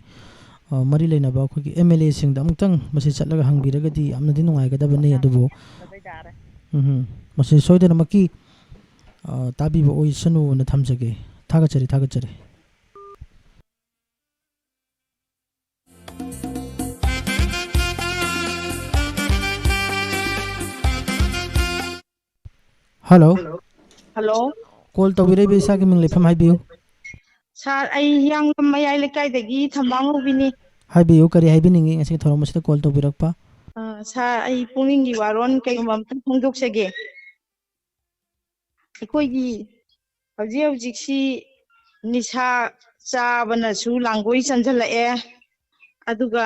ꯑ, ꯃꯔꯤ ꯂꯩꯅꯕ ꯑꯩꯈꯣꯏꯒꯤ ꯑꯦꯝ ꯑꯦꯜ ꯑꯦꯁꯤꯡꯗ ꯑꯃꯨꯛꯇꯪ ꯃꯁꯤ ꯆꯠꯂꯒ ꯍꯪꯕꯤꯔꯒꯗꯤ ꯌꯥꯝꯅꯗꯤ ꯅꯨꯡꯉꯥꯏꯒꯗꯕꯅꯤ꯫ ꯑꯗꯨꯕꯨ, ꯐꯖꯩ ꯇꯥꯔꯦ꯫ ꯎꯝ, ꯃꯁꯤ ꯁꯣꯏꯗꯅꯃꯛꯀꯤ, ꯑ, ꯇꯥꯕꯤꯕ ꯑꯣꯏꯁꯅꯨꯅ ꯊꯝꯖꯒꯦ꯫ ꯊꯥꯒꯠꯆꯔꯤ, ꯊꯥꯒꯠꯆꯔꯤ꯫ ꯍꯜꯂꯣ꯫ ꯍꯜꯂꯣ꯫ ꯀꯣꯜ ꯇꯧꯕꯤꯔꯛꯏꯕ ꯏꯁꯥꯒꯤ ꯃꯤꯡ, ꯂꯩꯐꯝ ꯍꯥꯏꯕꯤꯌꯨ꯫ ꯁꯥꯔ, ꯑꯩ ꯍꯤꯌꯥꯡꯂꯝ ꯃꯌꯥꯏ ꯂꯩꯀꯥꯏꯗꯒꯤ ꯊꯝꯕꯥꯜ ꯉꯧꯕꯤꯅꯤ꯫ ꯍꯥꯏꯕꯤꯌꯨ, ꯀꯔꯤ ꯍꯥꯏꯕꯤꯅꯤꯡꯉꯤ ꯉꯁꯤꯒꯤ ꯊꯧꯔꯝ ꯑꯁꯤꯗ ꯀꯣꯜ ꯇꯧꯕꯤꯔꯛꯄ? ꯑ, ꯁꯥꯔ, ꯑꯩ ꯄꯨꯛꯅꯤꯡꯒꯤ ꯋꯥꯔꯣꯜ ꯀꯩꯒꯨꯝꯕ ꯑꯝꯇꯪ ꯐꯣꯡꯗꯣꯛꯆꯒꯦ꯫ ꯑꯩꯈꯣꯏꯒꯤ ꯍꯧꯖꯤꯛ ꯍꯧꯖꯤꯛꯁꯤ ꯅꯤꯁꯥ ꯆꯥꯕꯅꯁꯨ ꯂꯥꯡꯒꯣꯏ ꯆꯟꯁꯤꯜꯂꯛꯑꯦ꯫ ꯑꯗꯨꯒ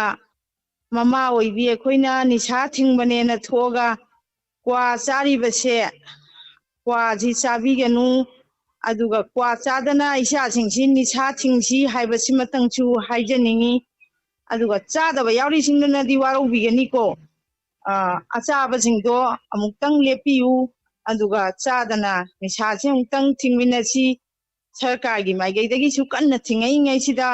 ꯃꯃꯥ ꯑꯣꯏꯕꯤ ꯑꯩꯈꯣꯏꯅ ꯅꯤꯁꯥ ꯊꯤꯡꯕꯅꯦꯅ ꯊꯣꯛꯑꯒ ꯀ꯭ꯋꯥ ꯆꯥꯔꯤꯕꯁꯦ, ꯀ꯭ꯋꯥꯁꯤ ꯆꯥꯕꯤꯒꯅꯨ, ꯑꯗꯨꯒ ꯀ꯭ꯋꯥ ꯆꯥꯗꯅ ꯏꯆꯥꯁꯤꯡꯁꯤ ꯅꯤꯁꯥ ꯊꯤꯡꯁꯤ ꯍꯥꯏꯕꯁꯤꯃꯇꯪꯁꯨ ꯍꯥꯏꯖꯅꯤꯡꯉꯤ꯫ ꯑꯗꯨꯒ ꯆꯥꯗꯕ ꯌꯥꯎꯔꯤꯁꯤꯡꯗꯨꯅꯗꯤ ꯋꯥꯔꯧꯕꯤꯒꯅꯤꯀꯣ꯫ ꯑ, ꯑꯆꯥꯕꯁꯤꯡꯗꯣ ꯑꯃꯨꯛꯇꯪ ꯂꯦꯞꯄꯤꯌꯨ, ꯑꯗꯨꯒ ꯆꯥꯗꯅ ꯅꯤꯁꯥꯁꯦ ꯑꯃꯨꯛꯇꯪ ꯊꯤꯡꯃꯤꯟꯅꯁꯤ꯫ ꯁꯔꯀꯥꯔꯒꯤ ꯃꯥꯏꯀꯩꯗꯒꯤꯁꯨ ꯀꯟꯅ ꯊꯤꯡꯉꯛꯏꯉꯩꯁꯤꯗ,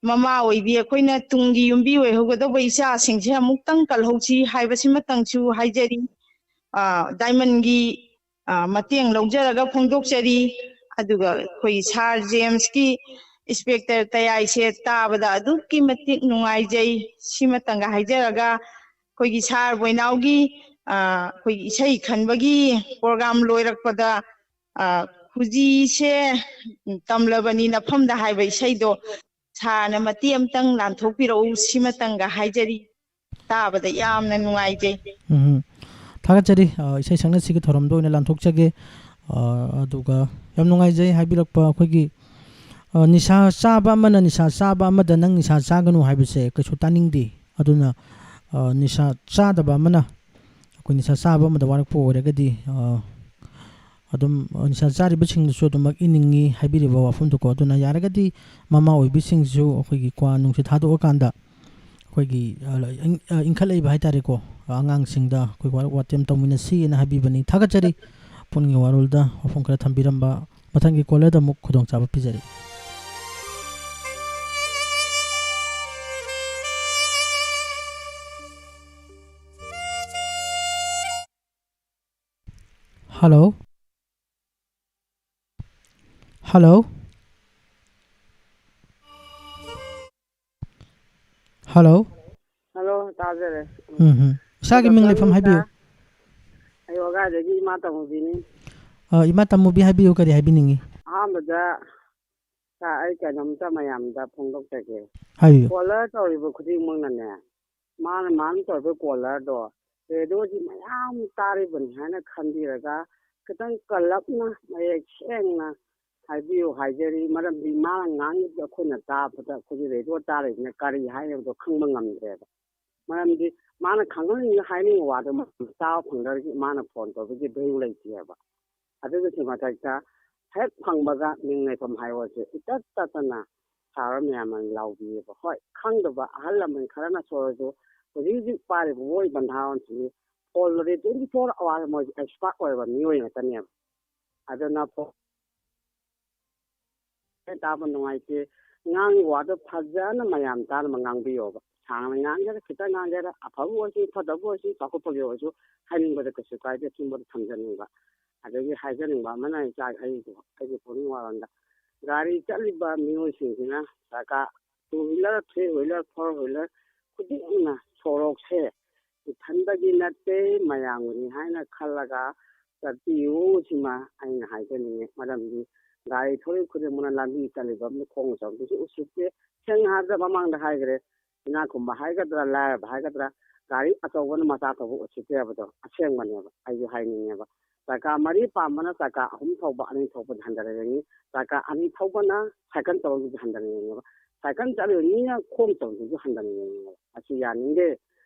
ꯃꯃꯥ ꯑꯣꯏꯕꯤ ꯑꯩꯈꯣꯏꯅ ꯇꯨꯡꯒꯤ ꯌꯨꯝꯕꯤ ꯑꯣꯏꯍꯧꯒꯗꯧꯕ ꯏꯆꯥꯁꯤꯡꯁꯦ ꯑꯃꯨꯛꯇꯪ ꯀꯜꯍꯧꯁꯤ ꯍꯥꯏꯕꯁꯤꯃꯇꯪꯁꯨ ꯍꯥꯏꯖꯔꯤ꯫ ꯑ, ꯗꯥꯏꯃꯟꯒꯤ, ꯑ, ꯃꯇꯦꯡ ꯂꯧꯖꯔꯒ ꯐꯣꯡꯗꯣꯛꯆꯔꯤ꯫ ꯑꯗꯨꯒ ꯑꯩꯈꯣꯏ ꯁꯥꯔ ꯖꯦꯝꯁꯀꯤ ꯏꯟꯁꯄꯦꯛꯇꯔ ꯇꯌꯥꯏꯁꯦ ꯇꯥꯕꯗ ꯑꯗꯨꯛꯀꯤ ꯃꯇꯤꯛ ꯅꯨꯡꯉꯥꯏꯖꯩ꯫ ꯁꯤꯃꯇꯪꯒ ꯍꯥꯏꯖꯔꯒ, ꯑꯩꯈꯣꯏꯒꯤ ꯁꯥꯔ ꯕꯣꯏꯅꯥꯎꯒꯤ, ꯑ, ꯑꯩꯈꯣꯏꯒꯤ ꯏꯁꯩ ꯈꯟꯕꯒꯤ ꯄ꯭ꯔꯣꯒ꯭ꯔꯥꯝ ꯂꯣꯏꯔꯛꯄꯗ, ꯑ, ꯈꯨꯖꯤꯁꯦ ꯇꯝꯂꯕꯅꯤ ꯅꯐꯝꯗ ꯍꯥꯏꯕ ꯏꯁꯩꯗꯣ ꯁꯥꯔꯅ ꯃꯇꯦꯛ ꯑꯃꯇꯪ ꯂꯥꯟꯊꯣꯛꯄꯤꯔꯛꯎ, ꯁꯤꯃꯇꯪꯒ ꯍꯥꯏꯖꯔꯤ꯫ ꯇꯥꯕꯗ ꯌꯥꯝꯅ ꯅꯨꯡꯉꯥꯏꯖꯩ꯫ ꯎꯝ, ꯊꯥꯒꯠꯆꯔꯤ꯫ ꯑ, ꯏꯁꯩ ꯁꯛꯅ ꯁꯤꯒꯤ ꯊꯧꯔꯝꯗ ꯑꯣꯏꯅ ꯂꯥꯟꯊꯣꯛꯆꯒꯦ꯫ ꯑ, ꯑꯗꯨꯒ ꯌꯥꯝ ꯅꯨꯡꯉꯥꯏꯖꯩ ꯍꯥꯏꯕꯤꯔꯛꯄ ꯑꯩꯈꯣꯏꯒꯤ, ꯑ, ꯅꯤꯁꯥ ꯆꯥꯕ ꯑꯃꯅ ꯅꯤꯁꯥ ꯆꯥꯕ ꯑꯃꯗ "ꯅꯪ ꯅꯤꯁꯥ ꯆꯥꯒꯅꯨ" ꯍꯥꯏꯕꯁꯦ ꯀꯩꯁꯨ ꯇꯥꯅꯤꯡꯗꯦ꯫ ꯑꯗꯨꯅ, ꯑ, ꯅꯤꯁꯥ ꯆꯥꯗꯕ ꯑꯃꯅ, ꯑꯩꯈꯣꯏ ꯅꯤꯁꯥ ꯆꯥꯕ ꯑꯃꯗ ꯋꯥꯔꯛꯄ ꯑꯣꯏꯔꯒꯗꯤ, ꯑ, ꯑꯗꯨꯝ, ꯑ, ꯅꯤꯁꯥ ꯆꯥꯔꯤꯕꯁꯤꯡꯗꯨꯁꯨ ꯑꯗꯨꯃꯛ ꯏꯅꯤꯡꯉꯤ ꯍꯥꯏꯕꯤꯔꯤꯕ ꯋꯥꯐꯝꯗꯨꯀꯣ꯫ ꯑꯗꯨꯅ ꯌꯥꯔꯒꯗꯤ ꯃꯃꯥ ꯑꯣꯏꯕꯤꯁꯤꯡꯁꯨ ꯑꯩꯈꯣꯏꯒꯤ ꯀ꯭ꯋꯥ ꯅꯨꯡꯁꯦ ꯊꯥꯗꯣꯛꯑꯀꯥꯟꯗ ꯑꯩꯈꯣꯏꯒꯤ, ꯑ, ꯏꯟ-, ꯑ, ꯏꯟꯈꯠꯂꯛꯏꯕ ꯍꯥꯏꯇꯥꯔꯦꯀꯣ, ꯑꯉꯥꯡꯁꯤꯡꯗ ꯑꯩꯈꯣꯏ ꯋꯥꯔꯛ ꯋꯥꯇꯦꯝ ꯇꯧꯃꯤꯟꯅꯁꯤꯅ ꯍꯥꯏꯕꯤꯕꯅꯤ꯫ ꯊꯥꯒꯠꯆꯔꯤ꯫ ꯄꯨꯛꯅꯤꯡꯒꯤ ꯋꯥꯔꯣꯜꯗ ꯋꯥꯐꯝ ꯈꯔ ꯊꯝꯕꯤꯔꯝꯕ꯫ ꯃꯊꯪꯒꯤ ꯀꯣꯂꯔꯗ ꯑꯃꯨꯛ ꯈꯨꯗꯣꯡꯆꯥꯕ ꯄꯤꯖꯔꯤ꯫ ꯍꯜꯂꯣ꯫ ꯍꯜꯂꯣ꯫ ꯍꯜꯂꯣ꯫ ꯍꯜꯂꯣ, ꯇꯥꯖꯔꯦ꯫ ꯎꯝ ꯍꯝ꯫ ꯏꯁꯥꯒꯤ ꯃꯤꯡ, ꯂꯩꯐꯝ ꯍꯥꯏꯕꯤꯌꯨ꯫ ꯑꯩ ꯋꯥꯒꯥꯏꯗꯒꯤ ꯏꯃꯥ ꯇꯝꯃꯨꯕꯤꯅꯤ꯫ ꯑ, ꯏꯃꯥ ꯇꯝꯃꯨꯕꯤ, ꯍꯥꯏꯕꯤꯌꯨ, ꯀꯔꯤ ꯍꯥꯏꯕꯤꯅꯤꯡꯉꯤ? ꯑꯍꯥꯟꯕꯗ ꯁꯥꯔ, ꯑꯩ ꯀꯩꯅꯣꯝꯇ ꯃꯌꯥꯝꯗ ꯐꯣꯡꯗꯣꯛꯆꯒꯦ꯫ ꯍꯥꯏꯕꯤꯌꯨ꯫ ꯀꯣꯂꯔ ꯇꯧꯔꯤꯕ ꯈꯨꯗꯤꯡꯃꯛꯅꯅꯦ, ꯃꯥꯅ, ꯃꯥꯅ ꯇꯧꯔꯤꯕ ꯀꯣꯂꯔꯗꯣ ꯔꯦꯗꯤꯑꯣꯁꯤ ꯃꯌꯥꯝ ꯇꯥꯔꯤꯕꯅꯤ ꯍꯥꯏꯅ ꯈꯟꯕꯤꯔꯒ, ꯈꯤꯇꯪ ꯀꯜꯂꯞꯅ, ꯃꯌꯦꯛ ꯁꯦꯡꯅ ꯍꯥꯏꯕꯤꯌꯨ ꯍꯥꯏꯖꯔꯤ꯫ ꯃꯔꯝꯗꯤ ꯃꯥꯅ ꯉꯥꯡꯉꯤꯕꯗꯣ ꯑꯩꯈꯣꯏꯅ ꯇꯥꯕꯗ, ꯑꯩꯈꯣꯏꯒꯤ ꯔꯦꯗꯤꯑꯣ ꯇꯥꯔꯤꯕꯅ ꯀꯔꯤ ꯍꯥꯏꯅꯕꯗꯣ ꯈꯪꯕ ꯉꯝꯗ꯭ꯔꯦꯕ꯫ ꯃꯔꯝꯗꯤ ꯃꯥꯅ ꯈꯪꯍꯟꯅꯤꯡꯉꯤ, ꯍꯥꯏꯅꯤꯡꯕ ꯋꯥꯗꯣ ꯃꯥꯅ ꯇꯥꯕ ꯐꯪꯗ꯭ꯔꯗꯤ ꯃꯥꯅ ꯐꯣꯟ ꯇꯧꯕꯒꯤ ꯚꯦꯂꯨ ꯂꯩꯇꯦꯕ꯫ ꯑꯗꯨꯒꯤꯁꯨ ꯃꯊꯛꯇ ꯍꯦꯛ ꯐꯪꯕꯒ ꯃꯤꯡ ꯂꯩꯐꯝ ꯍꯥꯏꯌꯣꯁꯦ ꯏꯇꯠ ꯇꯠꯇꯅ ꯁꯥꯔ ꯃꯌꯥꯝ ꯑꯃ ꯂꯥꯎꯕꯤꯌꯦꯕ꯫ ꯍꯣꯏ, ꯈꯪꯗꯕ ꯑꯍꯜ ꯂꯃꯟ ꯈꯔꯅ ꯁꯣꯏꯔꯁꯨ, ꯍꯧꯖꯤꯛ ꯍꯧꯖꯤꯛ ꯄꯥꯏꯔꯤꯕ ꯍꯧꯒꯠꯂꯤꯕ ꯅꯍꯥꯔꯣꯟꯁꯤꯗꯤ ꯐꯣꯟꯗꯗꯤ twenty four hour ꯃꯣꯏ expert ꯑꯣꯏꯔꯕ ꯃꯤꯑꯣꯏ ꯉꯥꯛꯇꯅꯦꯕ꯫ ꯑꯗꯨꯅ ꯐꯣꯟ ꯇꯥꯕ ꯅꯨꯡꯉꯥꯏꯇꯦ꯫ ꯉꯥꯡꯉꯤ ꯋꯥꯗꯣ ꯐꯖꯅ ꯃꯌꯥꯝ ꯇꯥꯅꯕ ꯉꯥꯡꯕꯤꯌꯣꯕ꯫ ꯁꯥꯡꯅ ꯉꯥꯡꯒꯦꯔꯥ, ꯈꯤꯇꯪ ꯉꯥꯡꯒꯦꯔꯥ, ꯑꯐꯕ ꯑꯣꯏꯔꯁꯨ, ꯐꯠꯇꯕ ꯑꯣꯏꯔꯁꯨ, ꯆꯥꯎꯈꯠꯄꯒꯤ ꯑꯣꯏꯔꯁꯨ, ꯍꯥꯏꯅꯤꯡꯕꯗ ꯀꯩꯁꯨ ꯀꯥꯏꯗꯦ꯫ ꯑꯆꯨꯝꯕꯗ ꯊꯝꯖꯅꯤꯡꯕ, ꯑꯗꯒꯤ ꯍꯥꯏꯖꯅꯤꯡꯕ ꯑꯃꯅ, ꯏꯆꯥ, ꯑꯩꯒꯤ, ꯑꯩꯒꯤ ꯄꯨꯛꯅꯤꯡ ꯋꯥꯔꯣꯜꯗ, ꯒꯥꯔꯤ ꯆꯠꯂꯤꯕ ꯃꯤꯑꯣꯏꯁꯤꯡꯁꯤꯅ ꯁꯔꯀꯥꯔ two wheeler, three wheeler, four wheeler ꯈꯨꯗꯤꯡꯃꯛꯅ ꯁꯣꯔꯣꯛꯁꯦ ꯏꯊꯟꯗꯒꯤ ꯅꯠꯇꯦ, ꯃꯌꯥꯝꯒꯤꯅꯤ ꯍꯥꯏꯅ ꯈꯜꯂꯒ ꯆꯠꯄꯤꯌꯨ꯫ ꯁꯤꯃ ꯑꯩꯅ ꯍꯥꯏꯖꯅꯤꯡꯉꯤ꯫ ꯃꯔꯝꯗꯤ ꯒꯥꯔꯤ ꯊꯧꯔꯤ ꯈꯨꯗꯤꯡꯃꯛꯅ ꯂꯝꯕꯤ ꯆꯠꯂꯤꯕ ꯈꯣꯡꯅ ꯆꯠꯄꯗꯨꯁꯨ ꯎꯁꯤꯠꯇꯦ꯫ ꯁꯦꯡꯅ ꯍꯥꯏꯔꯕꯗ, ꯃꯃꯥꯡꯗ ꯍꯥꯏꯈ꯭ꯔꯦ, ꯏꯅꯥꯛ ꯈꯨꯟꯕ ꯍꯥꯏꯒꯗ꯭ꯔꯥ, ꯂꯥꯏꯔꯕ ꯍꯥꯏꯒꯗ꯭ꯔꯥ, ꯒꯥꯔꯤ ꯑꯆꯧꯕꯅ ꯃꯆꯥ ꯊꯧꯕ ꯎꯁꯤꯠꯇꯦ ꯍꯥꯏꯕꯗꯣ ꯑꯁꯦꯡꯕꯅꯦꯕ꯫ ꯑꯩꯁꯨ ꯍꯥꯏꯅꯤꯡꯉꯦꯕ, ꯆꯀꯥ ꯃꯔꯤ ꯄꯥꯟꯕꯅ ꯆꯀꯥ ꯑꯍꯨꯝ ꯊꯧꯕ, ꯑꯅꯤ ꯊꯧꯕꯗ ꯍꯟꯊꯅ ꯌꯦꯡꯉꯤ, ꯆꯀꯥ ꯑꯅꯤ ꯊꯧꯕꯅ ꯁꯥꯏꯀꯜ ꯊꯧꯕꯗꯨꯁꯨ ꯍꯟꯊꯅ ꯌꯦꯡꯉꯦꯕ, ꯁꯥꯏꯀꯜ ꯆꯠꯂꯤꯕ ꯃꯤꯅ ꯈꯣꯡ ꯆꯠꯄꯗꯨꯁꯨ ꯍꯟꯊꯅ ꯌꯦꯡꯉꯦꯕ꯫ ꯑꯁꯤ ꯌꯥꯅꯤꯡꯗꯦ꯫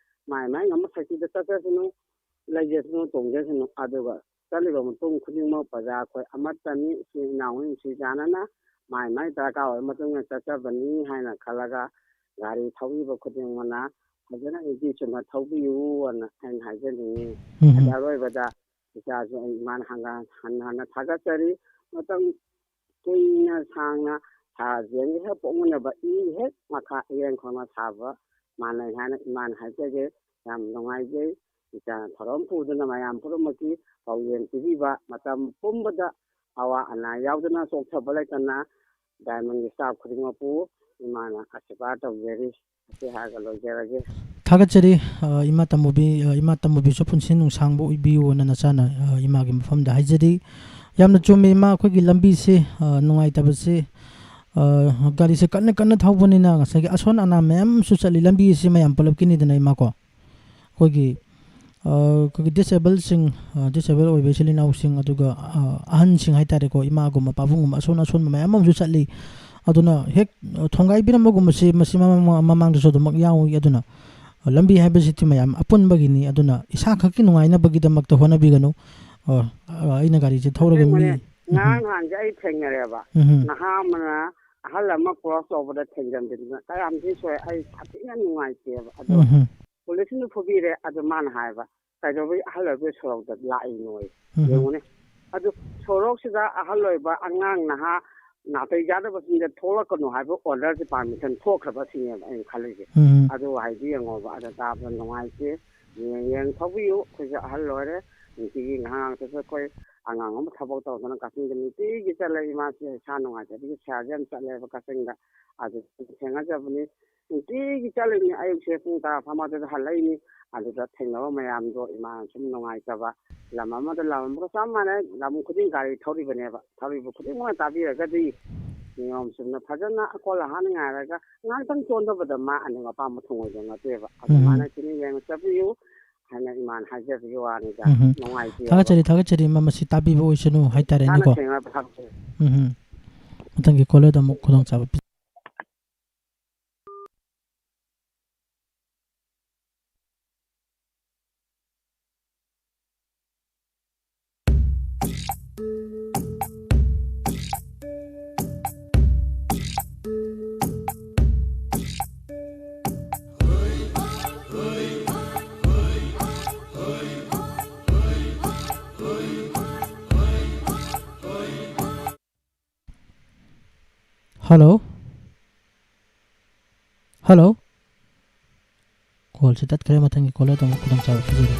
ꯃꯥꯏ ꯃꯥꯏ ꯉꯝꯕ ꯁꯛꯇꯤꯗ ꯆꯠꯆꯁꯅꯨ, ꯂꯩꯖꯁꯅꯨ, ꯇꯣꯡꯖꯁꯅꯨ꯫ ꯑꯗꯨꯒ ꯆꯠꯂꯤꯕ ꯃꯐꯝ ꯈꯨꯗꯤꯡꯃꯛ ꯄ꯭ꯔꯖꯥ ꯑꯩꯈꯣꯏ ꯑꯃꯠꯇꯅꯤ, ꯏꯆꯤꯜ ꯏꯅꯥꯎ ꯅꯨꯡꯁꯤ ꯆꯥꯟꯅꯅ ꯃꯥꯏ ꯃꯥꯏ ꯗꯔꯀꯥꯔ ꯑꯣꯏꯕ ꯃꯇꯨꯡ ꯏꯟꯅ ꯆꯠꯆꯕꯅꯤ ꯍꯥꯏꯅ ꯈꯜꯂꯒ ꯒꯥꯔꯤ ꯊꯧꯕꯤꯕ ꯈꯨꯗꯤꯡꯃꯛꯅ ꯐꯖꯅ ꯅꯤꯡꯊꯤ ꯆꯨꯝꯅ ꯊꯧꯕꯤꯌꯨ ꯑꯅ ꯑꯩꯅ ꯍꯥꯏꯖꯅꯤꯡꯉꯤ꯫ ꯎꯝ꯫ ꯑꯗ ꯑꯔꯣꯏꯕꯗ ꯏꯆꯥꯁꯨ ꯑꯩ ꯏꯃꯥꯅ ꯍꯪꯒꯥ-, ꯍꯟꯅ ꯍꯟꯅ ꯊꯥꯒꯠꯆꯔꯤ꯫ ꯃꯇꯝ ꯀꯨꯏꯅ ꯁꯥꯡꯅ ꯁꯥꯔ ꯖꯦꯟꯒ ꯍꯦꯛ ꯄꯣꯛꯃꯤꯟꯅꯕ ꯏ ꯍꯦꯛ ꯃꯈꯥ ꯏꯔꯦꯟ ꯈꯣꯡꯅ ꯁꯥꯕ ꯃꯥꯟꯅꯩ ꯍꯥꯏꯅ ꯏꯃꯥꯅ ꯍꯥꯏꯖꯒꯦ꯫ ꯌꯥꯝ ꯅꯨꯡꯉꯥꯏꯖꯩ꯫ ꯏꯆꯥꯅ ꯊꯧꯔꯝ ꯄꯨꯗꯨꯅ ꯃꯌꯥꯝ ꯄꯨꯝꯅꯃꯛꯀꯤ ꯄꯥꯎꯖꯦꯜ ꯄꯤꯕꯤꯕ, ꯃꯇꯝ ꯄꯨꯝꯕꯗ ꯑꯋꯥ ꯑꯅꯥ ꯌꯥꯎꯗꯅ ꯆꯣꯛꯊꯕ ꯂꯩꯇꯅ ꯗꯥꯏꯃꯟꯒꯤ staff ꯈꯨꯗꯤꯡꯃꯛꯄꯨ ꯏꯃꯥꯅ ꯑꯁꯤꯔꯕꯥꯗ ꯇꯧꯖꯔꯤ꯫ ꯑꯁꯤ ꯍꯥꯏꯔꯒ ꯂꯣꯏꯖꯔꯒꯦ꯫ ꯊꯥꯒꯠꯆꯔꯤ꯫ ꯑ, ꯏꯃꯥ ꯇꯝꯃꯨꯕꯤ, ꯑ, ꯏꯃꯥ ꯇꯝꯃꯨꯕꯤꯁꯨ ꯄꯨꯟꯁꯤ ꯅꯨꯡꯁꯥꯡꯕ ꯑꯣꯏꯕꯤꯌꯨꯅ ꯅꯆꯥꯅ, ꯑ, ꯏꯃꯥꯒꯤ ꯃꯐꯝꯗ ꯍꯥꯏꯖꯔꯤ꯫ ꯌꯥꯝꯅ ꯆꯨꯝꯃꯤ, ꯏꯃꯥ, ꯑꯩꯈꯣꯏꯒꯤ ꯂꯝꯕꯤꯁꯤ, ꯑ, ꯅꯨꯡꯉꯥꯏꯇꯕꯁꯤ, ꯑ, ꯒꯥꯔꯤꯁꯦ ꯀꯟꯅ ꯀꯟꯅ ꯊꯧꯕꯅꯤꯅ ꯉꯁꯥꯏꯒꯤ ꯑꯁꯣꯟ ꯑꯅꯥ ꯃꯌꯥꯝ ꯑꯃꯁꯨ ꯆꯠꯂꯤ꯫ ꯂꯝꯕꯤ ꯑꯁꯤ ꯃꯌꯥꯝ ꯄꯨꯂꯞꯀꯤꯅꯤꯗꯅ, ꯏꯃꯥꯀꯣ꯫ ꯑꯩꯈꯣꯏꯒꯤ, ꯑ, ꯑꯩꯈꯣꯏꯒꯤ disablesꯁꯤꯡ, ꯑ, disable ꯑꯣꯏꯕ ꯏꯆꯤꯜ ꯏꯅꯥꯎꯁꯤꯡ, ꯑꯗꯨꯒ, ꯑ, ꯑꯍꯟꯁꯤꯡ ꯍꯥꯏꯇꯥꯔꯦꯀꯣ, ꯏꯃꯥꯒꯨꯝꯕ, ꯄꯥꯕꯨꯡꯒꯨꯝꯕ, ꯑꯁꯣꯟ ꯑꯁꯣꯟꯕ ꯃꯌꯥꯝ ꯑꯃꯁꯨ ꯆꯠꯂꯤ꯫ ꯑꯗꯨꯅ ꯍꯦꯛ, ꯑ, ꯊꯣꯡꯒꯥꯏꯕꯤꯔꯝꯕꯒꯨꯝꯕꯁꯤ ꯃꯁꯤ ꯃꯃꯥꯡ, ꯃꯃꯥꯡꯗꯁꯨ ꯑꯗꯨꯃꯛ ꯌꯥꯎꯏ꯫ ꯑꯗꯨꯅ, ꯑ, ꯂꯝꯕꯤ ꯍꯥꯏꯕꯁꯤꯗꯤ ꯃꯌꯥꯝ ꯑꯄꯨꯟꯕꯒꯤꯅꯤ꯫ ꯑꯗꯨꯅ ꯏꯁꯥ ꯈꯛꯀꯤ ꯅꯨꯡꯉꯥꯏꯅꯕꯒꯤꯗꯃꯛꯇ ꯍꯣꯠꯅꯕꯤꯒꯅꯨ꯫ ꯑ, ꯑ, ꯑꯩꯅ ꯒꯥꯔꯤꯁꯦ ꯊꯧꯔꯒ ꯃꯤ ꯑꯁꯦꯡꯕꯅꯦ꯫ ꯎꯝ, ꯉꯔꯥꯡ ꯅꯍꯥꯟꯁꯦ ꯑꯩ ꯊꯦꯡꯅꯔꯦꯕ꯫ ꯎꯝ꯫ ꯅꯍꯥ ꯑꯃꯅ ꯑꯍꯜ ꯑꯃ cross ꯇꯧꯕꯗ ꯊꯦꯡꯖꯟꯕꯤꯗꯅ ꯀꯌꯥꯝ ꯊꯤ ꯁꯣꯛꯑꯦ꯫ ꯑꯩ ꯁꯥꯊꯤꯅ ꯅꯨꯡꯉꯥꯏꯇꯦꯕ꯫ ꯑꯗꯣ ꯎꯝ꯫ ꯄꯨꯂꯤꯁꯅ ꯐꯨꯕꯤꯔꯦ꯫ ꯑꯗꯣ ꯃꯥꯅ ꯍꯥꯏꯕ, "ꯀꯩꯗꯧꯕꯩ ꯑꯍꯜ ꯑꯣꯏꯕ ꯁꯣꯔꯣꯛꯇ ꯂꯥꯛꯏꯅꯣꯌꯦ?" ꯎꯝ꯫ ꯌꯦꯡꯉꯨꯅꯦ꯫ ꯑꯗꯨ ꯁꯣꯔꯣꯛꯁꯤꯗ ꯑꯍꯜ ꯑꯣꯏꯕ, ꯑꯉꯥꯡ, ꯅꯍꯥ, ꯅꯥꯇꯩ ꯆꯥꯗꯕꯁꯤꯡꯗ ꯊꯣꯛꯂꯛꯀꯅꯨ ꯍꯥꯏꯕ orderꯁꯦ, permission ꯊꯣꯛꯈ꯭ꯔꯕ ꯁꯤꯅꯦꯕ ꯑꯩꯅ ꯈꯜꯂꯤꯁꯦ꯫ ꯎꯝ꯫ ꯑꯗꯨ ꯍꯥꯏꯗꯤ ꯌꯦꯡꯉꯣꯕ, ꯑꯗ ꯇꯥꯕꯗ ꯅꯨꯡꯉꯥꯏꯇꯦ꯫ ꯌꯦꯡ ꯌꯦꯡ ꯊꯧꯕꯤꯌꯨ꯫ ꯑꯩꯈꯣꯏꯁꯨ ꯑꯍꯜ ꯑꯣꯏꯔꯦ, ꯅꯨꯡꯇꯤꯒꯤ ꯉꯥꯏꯍꯥꯛ ꯉꯥꯏꯍꯥꯛꯇꯁꯨ ꯑꯩꯈꯣꯏ ꯑꯉꯥꯡ ꯑꯃ ꯊꯕꯛ ꯇꯧꯗꯅ ꯀꯛꯆꯤꯡꯗ ꯅꯨꯡꯇꯤꯒꯤ ꯆꯠꯂꯦ꯫ ꯏꯃꯥꯁꯦ ꯏꯁꯥ ꯅꯨꯡꯉꯥꯏꯇꯕꯒꯤ ꯁꯦꯜꯁꯦ ꯌꯥꯝ ꯆꯠꯂꯦꯕ ꯀꯛꯆꯤꯡꯗ꯫ ꯑꯗꯨ ꯊꯦꯡꯅꯖꯕꯅꯤ꯫ ꯅꯨꯡꯇꯤꯒꯤ ꯆꯠꯂꯤꯅꯤ꯫ ꯑꯌꯨꯛꯁꯦ ꯄꯨꯡ ꯇꯔꯥ ꯐꯥꯃꯥꯗꯗ ꯍꯜꯂꯛꯏꯅꯤ꯫ ꯑꯗꯨꯗ ꯊꯦꯡꯅꯕ ꯃꯌꯥꯝꯗꯣ ꯏꯃꯥꯅ ꯁꯨꯝ ꯅꯨꯡꯉꯥꯏꯇꯕ꯫ ꯂꯝ ꯑꯃꯗ ꯂꯝ ꯑꯃꯒ ꯆꯞ ꯃꯥꯟꯅꯩ꯫ ꯂꯝ ꯈꯨꯗꯤꯡ ꯒꯥꯔꯤ ꯊꯧꯔꯤꯕꯅꯦꯕ꯫ ꯊꯧꯔꯤꯕ ꯈꯨꯗꯤꯡꯃꯛꯅ ꯇꯥꯕꯤꯔꯒꯗꯤ ꯅꯤꯌꯣꯝ ꯆꯨꯝꯅ ꯐꯖꯅ ꯑꯀꯣꯜ ꯑꯍꯥꯟ ꯉꯥꯏꯔꯒ ꯉꯥꯏꯍꯥꯛꯇꯪ ꯆꯣꯟꯊꯕꯗ ꯃꯥ ꯑꯅꯤꯡ ꯑꯄꯥꯝꯕ ꯊꯨꯡꯉꯣꯏꯗꯧ ꯅꯠꯇꯦꯕ꯫ ꯑꯗꯨ ꯎꯝ꯫ ꯃꯥꯅ ꯁꯤꯅꯤ ꯌꯦꯡꯉ ꯆꯠꯄꯤꯌꯨ ꯍꯥꯏꯅ ꯏꯃꯥꯅ ꯍꯥꯏꯖꯕꯒꯤ ꯋꯥꯅꯤꯗ꯫ ꯎꯝ꯫ ꯅꯨꯡꯉꯥꯏꯇꯦꯕ꯫ ꯊꯥꯒꯠꯆꯔꯤ, ꯊꯥꯒꯠꯆꯔꯤ꯫ ꯃꯃ ꯁꯤ ꯇꯥꯕꯤꯕ ꯑꯣꯏꯁꯅꯨ ꯍꯥꯏꯇꯥꯔꯦꯅꯦꯀꯣ꯫ ꯊꯦꯡꯅꯕ ꯐꯪꯗꯦ꯫ ꯎꯝ꯫ ꯃꯊꯪꯒꯤ caller ꯗ ꯑꯃꯨꯛ ꯈꯨꯗꯣꯡꯆꯥꯕ ꯄꯤ꯫ Hello? Hello? Call ꯁꯤ ꯇꯠꯈ꯭ꯔꯦ꯫ ꯃꯊꯪꯒꯤ caller ꯗ ꯑꯃꯨꯛ ꯈꯨꯗꯣꯡꯆꯥꯕ ꯄꯤꯖꯒꯦ꯫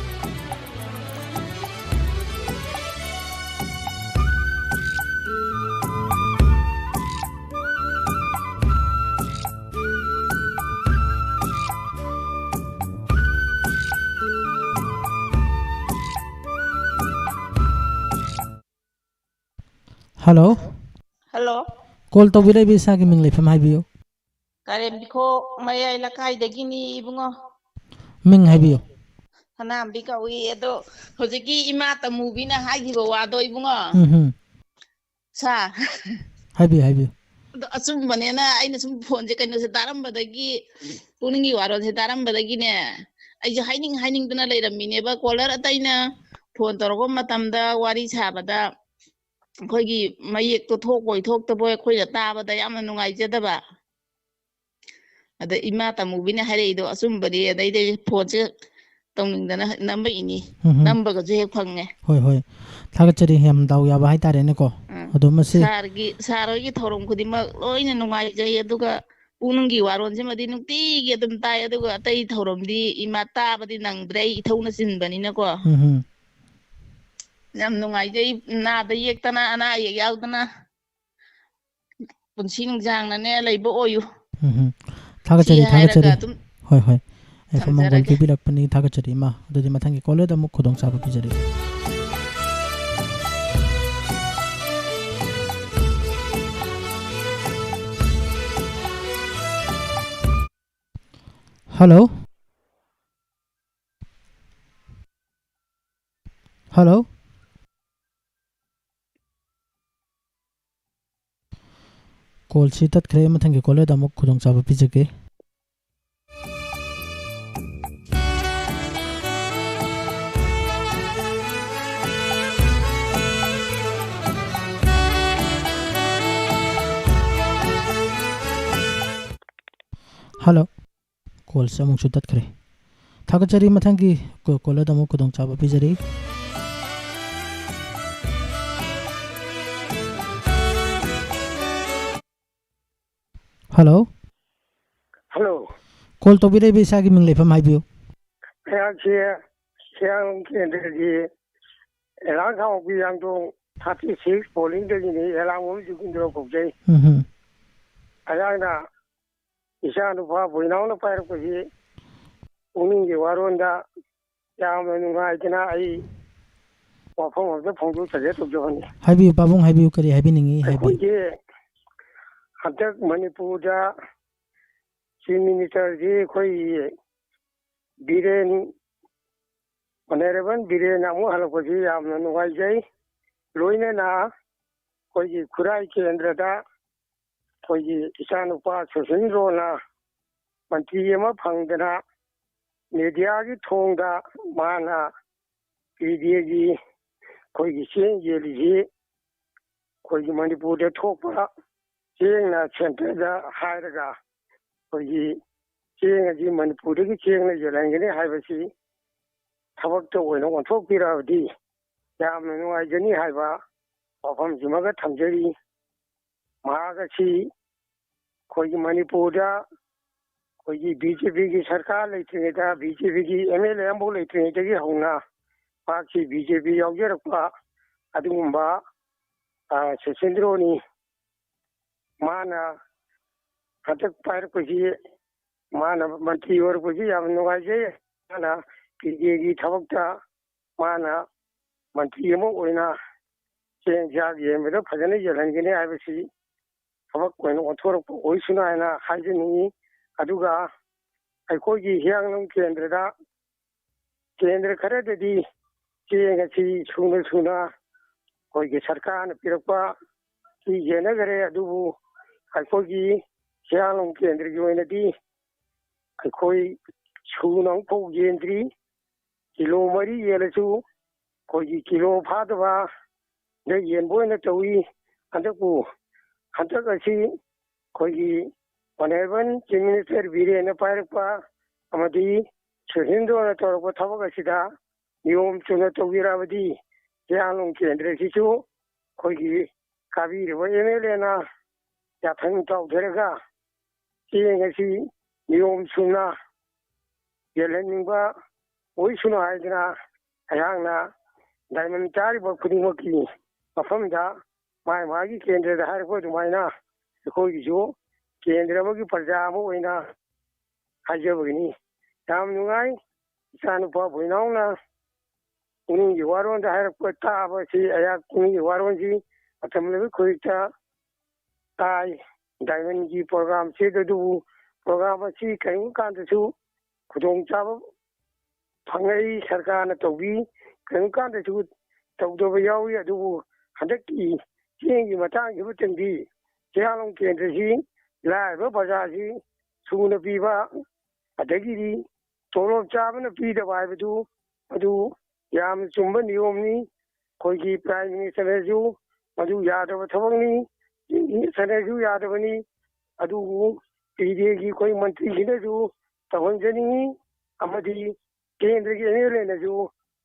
ꯍꯜꯂꯣ꯫ ꯍꯜꯂꯣ꯫ ꯀꯣꯜ ꯇꯧꯕꯤꯔꯛꯏꯕ ꯏꯁꯥꯒꯤ ꯃꯤꯡ ꯂꯩꯐꯝ ꯍꯥꯏꯕꯤꯌꯨ꯫ ꯀꯥꯔꯦꯝꯕꯤꯈꯣꯛ ꯃꯌꯥꯏ ꯂꯩꯀꯥꯏꯗꯒꯤꯅꯤ ꯏꯕꯨꯡꯉꯣ꯫ ꯃꯤꯡ ꯍꯥꯏꯕꯤꯌꯨ꯫ ꯁꯅꯥꯝꯕꯤ ꯀꯧꯏ꯫ ꯑꯗꯣ ꯍꯧꯖꯤꯛꯀꯤ ꯏꯃꯥ ꯇꯃꯨꯕꯤꯅ ꯍꯥꯏꯈꯤꯕ ꯋꯥꯗꯣ ꯏꯕꯨꯡꯉꯣ꯫ ꯎꯝ ꯍꯝ꯫ ꯁꯥ꯫ ꯍꯥꯏꯕꯤꯌꯨ, ꯍꯥꯏꯕꯤꯌꯨ꯫ ꯑꯗꯣ ꯑꯆꯨꯝꯕꯅꯦꯅ ꯑꯩꯅ ꯁꯨꯝ ꯐꯣꯟꯁꯦ ꯀꯩꯅꯣꯁꯦ ꯇꯥꯔꯝꯕꯗꯒꯤ, ꯄꯨꯛꯅꯤꯡꯒꯤ ꯋꯥꯔꯣꯜꯁꯦ ꯇꯥꯔꯝꯕꯗꯒꯤꯅꯦ, ꯑꯩꯁꯦ ꯍꯥꯏꯅꯤꯡ ꯍꯥꯏꯅꯤꯡꯗꯅ ꯂꯩꯔꯝꯃꯤꯅꯦꯕ꯫ ꯀꯣꯂꯔ ꯑꯇꯩꯅ ꯐꯣꯟ ꯇꯧꯔꯛꯄ ꯃꯇꯝꯗ ꯋꯥꯔꯤ ꯁꯥꯕꯗ ꯑꯩꯈꯣꯏꯒꯤ ꯃꯌꯦꯛꯇꯣ ꯊꯣꯛꯄꯣꯏ ꯊꯣꯛꯇꯕꯣꯏ ꯑꯩꯈꯣꯏꯅ ꯇꯥꯕꯗ ꯌꯥꯝꯅ ꯅꯨꯡꯉꯥꯏꯖꯗꯕ꯫ ꯑꯗ ꯏꯃꯥ ꯇꯃꯨꯕꯤꯅ ꯍꯥꯏꯔꯛꯏꯗꯣ ꯑꯆꯨꯝꯕꯅꯤ꯫ ꯑꯗꯩꯗꯤ ꯐꯣꯟꯁꯦ ꯇꯧꯅꯤꯡꯗꯅ ꯅꯝꯃꯛꯏꯅꯤ꯫ ꯎꯝ ꯍꯝ꯫ ꯅꯝꯕꯒꯁꯨ ꯍꯦꯛ ꯐꯪꯉꯦ꯫ ꯍꯣꯏ, ꯍꯣꯏ꯫ ꯊꯥꯒꯠꯆꯔꯤ꯫ ꯌꯥꯝ ꯗꯥꯎ ꯌꯥꯕ ꯍꯥꯏꯇꯥꯔꯦꯅꯦꯀꯣ꯫ ꯎꯝ꯫ ꯑꯗꯣ ꯃꯁꯤ ꯁꯥꯔꯒꯤ, ꯁꯥꯔ ꯍꯣꯏꯒꯤ ꯊꯧꯔꯝ ꯈꯨꯗꯤꯡꯃꯛ ꯂꯣꯏꯅ ꯅꯨꯡꯉꯥꯏꯖꯩ꯫ ꯑꯗꯨꯒ ꯄꯨꯡꯅꯨꯡꯒꯤ ꯋꯥꯔꯣꯟꯁꯤꯃꯗꯤ ꯅꯨꯡꯇꯤꯒꯤ ꯑꯗꯨꯝ ꯇꯥꯏ꯫ ꯑꯗꯨꯒ ꯑꯇꯩ ꯊꯧꯔꯝꯗꯤ ꯏꯃꯥ ꯇꯥꯕꯗꯤ ꯅꯪꯗ꯭ꯔꯦ, ꯑꯩ ꯏꯊꯧꯅ ꯆꯤꯟꯕꯅꯤꯅꯀꯣ꯫ ꯎꯝ ꯍꯝ꯫ ꯌꯥꯝ ꯅꯨꯡꯉꯥꯏꯖꯩ꯫ ꯅꯥꯗ ꯌꯦꯛꯇꯅ, ꯑꯅꯥ ꯑꯌꯦꯛ ꯌꯥꯎꯗꯅ ꯄꯨꯟꯁꯤ ꯅꯨꯡꯁꯥꯡꯅꯅꯦ ꯂꯩꯕ ꯑꯣꯏꯌꯨ꯫ ꯎꯝ ꯍꯝ꯫ ꯁꯤ ꯊꯥꯒꯠꯆꯔꯤ, ꯍꯥꯏꯔꯒ ꯊꯥꯒꯠꯆꯔꯤ꯫ ꯑꯗꯨꯝ ꯍꯣꯏ, ꯍꯣꯏ꯫ ꯌꯥꯏꯐ ꯃꯪꯒꯣꯜ ꯊꯝꯖꯔꯒꯦ꯫ ꯄꯤꯕꯤꯔꯛꯄꯅꯤ, ꯊꯥꯒꯠꯆꯔꯤ ꯏꯃꯥ꯫ ꯑꯗꯨꯗꯤ ꯃꯊꯪꯒꯤ ꯀꯣꯂꯔꯗ ꯑꯃꯨꯛ ꯈꯨꯗꯣꯡꯆꯥꯕ ꯄꯤꯖꯔꯤ꯫ ꯍꯜꯂꯣ꯫ ꯍꯜꯂꯣ꯫ ꯀꯣꯜꯁꯤ ꯇꯠꯈ꯭ꯔꯦ꯫ ꯃꯊꯪꯒꯤ ꯀꯣꯂꯔꯗ ꯑꯃꯨꯛ ꯈꯨꯗꯣꯡꯆꯥꯕ ꯄꯤꯖꯒꯦ꯫ ꯍꯜꯂꯣ꯫ ꯀꯣꯜꯁꯦ ꯑꯃꯨꯛꯁꯨ ꯇꯠꯈ꯭ꯔꯦ꯫ ꯊꯥꯒꯠꯆꯔꯤ꯫ ꯃꯊꯪꯒꯤ ꯀꯣ-, ꯀꯣꯂꯔꯗ ꯑꯃꯨꯛ ꯈꯨꯗꯣꯡꯆꯥꯕ ꯄꯤꯖꯔꯤ꯫ ꯍꯜꯂꯣ꯫ ꯍꯜꯂꯣ꯫ ꯀꯣꯜ ꯇꯧꯕꯤꯔꯛꯏꯕ ꯏꯁꯥꯒꯤ ꯃꯤꯡ ꯂꯩꯐꯝ ꯍꯥꯏꯕꯤꯌꯨ꯫ ꯑꯩꯍꯥꯛꯁꯦ ꯍꯤꯌꯥꯡ ꯀꯦꯟꯗ꯭ꯔꯒꯤ ꯑꯦꯂꯥꯡ ꯈꯥꯡꯉꯕꯣꯛꯄꯤ ꯍꯤꯌꯥꯡꯊꯣꯡ thirty six ꯄꯣꯂꯤꯡꯗꯒꯤꯅꯤ꯫ ꯑꯦꯂꯥꯡꯕꯝ ꯖꯨꯒꯤꯟꯗ꯭ꯔꯣ ꯀꯧꯖꯩ꯫ ꯎꯝ ꯍꯝ꯫ ꯑꯩꯍꯥꯛꯅ ꯏꯆꯥ ꯅꯨꯄꯥ ꯕꯣꯏꯅꯥꯎꯅ ꯄꯥꯏꯔꯛꯄꯁꯤ ꯄꯨꯛꯅꯤꯡꯒꯤ ꯋꯥꯔꯣꯟꯗ ꯌꯥꯝꯅ ꯅꯨꯡꯉꯥꯏꯗꯅ ꯑꯩ ꯋꯥꯐꯝ ꯑꯝꯇ ꯐꯣꯡꯗꯣꯛꯆꯒꯦ ꯇꯧꯖꯕꯅꯤ꯫ ꯍꯥꯏꯕꯤꯌꯨ ꯄꯥꯕꯨꯡ, ꯍꯥꯏꯕꯤꯌꯨ, ꯀꯔꯤ ꯍꯥꯏꯕꯤꯅꯤꯡꯉꯤ ꯍꯥꯏꯕꯤꯌꯨ꯫ ꯑꯩꯈꯣꯏꯒꯤ ꯍꯟꯗꯛ ꯃꯅꯤꯄꯨꯔꯗ Chief Minister ꯁꯤ ꯑꯩꯈꯣꯏꯒꯤ ꯕꯤꯔꯦꯟ, Honourable ꯕꯤꯔꯦꯟ ꯑꯃꯨꯛ ꯍꯜꯂꯛꯄꯁꯤ ꯌꯥꯝꯅ ꯅꯨꯡꯉꯥꯏꯖꯩ꯫ ꯂꯣꯏꯅꯅ ꯑꯩꯈꯣꯏꯒꯤ ꯈꯨꯔꯥꯏ ꯀꯦꯟꯗ꯭ꯔꯗ ꯑꯩꯈꯣꯏꯒꯤ ꯏꯆꯥꯅꯨꯄꯥ ꯁꯨꯁꯤꯟꯗ꯭ꯔꯣꯅ ꯃꯟꯇ꯭ꯔꯤ ꯑꯃ ꯐꯪꯗꯅ media ꯒꯤ ꯊꯣꯡꯗ ꯃꯥꯅ P D A ꯒꯤ ꯑꯩꯈꯣꯏꯒꯤ ꯆꯦꯡ ꯌꯦꯜꯂꯤꯁꯤ ꯑꯩꯈꯣꯏꯒꯤ ꯃꯅꯤꯄꯨꯔꯗ ꯊꯣꯛꯄ ꯆꯦꯡꯅ centre ꯗ ꯍꯥꯏꯔꯒ ꯑꯩꯈꯣꯏꯒꯤ ꯆꯦꯡ ꯑꯁꯤ ꯃꯅꯤꯄꯨꯔꯗꯒꯤ ꯆꯦꯡꯅ ꯌꯦꯜꯍꯟꯒꯅꯤ ꯍꯥꯏꯕꯁꯤ ꯊꯕꯛꯇ ꯑꯣꯏꯅ ꯑꯣꯟꯊꯣꯛꯄꯤꯔꯛꯑꯕꯗꯤ ꯌꯥꯝꯅ ꯅꯨꯡꯉꯥꯏꯖꯅꯤ ꯍꯥꯏꯕ ꯋꯥꯐꯝꯁꯤꯃꯒ ꯊꯝꯖꯔꯤ꯫ ꯃꯍꯥꯛ ꯑꯁꯤ ꯑꯩꯈꯣꯏꯒꯤ ꯃꯅꯤꯄꯨꯔꯗ ꯑꯩꯈꯣꯏꯒꯤ B J P ꯒꯤ ꯁꯔꯀꯥꯔ ꯂꯩꯇ꯭ꯔꯤꯉꯩꯗ, B J P ꯒꯤ M L A ꯑꯃꯐꯥꯎ ꯂꯩꯇ꯭ꯔꯤꯉꯩꯗꯒꯤ ꯍꯧꯅ ꯃꯍꯥꯛꯁꯤ B J P ꯌꯥꯎꯖꯔꯛꯄ ꯑꯗꯨꯒꯨꯝꯕ, ꯑ, ꯁꯨꯁꯤꯟꯗ꯭ꯔꯣꯅꯤ꯫ ꯃꯥꯅ ꯍꯟꯗꯛ ꯄꯥꯏꯔꯛꯄꯁꯤ, ꯃꯥꯅ ꯃꯟꯇ꯭ꯔꯤ ꯑꯣꯏꯔꯛꯄꯁꯤ ꯌꯥꯝ ꯅꯨꯡꯉꯥꯏꯖꯩ꯫ ꯃꯥꯅ P D A ꯒꯤ ꯊꯕꯛꯇ ꯃꯥꯅ ꯃꯟꯇ꯭ꯔꯤ ꯑꯃ ꯑꯣꯏꯅ ꯆꯦꯡ ꯆꯥꯛ ꯌꯦꯟꯕꯗ ꯐꯖꯅ ꯌꯦꯜꯍꯟꯒꯅꯤ ꯍꯥꯏꯕꯁꯤ ꯊꯕꯛ ꯑꯣꯏꯅ ꯑꯣꯟꯊꯣꯔꯛꯄ ꯑꯣꯏꯁꯅꯨ ꯍꯥꯏꯅ ꯍꯥꯏꯖꯅꯤꯡꯏ꯫ ꯑꯗꯨꯒ ꯑꯩꯈꯣꯏꯒꯤ ꯍꯤꯌꯥꯡꯂꯝ ꯀꯦꯟꯗ꯭ꯔꯗ, ꯀꯦꯟꯗ꯭ꯔ ꯈꯔꯗꯗꯤ ꯆꯦꯡ ꯑꯁꯤ ꯁꯨꯅ ꯁꯨꯅ ꯑꯩꯈꯣꯏꯒꯤ ꯁꯔꯀꯥꯔꯅ ꯄꯤꯔꯛꯄ ꯁꯤ ꯌꯦꯟꯅꯈꯔꯦ, ꯑꯗꯨꯕꯨ ꯑꯩꯈꯣꯏꯒꯤ ꯍꯤꯌꯥꯡꯂꯝ ꯀꯦꯟꯗ꯭ꯔꯒꯤ ꯑꯣꯏꯅꯗꯤ ꯑꯩꯈꯣꯏ ꯁꯨꯅ ꯑꯃꯨꯛꯐꯥꯎ ꯌꯦꯟꯗ꯭ꯔꯤ꯫ ꯀꯤꯂꯣ ꯃꯔꯤ ꯌꯦꯜꯂꯁꯨ ꯑꯩꯈꯣꯏꯒꯤ ꯀꯤꯂꯣ ꯐꯥꯗꯕ ꯗ ꯌꯦꯟꯕ ꯑꯣꯏꯅ ꯇꯧꯏ꯫ ꯍꯟꯗꯛꯄꯨ, ꯍꯟꯗꯛ ꯑꯁꯤ ꯑꯩꯈꯣꯏꯒꯤ Honourable Chief Minister ꯕꯤꯔꯦꯟꯅ ꯄꯥꯏꯔꯛꯄ ꯑꯃꯗꯤ ꯁꯨꯁꯤꯟꯗ꯭ꯔꯣꯅ ꯇꯧꯔꯛꯄ ꯊꯕꯛ ꯑꯁꯤꯗ ꯅꯤꯌꯣꯝ ꯆꯨꯝꯅ ꯇꯧꯕꯤꯔꯛꯑꯕꯗꯤ ꯍꯤꯌꯥꯡꯂꯝ ꯀꯦꯟꯗ꯭ꯔꯁꯤꯁꯨ ꯑꯩꯈꯣꯏꯒꯤ ꯀꯥꯕꯤꯔꯤꯕ M L A ꯅ ꯌꯥꯊꯪ ꯇꯧꯖꯔꯒ ꯆꯦꯡ ꯑꯁꯤ ꯅꯤꯌꯣꯝ ꯆꯨꯝꯅ ꯌꯦꯜꯍꯟꯅꯤꯡꯕ ꯑꯣꯏꯁꯅꯨ ꯍꯥꯏꯗꯅ ꯑꯩꯍꯥꯛꯅ diamond ꯆꯥꯔꯤꯕ ꯈꯨꯗꯤꯡꯃꯛꯀꯤ ꯃꯐꯝꯗ ꯃꯥꯒꯤ ꯃꯥꯒꯤ ꯀꯦꯟꯗ꯭ꯔꯗ ꯍꯥꯏꯔꯛꯄ ꯑꯗꯨꯃꯥꯏꯅ ꯑꯩꯈꯣꯏꯒꯤꯁꯨ ꯀꯦꯟꯗ꯭ꯔ ꯑꯃꯒꯤ ꯄ꯭ꯔꯖꯥ ꯑꯃ ꯑꯣꯏꯅ ꯍꯥꯏꯖꯕꯒꯤꯅꯤ꯫ ꯌꯥꯝ ꯅꯨꯡꯉꯥꯏ, ꯏꯆꯥꯅꯨꯄꯥ ꯕꯣꯏꯅꯥꯎꯅ ꯄꯨꯛꯅꯤꯡꯒꯤ ꯋꯥꯔꯣꯜꯗ ꯍꯥꯏꯔꯛꯄ ꯇꯥꯕꯁꯤ ꯑꯩꯍꯥꯛ ꯄꯨꯛꯅꯤꯡꯒꯤ ꯋꯥꯔꯣꯜꯁꯤ ꯃꯇꯝ ꯂꯩꯕ ꯈꯨꯗꯤꯡꯗ ꯇꯥꯏ꯫ ꯗꯥꯏꯃꯟꯒꯤ ꯄ꯭ꯔꯣꯒ꯭ꯔꯥꯝꯁꯤ, ꯑꯗꯨꯕꯨ ꯄ꯭ꯔꯣꯒ꯭ꯔꯥꯝ ꯑꯁꯤ ꯀꯔꯤꯒꯨꯝꯕ ꯀꯥꯟꯗꯁꯨ ꯈꯨꯗꯣꯡꯆꯥꯕ ꯐꯪꯉꯛꯏ, ꯁꯔꯀꯥꯔꯅ ꯇꯧꯕꯤ, ꯀꯔꯤꯒꯨꯝꯕ ꯀꯥꯟꯗꯁꯨ ꯇꯧꯗꯕ ꯌꯥꯎꯏ꯫ ꯑꯗꯨꯕꯨ ꯍꯟꯗꯛꯀꯤ ꯆꯦꯡꯒꯤ ꯃꯇꯥꯡꯁꯤꯃꯇꯪꯗꯤ ꯆꯦꯔꯥꯂꯣꯡ ꯀꯦꯟꯗ꯭ꯔꯁꯤ ꯂꯥꯏꯔꯕ ꯄ꯭ꯔꯖꯥꯁꯤ ꯁꯨꯅ ꯄꯤꯕ, ꯑꯗꯒꯤꯗꯤ ꯇꯣꯂꯣꯞ ꯆꯥꯕꯅ ꯄꯤꯗꯕ ꯍꯥꯏꯕꯗꯨ, ꯑꯗꯨ ꯌꯥꯝꯅ ꯆꯨꯝꯕ ꯅꯤꯌꯣꯝꯅꯤ꯫ ꯑꯩꯈꯣꯏꯒꯤ ꯄ꯭ꯔꯥꯏꯝ ꯃꯤꯅꯤꯁꯇꯔꯅꯁꯨ ꯃꯗꯨ ꯌꯥꯗꯕ ꯊꯕꯛꯅꯤ, ꯆꯤꯐ ꯃꯤꯅꯤꯁꯇꯔꯅꯁꯨ ꯌꯥꯗꯕꯅꯤ꯫ ꯑꯗꯨꯕꯨ ꯄꯤꯗꯦꯒꯤ ꯑꯩꯈꯣꯏ ꯃꯟꯇ꯭ꯔꯤꯁꯤꯅꯁꯨ ꯇꯧꯍꯟꯖꯅꯤꯡꯉꯤ, ꯑꯃꯗꯤ ꯀꯦꯟꯗ꯭ꯔꯒꯤ ꯑꯦꯝ ꯑꯦꯜ ꯑꯦꯅꯁꯨ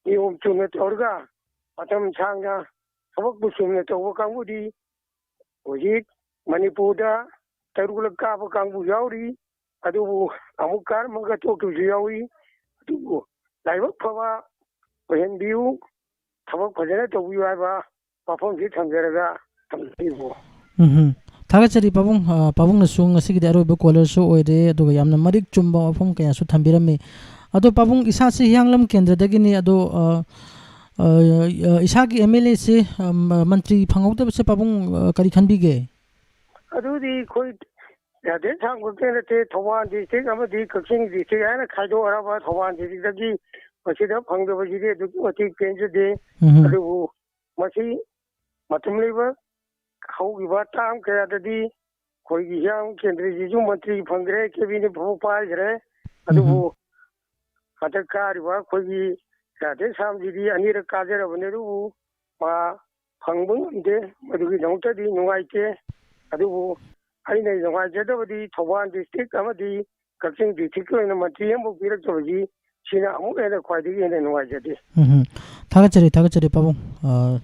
ꯅꯤꯌꯣꯝ ꯆꯨꯝꯅ ꯇꯧꯔꯒ ꯃꯇꯝ ꯁꯥꯡꯅ ꯊꯕꯛꯄꯨ ꯆꯨꯝꯅ ꯇꯧꯕ ꯀꯥꯡꯕꯨꯗꯤ ꯍꯧꯖꯤꯛ ꯃꯅꯤꯄꯨꯔꯗ ꯇꯔꯨꯛꯂꯛ ꯀꯥꯕ ꯀꯥꯡꯕꯨ ꯌꯥꯎꯔꯤ꯫ ꯑꯗꯨꯕꯨ ꯑꯃꯨꯛ ꯀꯥꯔꯝꯃꯒ ꯇꯣꯛꯈꯤꯕꯁꯨ ꯌꯥꯎꯏ꯫ ꯑꯗꯨꯕꯨ ꯂꯥꯏꯕꯛ ꯐꯕ ꯑꯣꯏꯍꯟꯕꯤꯌꯨ, ꯊꯕꯛ ꯐꯖꯅ ꯇꯧꯕꯤꯌꯨ ꯍꯥꯏꯕ ꯋꯥꯐꯝꯁꯤ ꯊꯝꯖꯔꯒ ꯊꯝꯖꯔꯤꯕꯨ꯫ ꯎꯝ꯫ ꯊꯥꯒꯠꯆꯔꯤ ꯄꯥꯕꯨꯡ꯫ ꯑ, ꯄꯥꯕꯨꯡꯅꯁꯨ ꯉꯁꯤꯒꯤꯗꯤ ꯑꯔꯣꯏꯕ ꯀꯣꯂꯔꯁꯨ ꯑꯣꯏꯔꯦ, ꯑꯗꯨꯒ ꯌꯥꯝꯅ ꯃꯔꯤꯛ ꯆꯨꯝꯕ ꯋꯥꯐꯝ ꯀꯌꯥꯁꯨ ꯊꯝꯕꯤꯔꯝꯃꯤ꯫ ꯑꯗꯣ ꯄꯥꯕꯨꯡ, ꯏꯁꯥꯁꯤ ꯍꯤꯌꯥꯡꯂꯝ ꯀꯦꯟꯗ꯭ꯔꯗꯒꯤꯅꯤ꯫ ꯑꯗꯣ, ꯑ, ꯑ, ꯑ, ꯏꯁꯥꯒꯤ ꯑꯦꯝ ꯑꯦꯜ ꯑꯦꯁꯤ, ꯑ, ꯃ-, ꯃꯟꯇ꯭ꯔꯤ ꯐꯪꯍꯧꯗꯕꯁꯦ ꯄꯥꯕꯨꯡ, ꯑ, ꯀꯔꯤ ꯈꯟꯕꯤꯒꯦ? ꯑꯗꯨꯗꯤ ꯑꯩꯈꯣꯏ ꯌꯥꯗꯦ ꯁꯥꯡꯕ ꯈꯛꯇ ꯅꯠꯇꯦ, ꯊꯧꯕꯥꯜ ꯗꯤꯁꯇ꯭ꯔꯤꯛ ꯑꯃꯗꯤ ꯀꯛꯆꯤꯡ ꯗꯤꯁꯇ꯭ꯔꯤꯛ ꯍꯥꯏꯅ ꯈꯥꯏꯗꯣꯛꯑꯔꯕ ꯊꯧꯕꯥꯜ ꯗꯤꯁꯇ꯭ꯔꯤꯛꯇꯒꯤ ꯃꯁꯤꯗ ꯐꯪꯗꯕꯁꯤꯗꯤ ꯑꯗꯨꯛꯀꯤ ꯃꯇꯤꯛ ꯄꯦꯟꯖꯗꯦ꯫ ꯎꯝ꯫ ꯑꯗꯨꯕꯨ ꯃꯁꯤ ꯃꯇꯝ ꯂꯩꯕ ꯍꯧꯈꯤꯕ ꯇꯥꯝ ꯀꯌꯥꯗꯗꯤ ꯑꯩꯈꯣꯏꯒꯤ ꯍꯤꯌꯥꯡ ꯀꯦꯟꯗ꯭ꯔꯁꯤꯁꯨ ꯃꯟꯇ꯭ꯔꯤ ꯐꯪꯈ꯭ꯔꯦ, ꯀꯦꯕꯤꯅꯦꯠ ꯐꯥꯎꯕ ꯄꯥꯏꯈ꯭ꯔꯦ꯫ ꯑꯗꯨꯕꯨ ꯎꯝ꯫ ꯍꯟꯗꯛ ꯀꯥꯔꯤꯕ ꯑꯩꯈꯣꯏꯒꯤ ꯔꯥꯙꯦ ꯁ꯭ꯌꯥꯝꯁꯤꯗꯤ ꯑꯅꯤꯔꯛ ꯀꯥꯖꯔꯕꯅꯦ, ꯑꯗꯨꯕꯨ ꯃꯥ ꯐꯪꯕ ꯉꯝꯗꯦ꯫ ꯃꯗꯨꯒꯤꯗꯃꯛꯇꯗꯤ ꯅꯨꯡꯉꯥꯏꯇꯦ꯫ ꯑꯗꯨꯕꯨ ꯑꯩꯅ ꯅꯨꯡꯉꯥꯏꯖꯗꯕꯗꯤ ꯊꯧꯕꯥꯜ ꯗꯤꯁꯇ꯭ꯔꯤꯛ ꯑꯃꯗꯤ ꯀꯛꯆꯤꯡ ꯗꯤꯁꯇ꯭ꯔꯤꯛꯀꯤ ꯑꯣꯏꯅ ꯃꯟꯇ꯭ꯔꯤ ꯑꯃꯐꯥꯎ ꯄꯤꯔꯛꯇꯕꯁꯤ, ꯁꯤꯅ ꯑꯃꯨꯛ ꯍꯦꯟꯅ ꯈ꯭ꯋꯥꯏꯗꯒꯤ ꯍꯦꯟꯅ ꯅꯨꯡꯉꯥꯏꯖꯗꯦ꯫ ꯎꯝ꯫ ꯊꯥꯒꯠꯆꯔꯤ, ꯊꯥꯒꯠꯆꯔꯤ ꯄꯥꯕꯨꯡ꯫ ꯑ,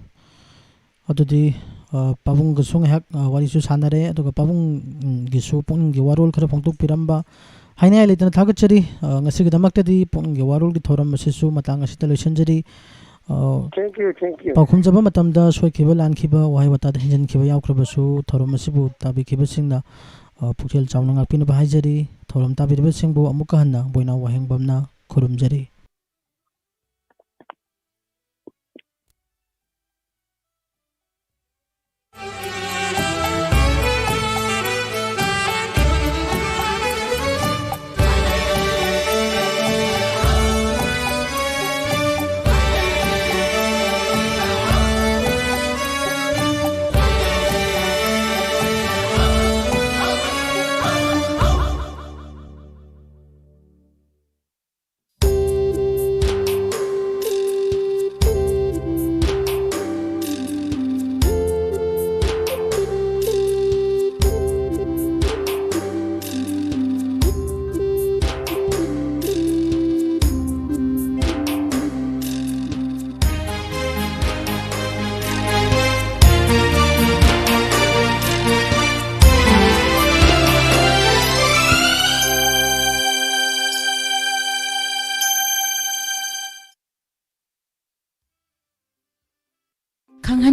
ꯑꯗꯨꯗꯤ, ꯑ, ꯄꯥꯕꯨꯡꯒꯁꯨ ꯉꯥꯏꯍꯥꯛ, ꯑ, ꯋꯥꯔꯤꯁꯨ ꯁꯥꯟꯅꯔꯦ, ꯑꯗꯨꯒ ꯄꯥꯕꯨꯡꯒꯤꯁꯨ ꯄꯨꯛꯅꯤꯡꯒꯤ ꯋꯥꯔꯣꯜ ꯈꯔ ꯐꯣꯡꯗꯣꯛꯄꯤꯔꯝꯕ꯫ ꯍꯥꯏꯅꯤꯡꯉꯥꯏ ꯂꯩꯇꯅ ꯊꯥꯒꯠꯆꯔꯤ꯫ ꯑ, ꯉꯁꯤꯒꯤꯗꯃꯛꯇꯗꯤ ꯄꯨꯛꯅꯤꯡꯒꯤ ꯋꯥꯔꯣꯜꯒꯤ ꯊꯧꯔꯝ ꯑꯁꯤꯁꯨ ꯃꯇꯥꯡ ꯑꯁꯤꯗ ꯂꯣꯏꯁꯤꯟꯖꯔꯤ꯫ ꯑ, Thank you, thank you꯫ ꯄꯥꯎꯈꯨꯝꯖꯕ ꯃꯇꯝꯗ ꯁꯣꯏꯈꯤꯕ, ꯂꯥꯟꯈꯤꯕ, ꯋꯥꯍꯩ ꯋꯥꯇꯥꯗ ꯍꯦꯟꯖꯤꯟꯈꯤꯕ ꯌꯥꯎꯈ꯭ꯔꯕꯁꯨ ꯊꯧꯔꯝ ꯑꯁꯤꯕꯨ ꯇꯥꯕꯤꯈꯤꯕꯁꯤꯡꯅ, ꯑ, ꯄꯨꯛꯆꯦꯜ ꯆꯥꯎꯅ ꯉꯥꯛꯄꯤꯅꯕ ꯍꯥꯏꯖꯔꯤ꯫ ꯊꯧꯔꯝ ꯇꯥꯕꯤꯔꯤꯕꯁꯤꯡꯕꯨ ꯑꯃꯨꯛꯀ ꯍꯟꯅ ꯕꯣꯏꯅꯥꯎ ꯋꯥꯍꯦꯡꯕꯝꯅ ꯈꯨꯔꯨꯝꯖꯔꯤ꯫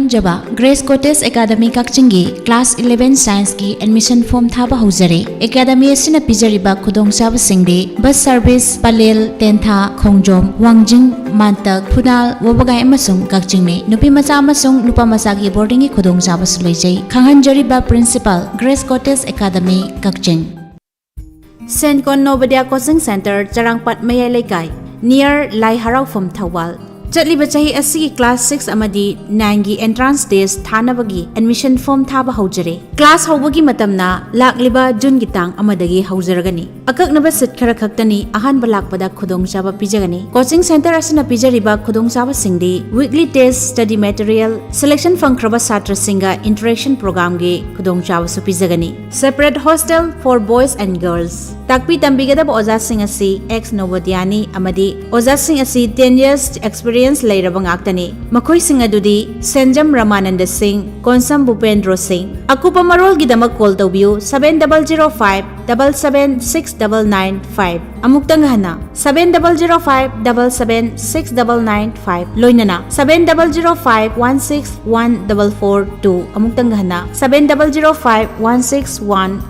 ꯈꯪꯍꯟꯖꯕ, Grace Cottage Academy ꯀꯛꯆꯤꯡꯒꯤ class eleven scienceꯀꯤ admission form ꯊꯥꯕ ꯍꯧꯖꯔꯦ꯫ Academy ꯑꯁꯤꯅ ꯄꯤꯖꯔꯤꯕ ꯈꯨꯗꯣꯡꯆꯥꯕꯁꯤꯡꯗꯤ bus service ꯄꯂꯦꯜ, ꯇꯦꯟꯊꯥ, ꯈꯣꯡꯖꯣꯝ, ꯋꯥꯡꯖꯤꯡ, ꯃꯥꯟꯇꯛ, ꯐꯨꯅꯥꯜ, ꯋꯥꯕꯒꯥꯏ ꯑꯃꯁꯨꯡ ꯀꯛꯆꯤꯡꯅꯤ꯫ ꯅꯨꯄꯤ ꯃꯆꯥ ꯑꯃꯁꯨꯡ ꯅꯨꯄꯥ ꯃꯆꯥꯒꯤ boardingꯒꯤ ꯈꯨꯗꯣꯡꯆꯥꯕꯁꯨ ꯂꯩꯖꯩ꯫ ꯈꯪꯍꯟꯖꯔꯤꯕ principal, Grace Cottage Academy ꯀꯛꯆꯤꯡ꯫ ꯁꯦꯟꯀꯣꯟ ꯅꯣꯕꯣꯗꯤꯌꯥ ꯀꯣꯆꯤꯡ ꯁꯦꯟꯇꯔ, ꯆꯔꯥꯡꯄꯥꯠ ꯃꯌꯥꯏ ꯂꯩꯀꯥꯏ, near ꯂꯥꯏ ꯍꯔꯥꯎꯐꯝ, ꯊꯧꯕꯥꯜ꯫ ꯆꯠꯂꯤꯕ ꯆꯍꯤ ꯑꯁꯤꯒꯤ class six ꯑꯃꯗꯤ nineꯒꯤ entrance test ꯊꯥꯅꯕꯒꯤ admission form ꯊꯥꯕ ꯍꯧꯖꯔꯦ꯫ Class ꯍꯧꯕꯒꯤ ꯃꯇꯝꯅ ꯂꯥꯛꯂꯤꯕ Juneꯒꯤ ꯇꯥꯡ ꯑꯃꯗꯒꯤ ꯍꯧꯖꯔꯒꯅꯤ꯫ ꯑꯀꯛꯅꯕ seat ꯈꯔ ꯈꯛꯇꯅꯤ, ꯑꯍꯥꯟꯕ ꯂꯥꯛꯄꯗ ꯈꯨꯗꯣꯡꯆꯥꯕ ꯄꯤꯖꯒꯅꯤ꯫ Coaching center ꯑꯁꯤꯅ ꯄꯤꯖꯔꯤꯕ ꯈꯨꯗꯣꯡꯆꯥꯕꯁꯤꯡꯗꯤ weekly test, study material, selection ꯐꯪꯈ꯭ꯔꯕ ꯁꯥꯇ꯭ꯔꯁꯤꯡꯒ interaction programꯒꯤ ꯈꯨꯗꯣꯡꯆꯥꯕꯁꯨ ꯄꯤꯖꯒꯅꯤ꯫ Separate hostel for boys and girls꯫ ꯇꯥꯛꯄꯤ ꯇꯝꯕꯤꯒꯗꯕ ꯑꯣꯖꯥꯁꯤꯡ ꯑꯁꯤ ex ꯅꯣꯕꯣꯗꯤꯌꯥꯅꯤ ꯑꯃꯗꯤ ꯑꯣꯖꯥꯁꯤꯡ ꯑꯁꯤ ten years experience ꯂꯩꯔꯕ ꯉꯥꯛꯇꯅꯤ꯫ ꯃꯈꯣꯏꯁꯤꯡ ꯑꯗꯨꯗꯤ ꯁꯦꯟꯖꯝ ꯔꯃꯥꯅꯟꯗ ꯁꯤꯡ, ꯀꯣꯟꯁꯝ ꯚꯨꯄꯦꯟꯗ꯭ꯔꯣ ꯁꯤꯡ꯫ ꯑꯀꯨꯞꯄ ꯃꯔꯣꯜꯒꯤꯗꯃꯛ call ꯇꯧꯕꯤꯌꯨ seven double zero five double seven six double nine five꯫ ꯑꯃꯨꯛꯇꯪ ꯍꯟꯅ, seven double zero five double seven six double nine five, ꯂꯣꯏꯅꯅ seven double zero five one six one double four two꯫ ꯑꯃꯨꯛꯇꯪ ꯍꯟꯅ, seven double zero five one six one